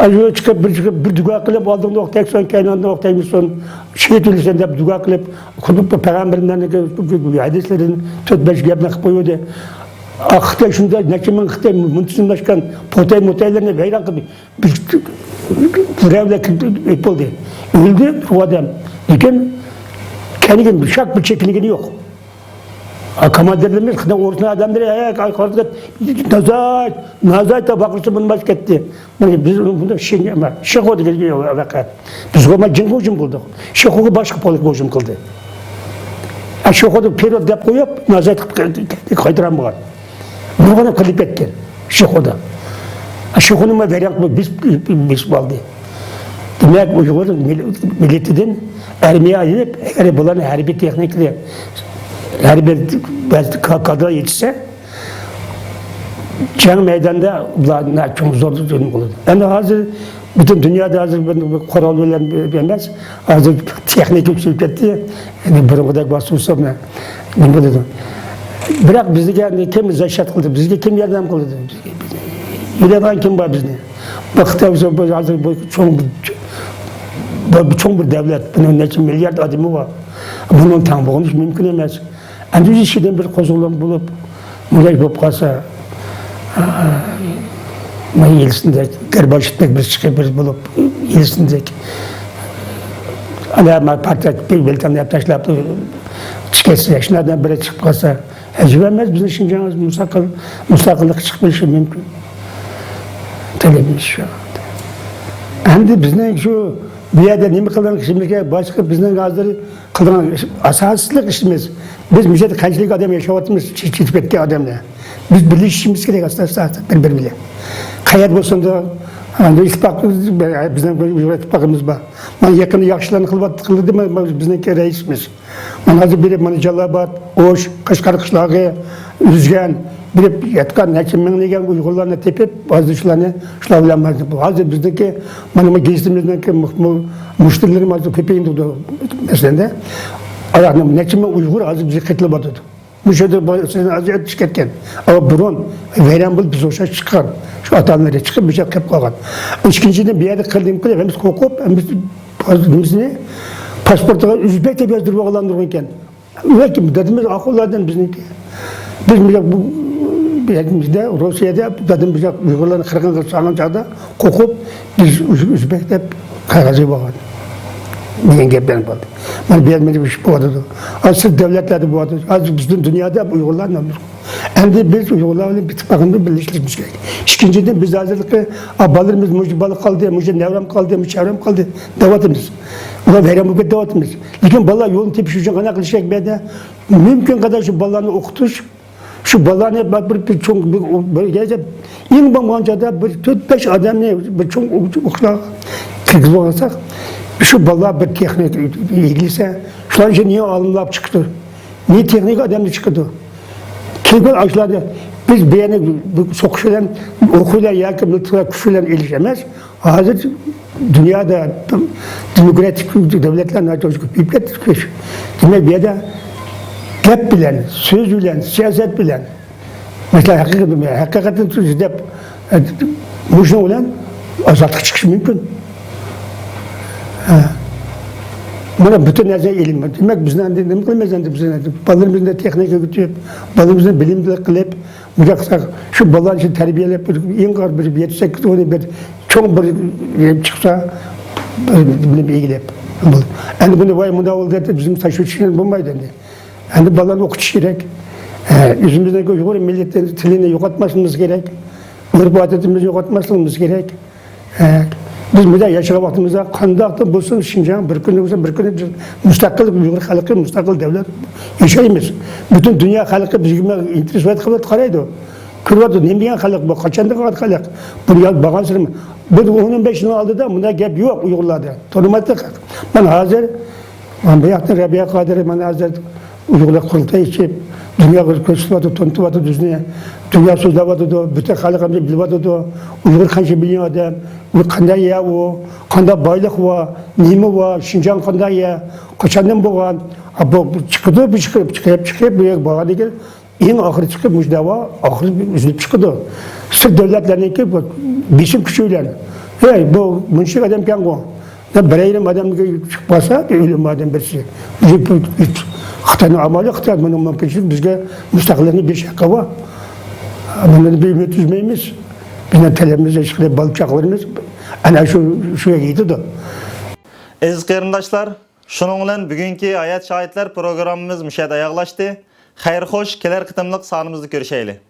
ئايۇ چىقىپ، بىر چىقىپ، بىر دۇئا قىلىپ، ئالدىڭدا ئوق تەگسۇن، كەينىڭدىن ئوق تەگمىسۇن، شېھىت ئۆلىسەن دەپ دۇئا قىلىپ، خۇددى پەيغەمبەرلەرنىڭ ھەدىسلىرىدىن تۆت، بەش گەپنى قىلىپ قويۇۋەردى. خىتاي شۇنداق نەچچە مىڭ خىتاي مۇنتىزىملاشقان پوتەي موتەيلەرنى ۋەيران قىلدى. بىر، بىرەۋلەر بولدى. ئۆلدى بۇ ئادەم. لېكىن كەينىگە شاق بىر چېكىنگىنى يوق. كوماندىرلىرىمىز خىتاي ئورۇسنىڭ ئادەملىرى، ھەي، قارىسىغا، نازايت، نازايت دەپ ۋارقىرىسا بۇنى باشقا كەتتى. مانا بىز ئۇنى بۇنى شىنجاڭ، شىخۇدا ۋەقە. بىز ئۇنىڭغا جىڭغا ھۇجۇم قىلدۇق. شىخۇغا باشقا پولك ھۇجۇم قىلدى. شىخۇدا پېرېۋود دەپ قويۇپ، نازايت قايتۇرغان بولغان. نۇرغۇن قىلىپ كەتكەن شىخۇدا. شىخۇنى ما ۋەيران قىلىپ بېسىپ، بېسىپ ئالدى. دېمەك، ئۇيغۇر مىللىتىدىن ئارمىيە ئېلىپ، ئەگەر بۇلارنى ھەربىي تېخنىكىدا، ھەربىي كادىر يېتىشسە، جەڭ مەيدانىدا بۇلار چوڭ زور زۇلۇم قىلىدۇ. ئەمدى ھازىر پۈتۈن دۇنيادا ھازىر بىر، بىر قورال بىلەن ئەمەس، ھازىر تېخنىكا كۈچىيىپ كەتتى. ئەمدى بۇرۇنقىدەك باسسا نېمە بولىدۇ. بىراق بىزگە ئەمدى كىم زاكشات قىلدى؟ بىزگە كىم ياردەم قىلدى؟ يۆلەيدىغان كىم بار بىزنى؟ بۇ خىتاي بولسا بۇ ھازىر بۇ چوڭ بىر، بۇ چوڭ بىر دۆلەت. بۇنىڭ نەچچە مىليارد ئادىمى بار. بۇنىڭ تەڭ بولۇشى مۇمكىن ئەمەس. ئەمدى ئىچىدىن بىر قوزغىلىڭ بولۇپ، مۇنداق بولۇپ قالسا، مانا يېلتسىندەك، گورباچېۋتەك بىر چىقىپ بىر بولۇپ، يېلتسىندەك، ئانا ما پارتىيە بىر بىلتەملەپ تاشلاپ چىقىپ كەتسە، شۇنىڭدىن بىرى چىقىپ قالسا، ئەجەب ئەمەس، بىزنىڭ شىنجاڭىمىز مۇستەقىل، مۇستەقىللىققا چىقىپ كېلىشى مۇمكىن. تەلىپىمىز شۇ. ئەمدى بىزنىڭ شۇ بۇ يەردە نېمە قىلغان ئىشىمىزگە باشقا بىزنىڭ ھازىر قىلىدىغان ئىش، ئاساسلىق ئىشىمىز، بىز مۇشۇ يەردە قانچىلىك ئادەم ياشاۋاتىمىز، چېچىلىپ كەتكەن ئادەملەر. بىز بىرلىشىشىمىز كېرەك ئاستا-ئاستا بىر-بىرى بىلەن. قەيەردە بولسۇن، ئىتتىپاق، بىزنىڭ بىر ئىتتىپاقىمىز بار. مانا يېقىندا ياخشىلارنى قىلىۋاتتى، قىلدى بىزنىڭكى رەئىسىمىز. مانا ھازىر بېرىپ، مانا جالالئاباد، ئوش، قەشقەر قىشلاقى، ئۈزگەن، بېرىپ ياتقان نەچچە مىڭ دېگەن ئۇيغۇرلارنى تېپىپ، ھازىر شۇلارنى، شۇلار بىلەن مانا، ھازىر بىزنىڭكى، مانا بۇ گېزىتىمىزنىڭكى مۇ-، مۇ-، مۇشتەرىلىرى ھازىر كۆپىيىدۇ، مەسىلەن، ئاياغنى نەچچە مىڭ ئۇيغۇر ھازىر بىزگە قېتىلىۋاتىدۇ. مۇشۇ يەردە بۇ سىزنى ھازىر ئۆتۈپ كەتكەن. ئەمما بۇرۇن ۋەيران بولۇپ بىز ئوخشاش چىققان. شۇ ئاتا-ئانىلىرى چىقىپ، مۇشۇ يەردە قېلىپ قالغان. ئىككىنچىدىن، بۇ يەردە قىلدىم قىلىپ، ھەممىسى قورقۇپ، ھەممىسى نېمىسىنى، پاسپورتىغا ئۆزبەك دەپ يازدۇرۇپ ئالغان نۇرغۇنكەن. لېكىن دادىمىز ئاخۇنلاردىن بىزنىڭكى. بىز بۇ، بۇ، بۇ يەردە، روسىيەدە دادىم بۇ ئۇيغۇرلارنى قىرغىنغا سالغان چاغدا قورقۇپ، بىز ئۆز-، ئۆزبەك دەپ قەغەز يېزىپ ئالغان دېگەن گەپلەر بولدى. مانا بۇ يەردە مانا شۇ بولۇۋاتىدۇ. ھازىر سىرت دۆلەتلەردە بولۇۋاتىدۇ. ھازىر بىزدىن دۇنيادا ئۇيغۇرلار ناملىق. ئەمدى بىز ئۇيغۇرلار بىلەن بىر ئىتتىپاقىمىزنى بىرلەشتۈرۈشىمىز كېرەك. ئىككىنچىدىن، بىز ھازىرقى، ئا، بالىلىرىمىز مۇشۇ بالا قالدى، مۇشۇ نەۋرەم قالدى، مۇشۇ چەۋرەم قالدى دەۋاتىمىز. ئۇلار ۋەيران بولۇپ كېتىۋاتىمىز. لېكىن بالىلار يولنى تېپىش ئۈچۈن قانداق قىلىش كېرەك بۇ يەردە؟ مۇمكىن قەدەر شۇ بالىلارنى ئوقۇتۇش، شۇ بالىلارنى بىر، بىر، بىر چوڭ، بىر، بىر، بىر، ئەڭ بولمىغان چاغدا بىر تۆت، بەش ئادەمنى بىر چوڭ ئوقۇتقۇچىلارغا كىرگۈزۈپ ئالساق، شۇ بالىلار بىر تېخنىكا ئىگىلىسە، شۇلار ئىچىدىن نى ئالىملار چىقىدۇ، نى تېخنىكا ئادەملەر چىقىدۇ. كېيىن ئاشۇلارنى بىز بۇ يەرنى بۇ سوقۇش بىلەن، ئوق بىلەن ياكى مىلتىق بىلەن، كۈچ بىلەن ئېلىش ئەمەس، ھازىر دۇنيادا دېموكراتىك دۆلەتلەر ناھايىتى كۆپىيىپ كەتتى. دېمەك، بۇ يەردە گەپ بىلەن، سۆز بىلەن، سىياسەت بىلەن، مەسىلەن، ھەقىقەت، ھەقىقەتنى سۆزلەپ، مۇشۇنىڭ بىلەن ئازادلىققا چىقىش مۇمكىن. ھە. مانا پۈتۈن نەرسە ئىلىم. دېمەك، بىزنى ئەمدى نېمە قىلىمىز ئەمدى بىز ئەمدى؟ بالىلىرىمىزنى تېخنىكىغا ئۆتۈپ، بالىلىرىمىزنى بىلىملىك قىلىپ، مۇشۇنداق قىلساق، شۇ بالىلارنى شۇ تەربىيەلەپ، بىر ئېنىقراق بىر يەتتە سەككىز ئوننى بىر چوڭ بىر يەپ چىقسا، بىر بىلىم ئىگىلەپ. ئەمدى بۇنى ۋاي مۇنداق بولدى دەپ بىزمۇ تاشلاپ چۈشكىلى بولمايدۇ ئەمدى. ئەمدى بالىلارنى ئوقۇتۇش كېرەك. ئە، ئۆزىمىزنىڭ ئۇيغۇر مىللىتى تىلىنى يوقاتماسلىقىمىز كېرەك. ئۆرپ-ئادىتىمىزنى يوقاتماسلىقىمىز كېرەك. ئە، بىز مۇنداق ياشىغان ۋاقتىمىزدا قانداقتۇر بولسۇن شىنجاڭ بىر كۈنى بولسا بىر كۈنى بىز مۇستەقىل ئۇيغۇر خەلقى، مۇستەقىل دۆلەت ياشايمىز. پۈتۈن دۇنيا خەلقى بىزگە ئىنتىرېس قىلىپ قارايدۇ. كۆرۈۋاتىدۇ، نېمە دېگەن خەلق بۇ، قاچان دېگەن خەلق. بۇ يا بارغانسېرى، بۇ ئون بەش يىلنىڭ ئالدىدا مۇنداق گەپ يوق ئۇيغۇرلاردا. تونۇمايتتۇق. مەن ھازىر، مانا بۇ ياقتىن رەبىيە قادىر، مانا ھازىر ئۇيغۇرلار قۇرۇلتاي ئېچىپ، دۇنياغا كۆرسىتىۋاتىدۇ، تونۇتۇۋاتىدۇ بىزنى. دۇنيا سۆزلەۋاتىدۇ، پۈتۈن خەلق ھەممىسى بىلىۋاتىدۇ. ئۇيغۇر قانچە مىليون ئادەم، ئۇ قانداق يەر ئۇ، قانداق بايلىق بار، نېمە بار، شىنجاڭ قانداق يەر، قاچاندىن بولغان. ھا، بۇ، بۇ چىقىدۇ، بۇ چىقىپ، چىقىپ، چىقىپ، بۇ يەرگە بارغاندىن كېيىن، ئەڭ ئاخىرى چىقىپ، مۇشۇ دەۋا ئاخىرى ئۈزۈلۈپ چىقىدۇ. سىرت دۆلەتلەرنىڭكى بۇ بېسىم كۈچى بىلەن، ھەي، بۇ مۇنچىلىك ئادەمكەنغۇ، دەپ بىرەر يېرىم ئادەمگە چىقىپ قالسا، بىر ئۆلۈم ئادەم بىرسى. بىز، بىز، خىتاينىڭ ئامالى خىتاي، بۇنىڭ مۇمكىنچىلىكى بىزگە مۇستەقىللىقنى بېرىش ھەققى بار. بۇنى بىر ئۈمىد ئۈزمەيمىز. بىزنىڭ تەلىپىمىز، ئىشقىلىپ بالا چاقىلىرىمىز ئەنە شۇ، شۇ يەرگە يېتىدۇ. ئەزىز قېرىنداشلار، شۇنىڭ بىلەن بۈگۈنكى ھايات شاھىتلار پروگراممىمىز مۇشۇ يەردە ئاياغلاشتى. خەير خوش، كېلەر قېتىملىق سانىمىزدا كۆرۈشەيلى.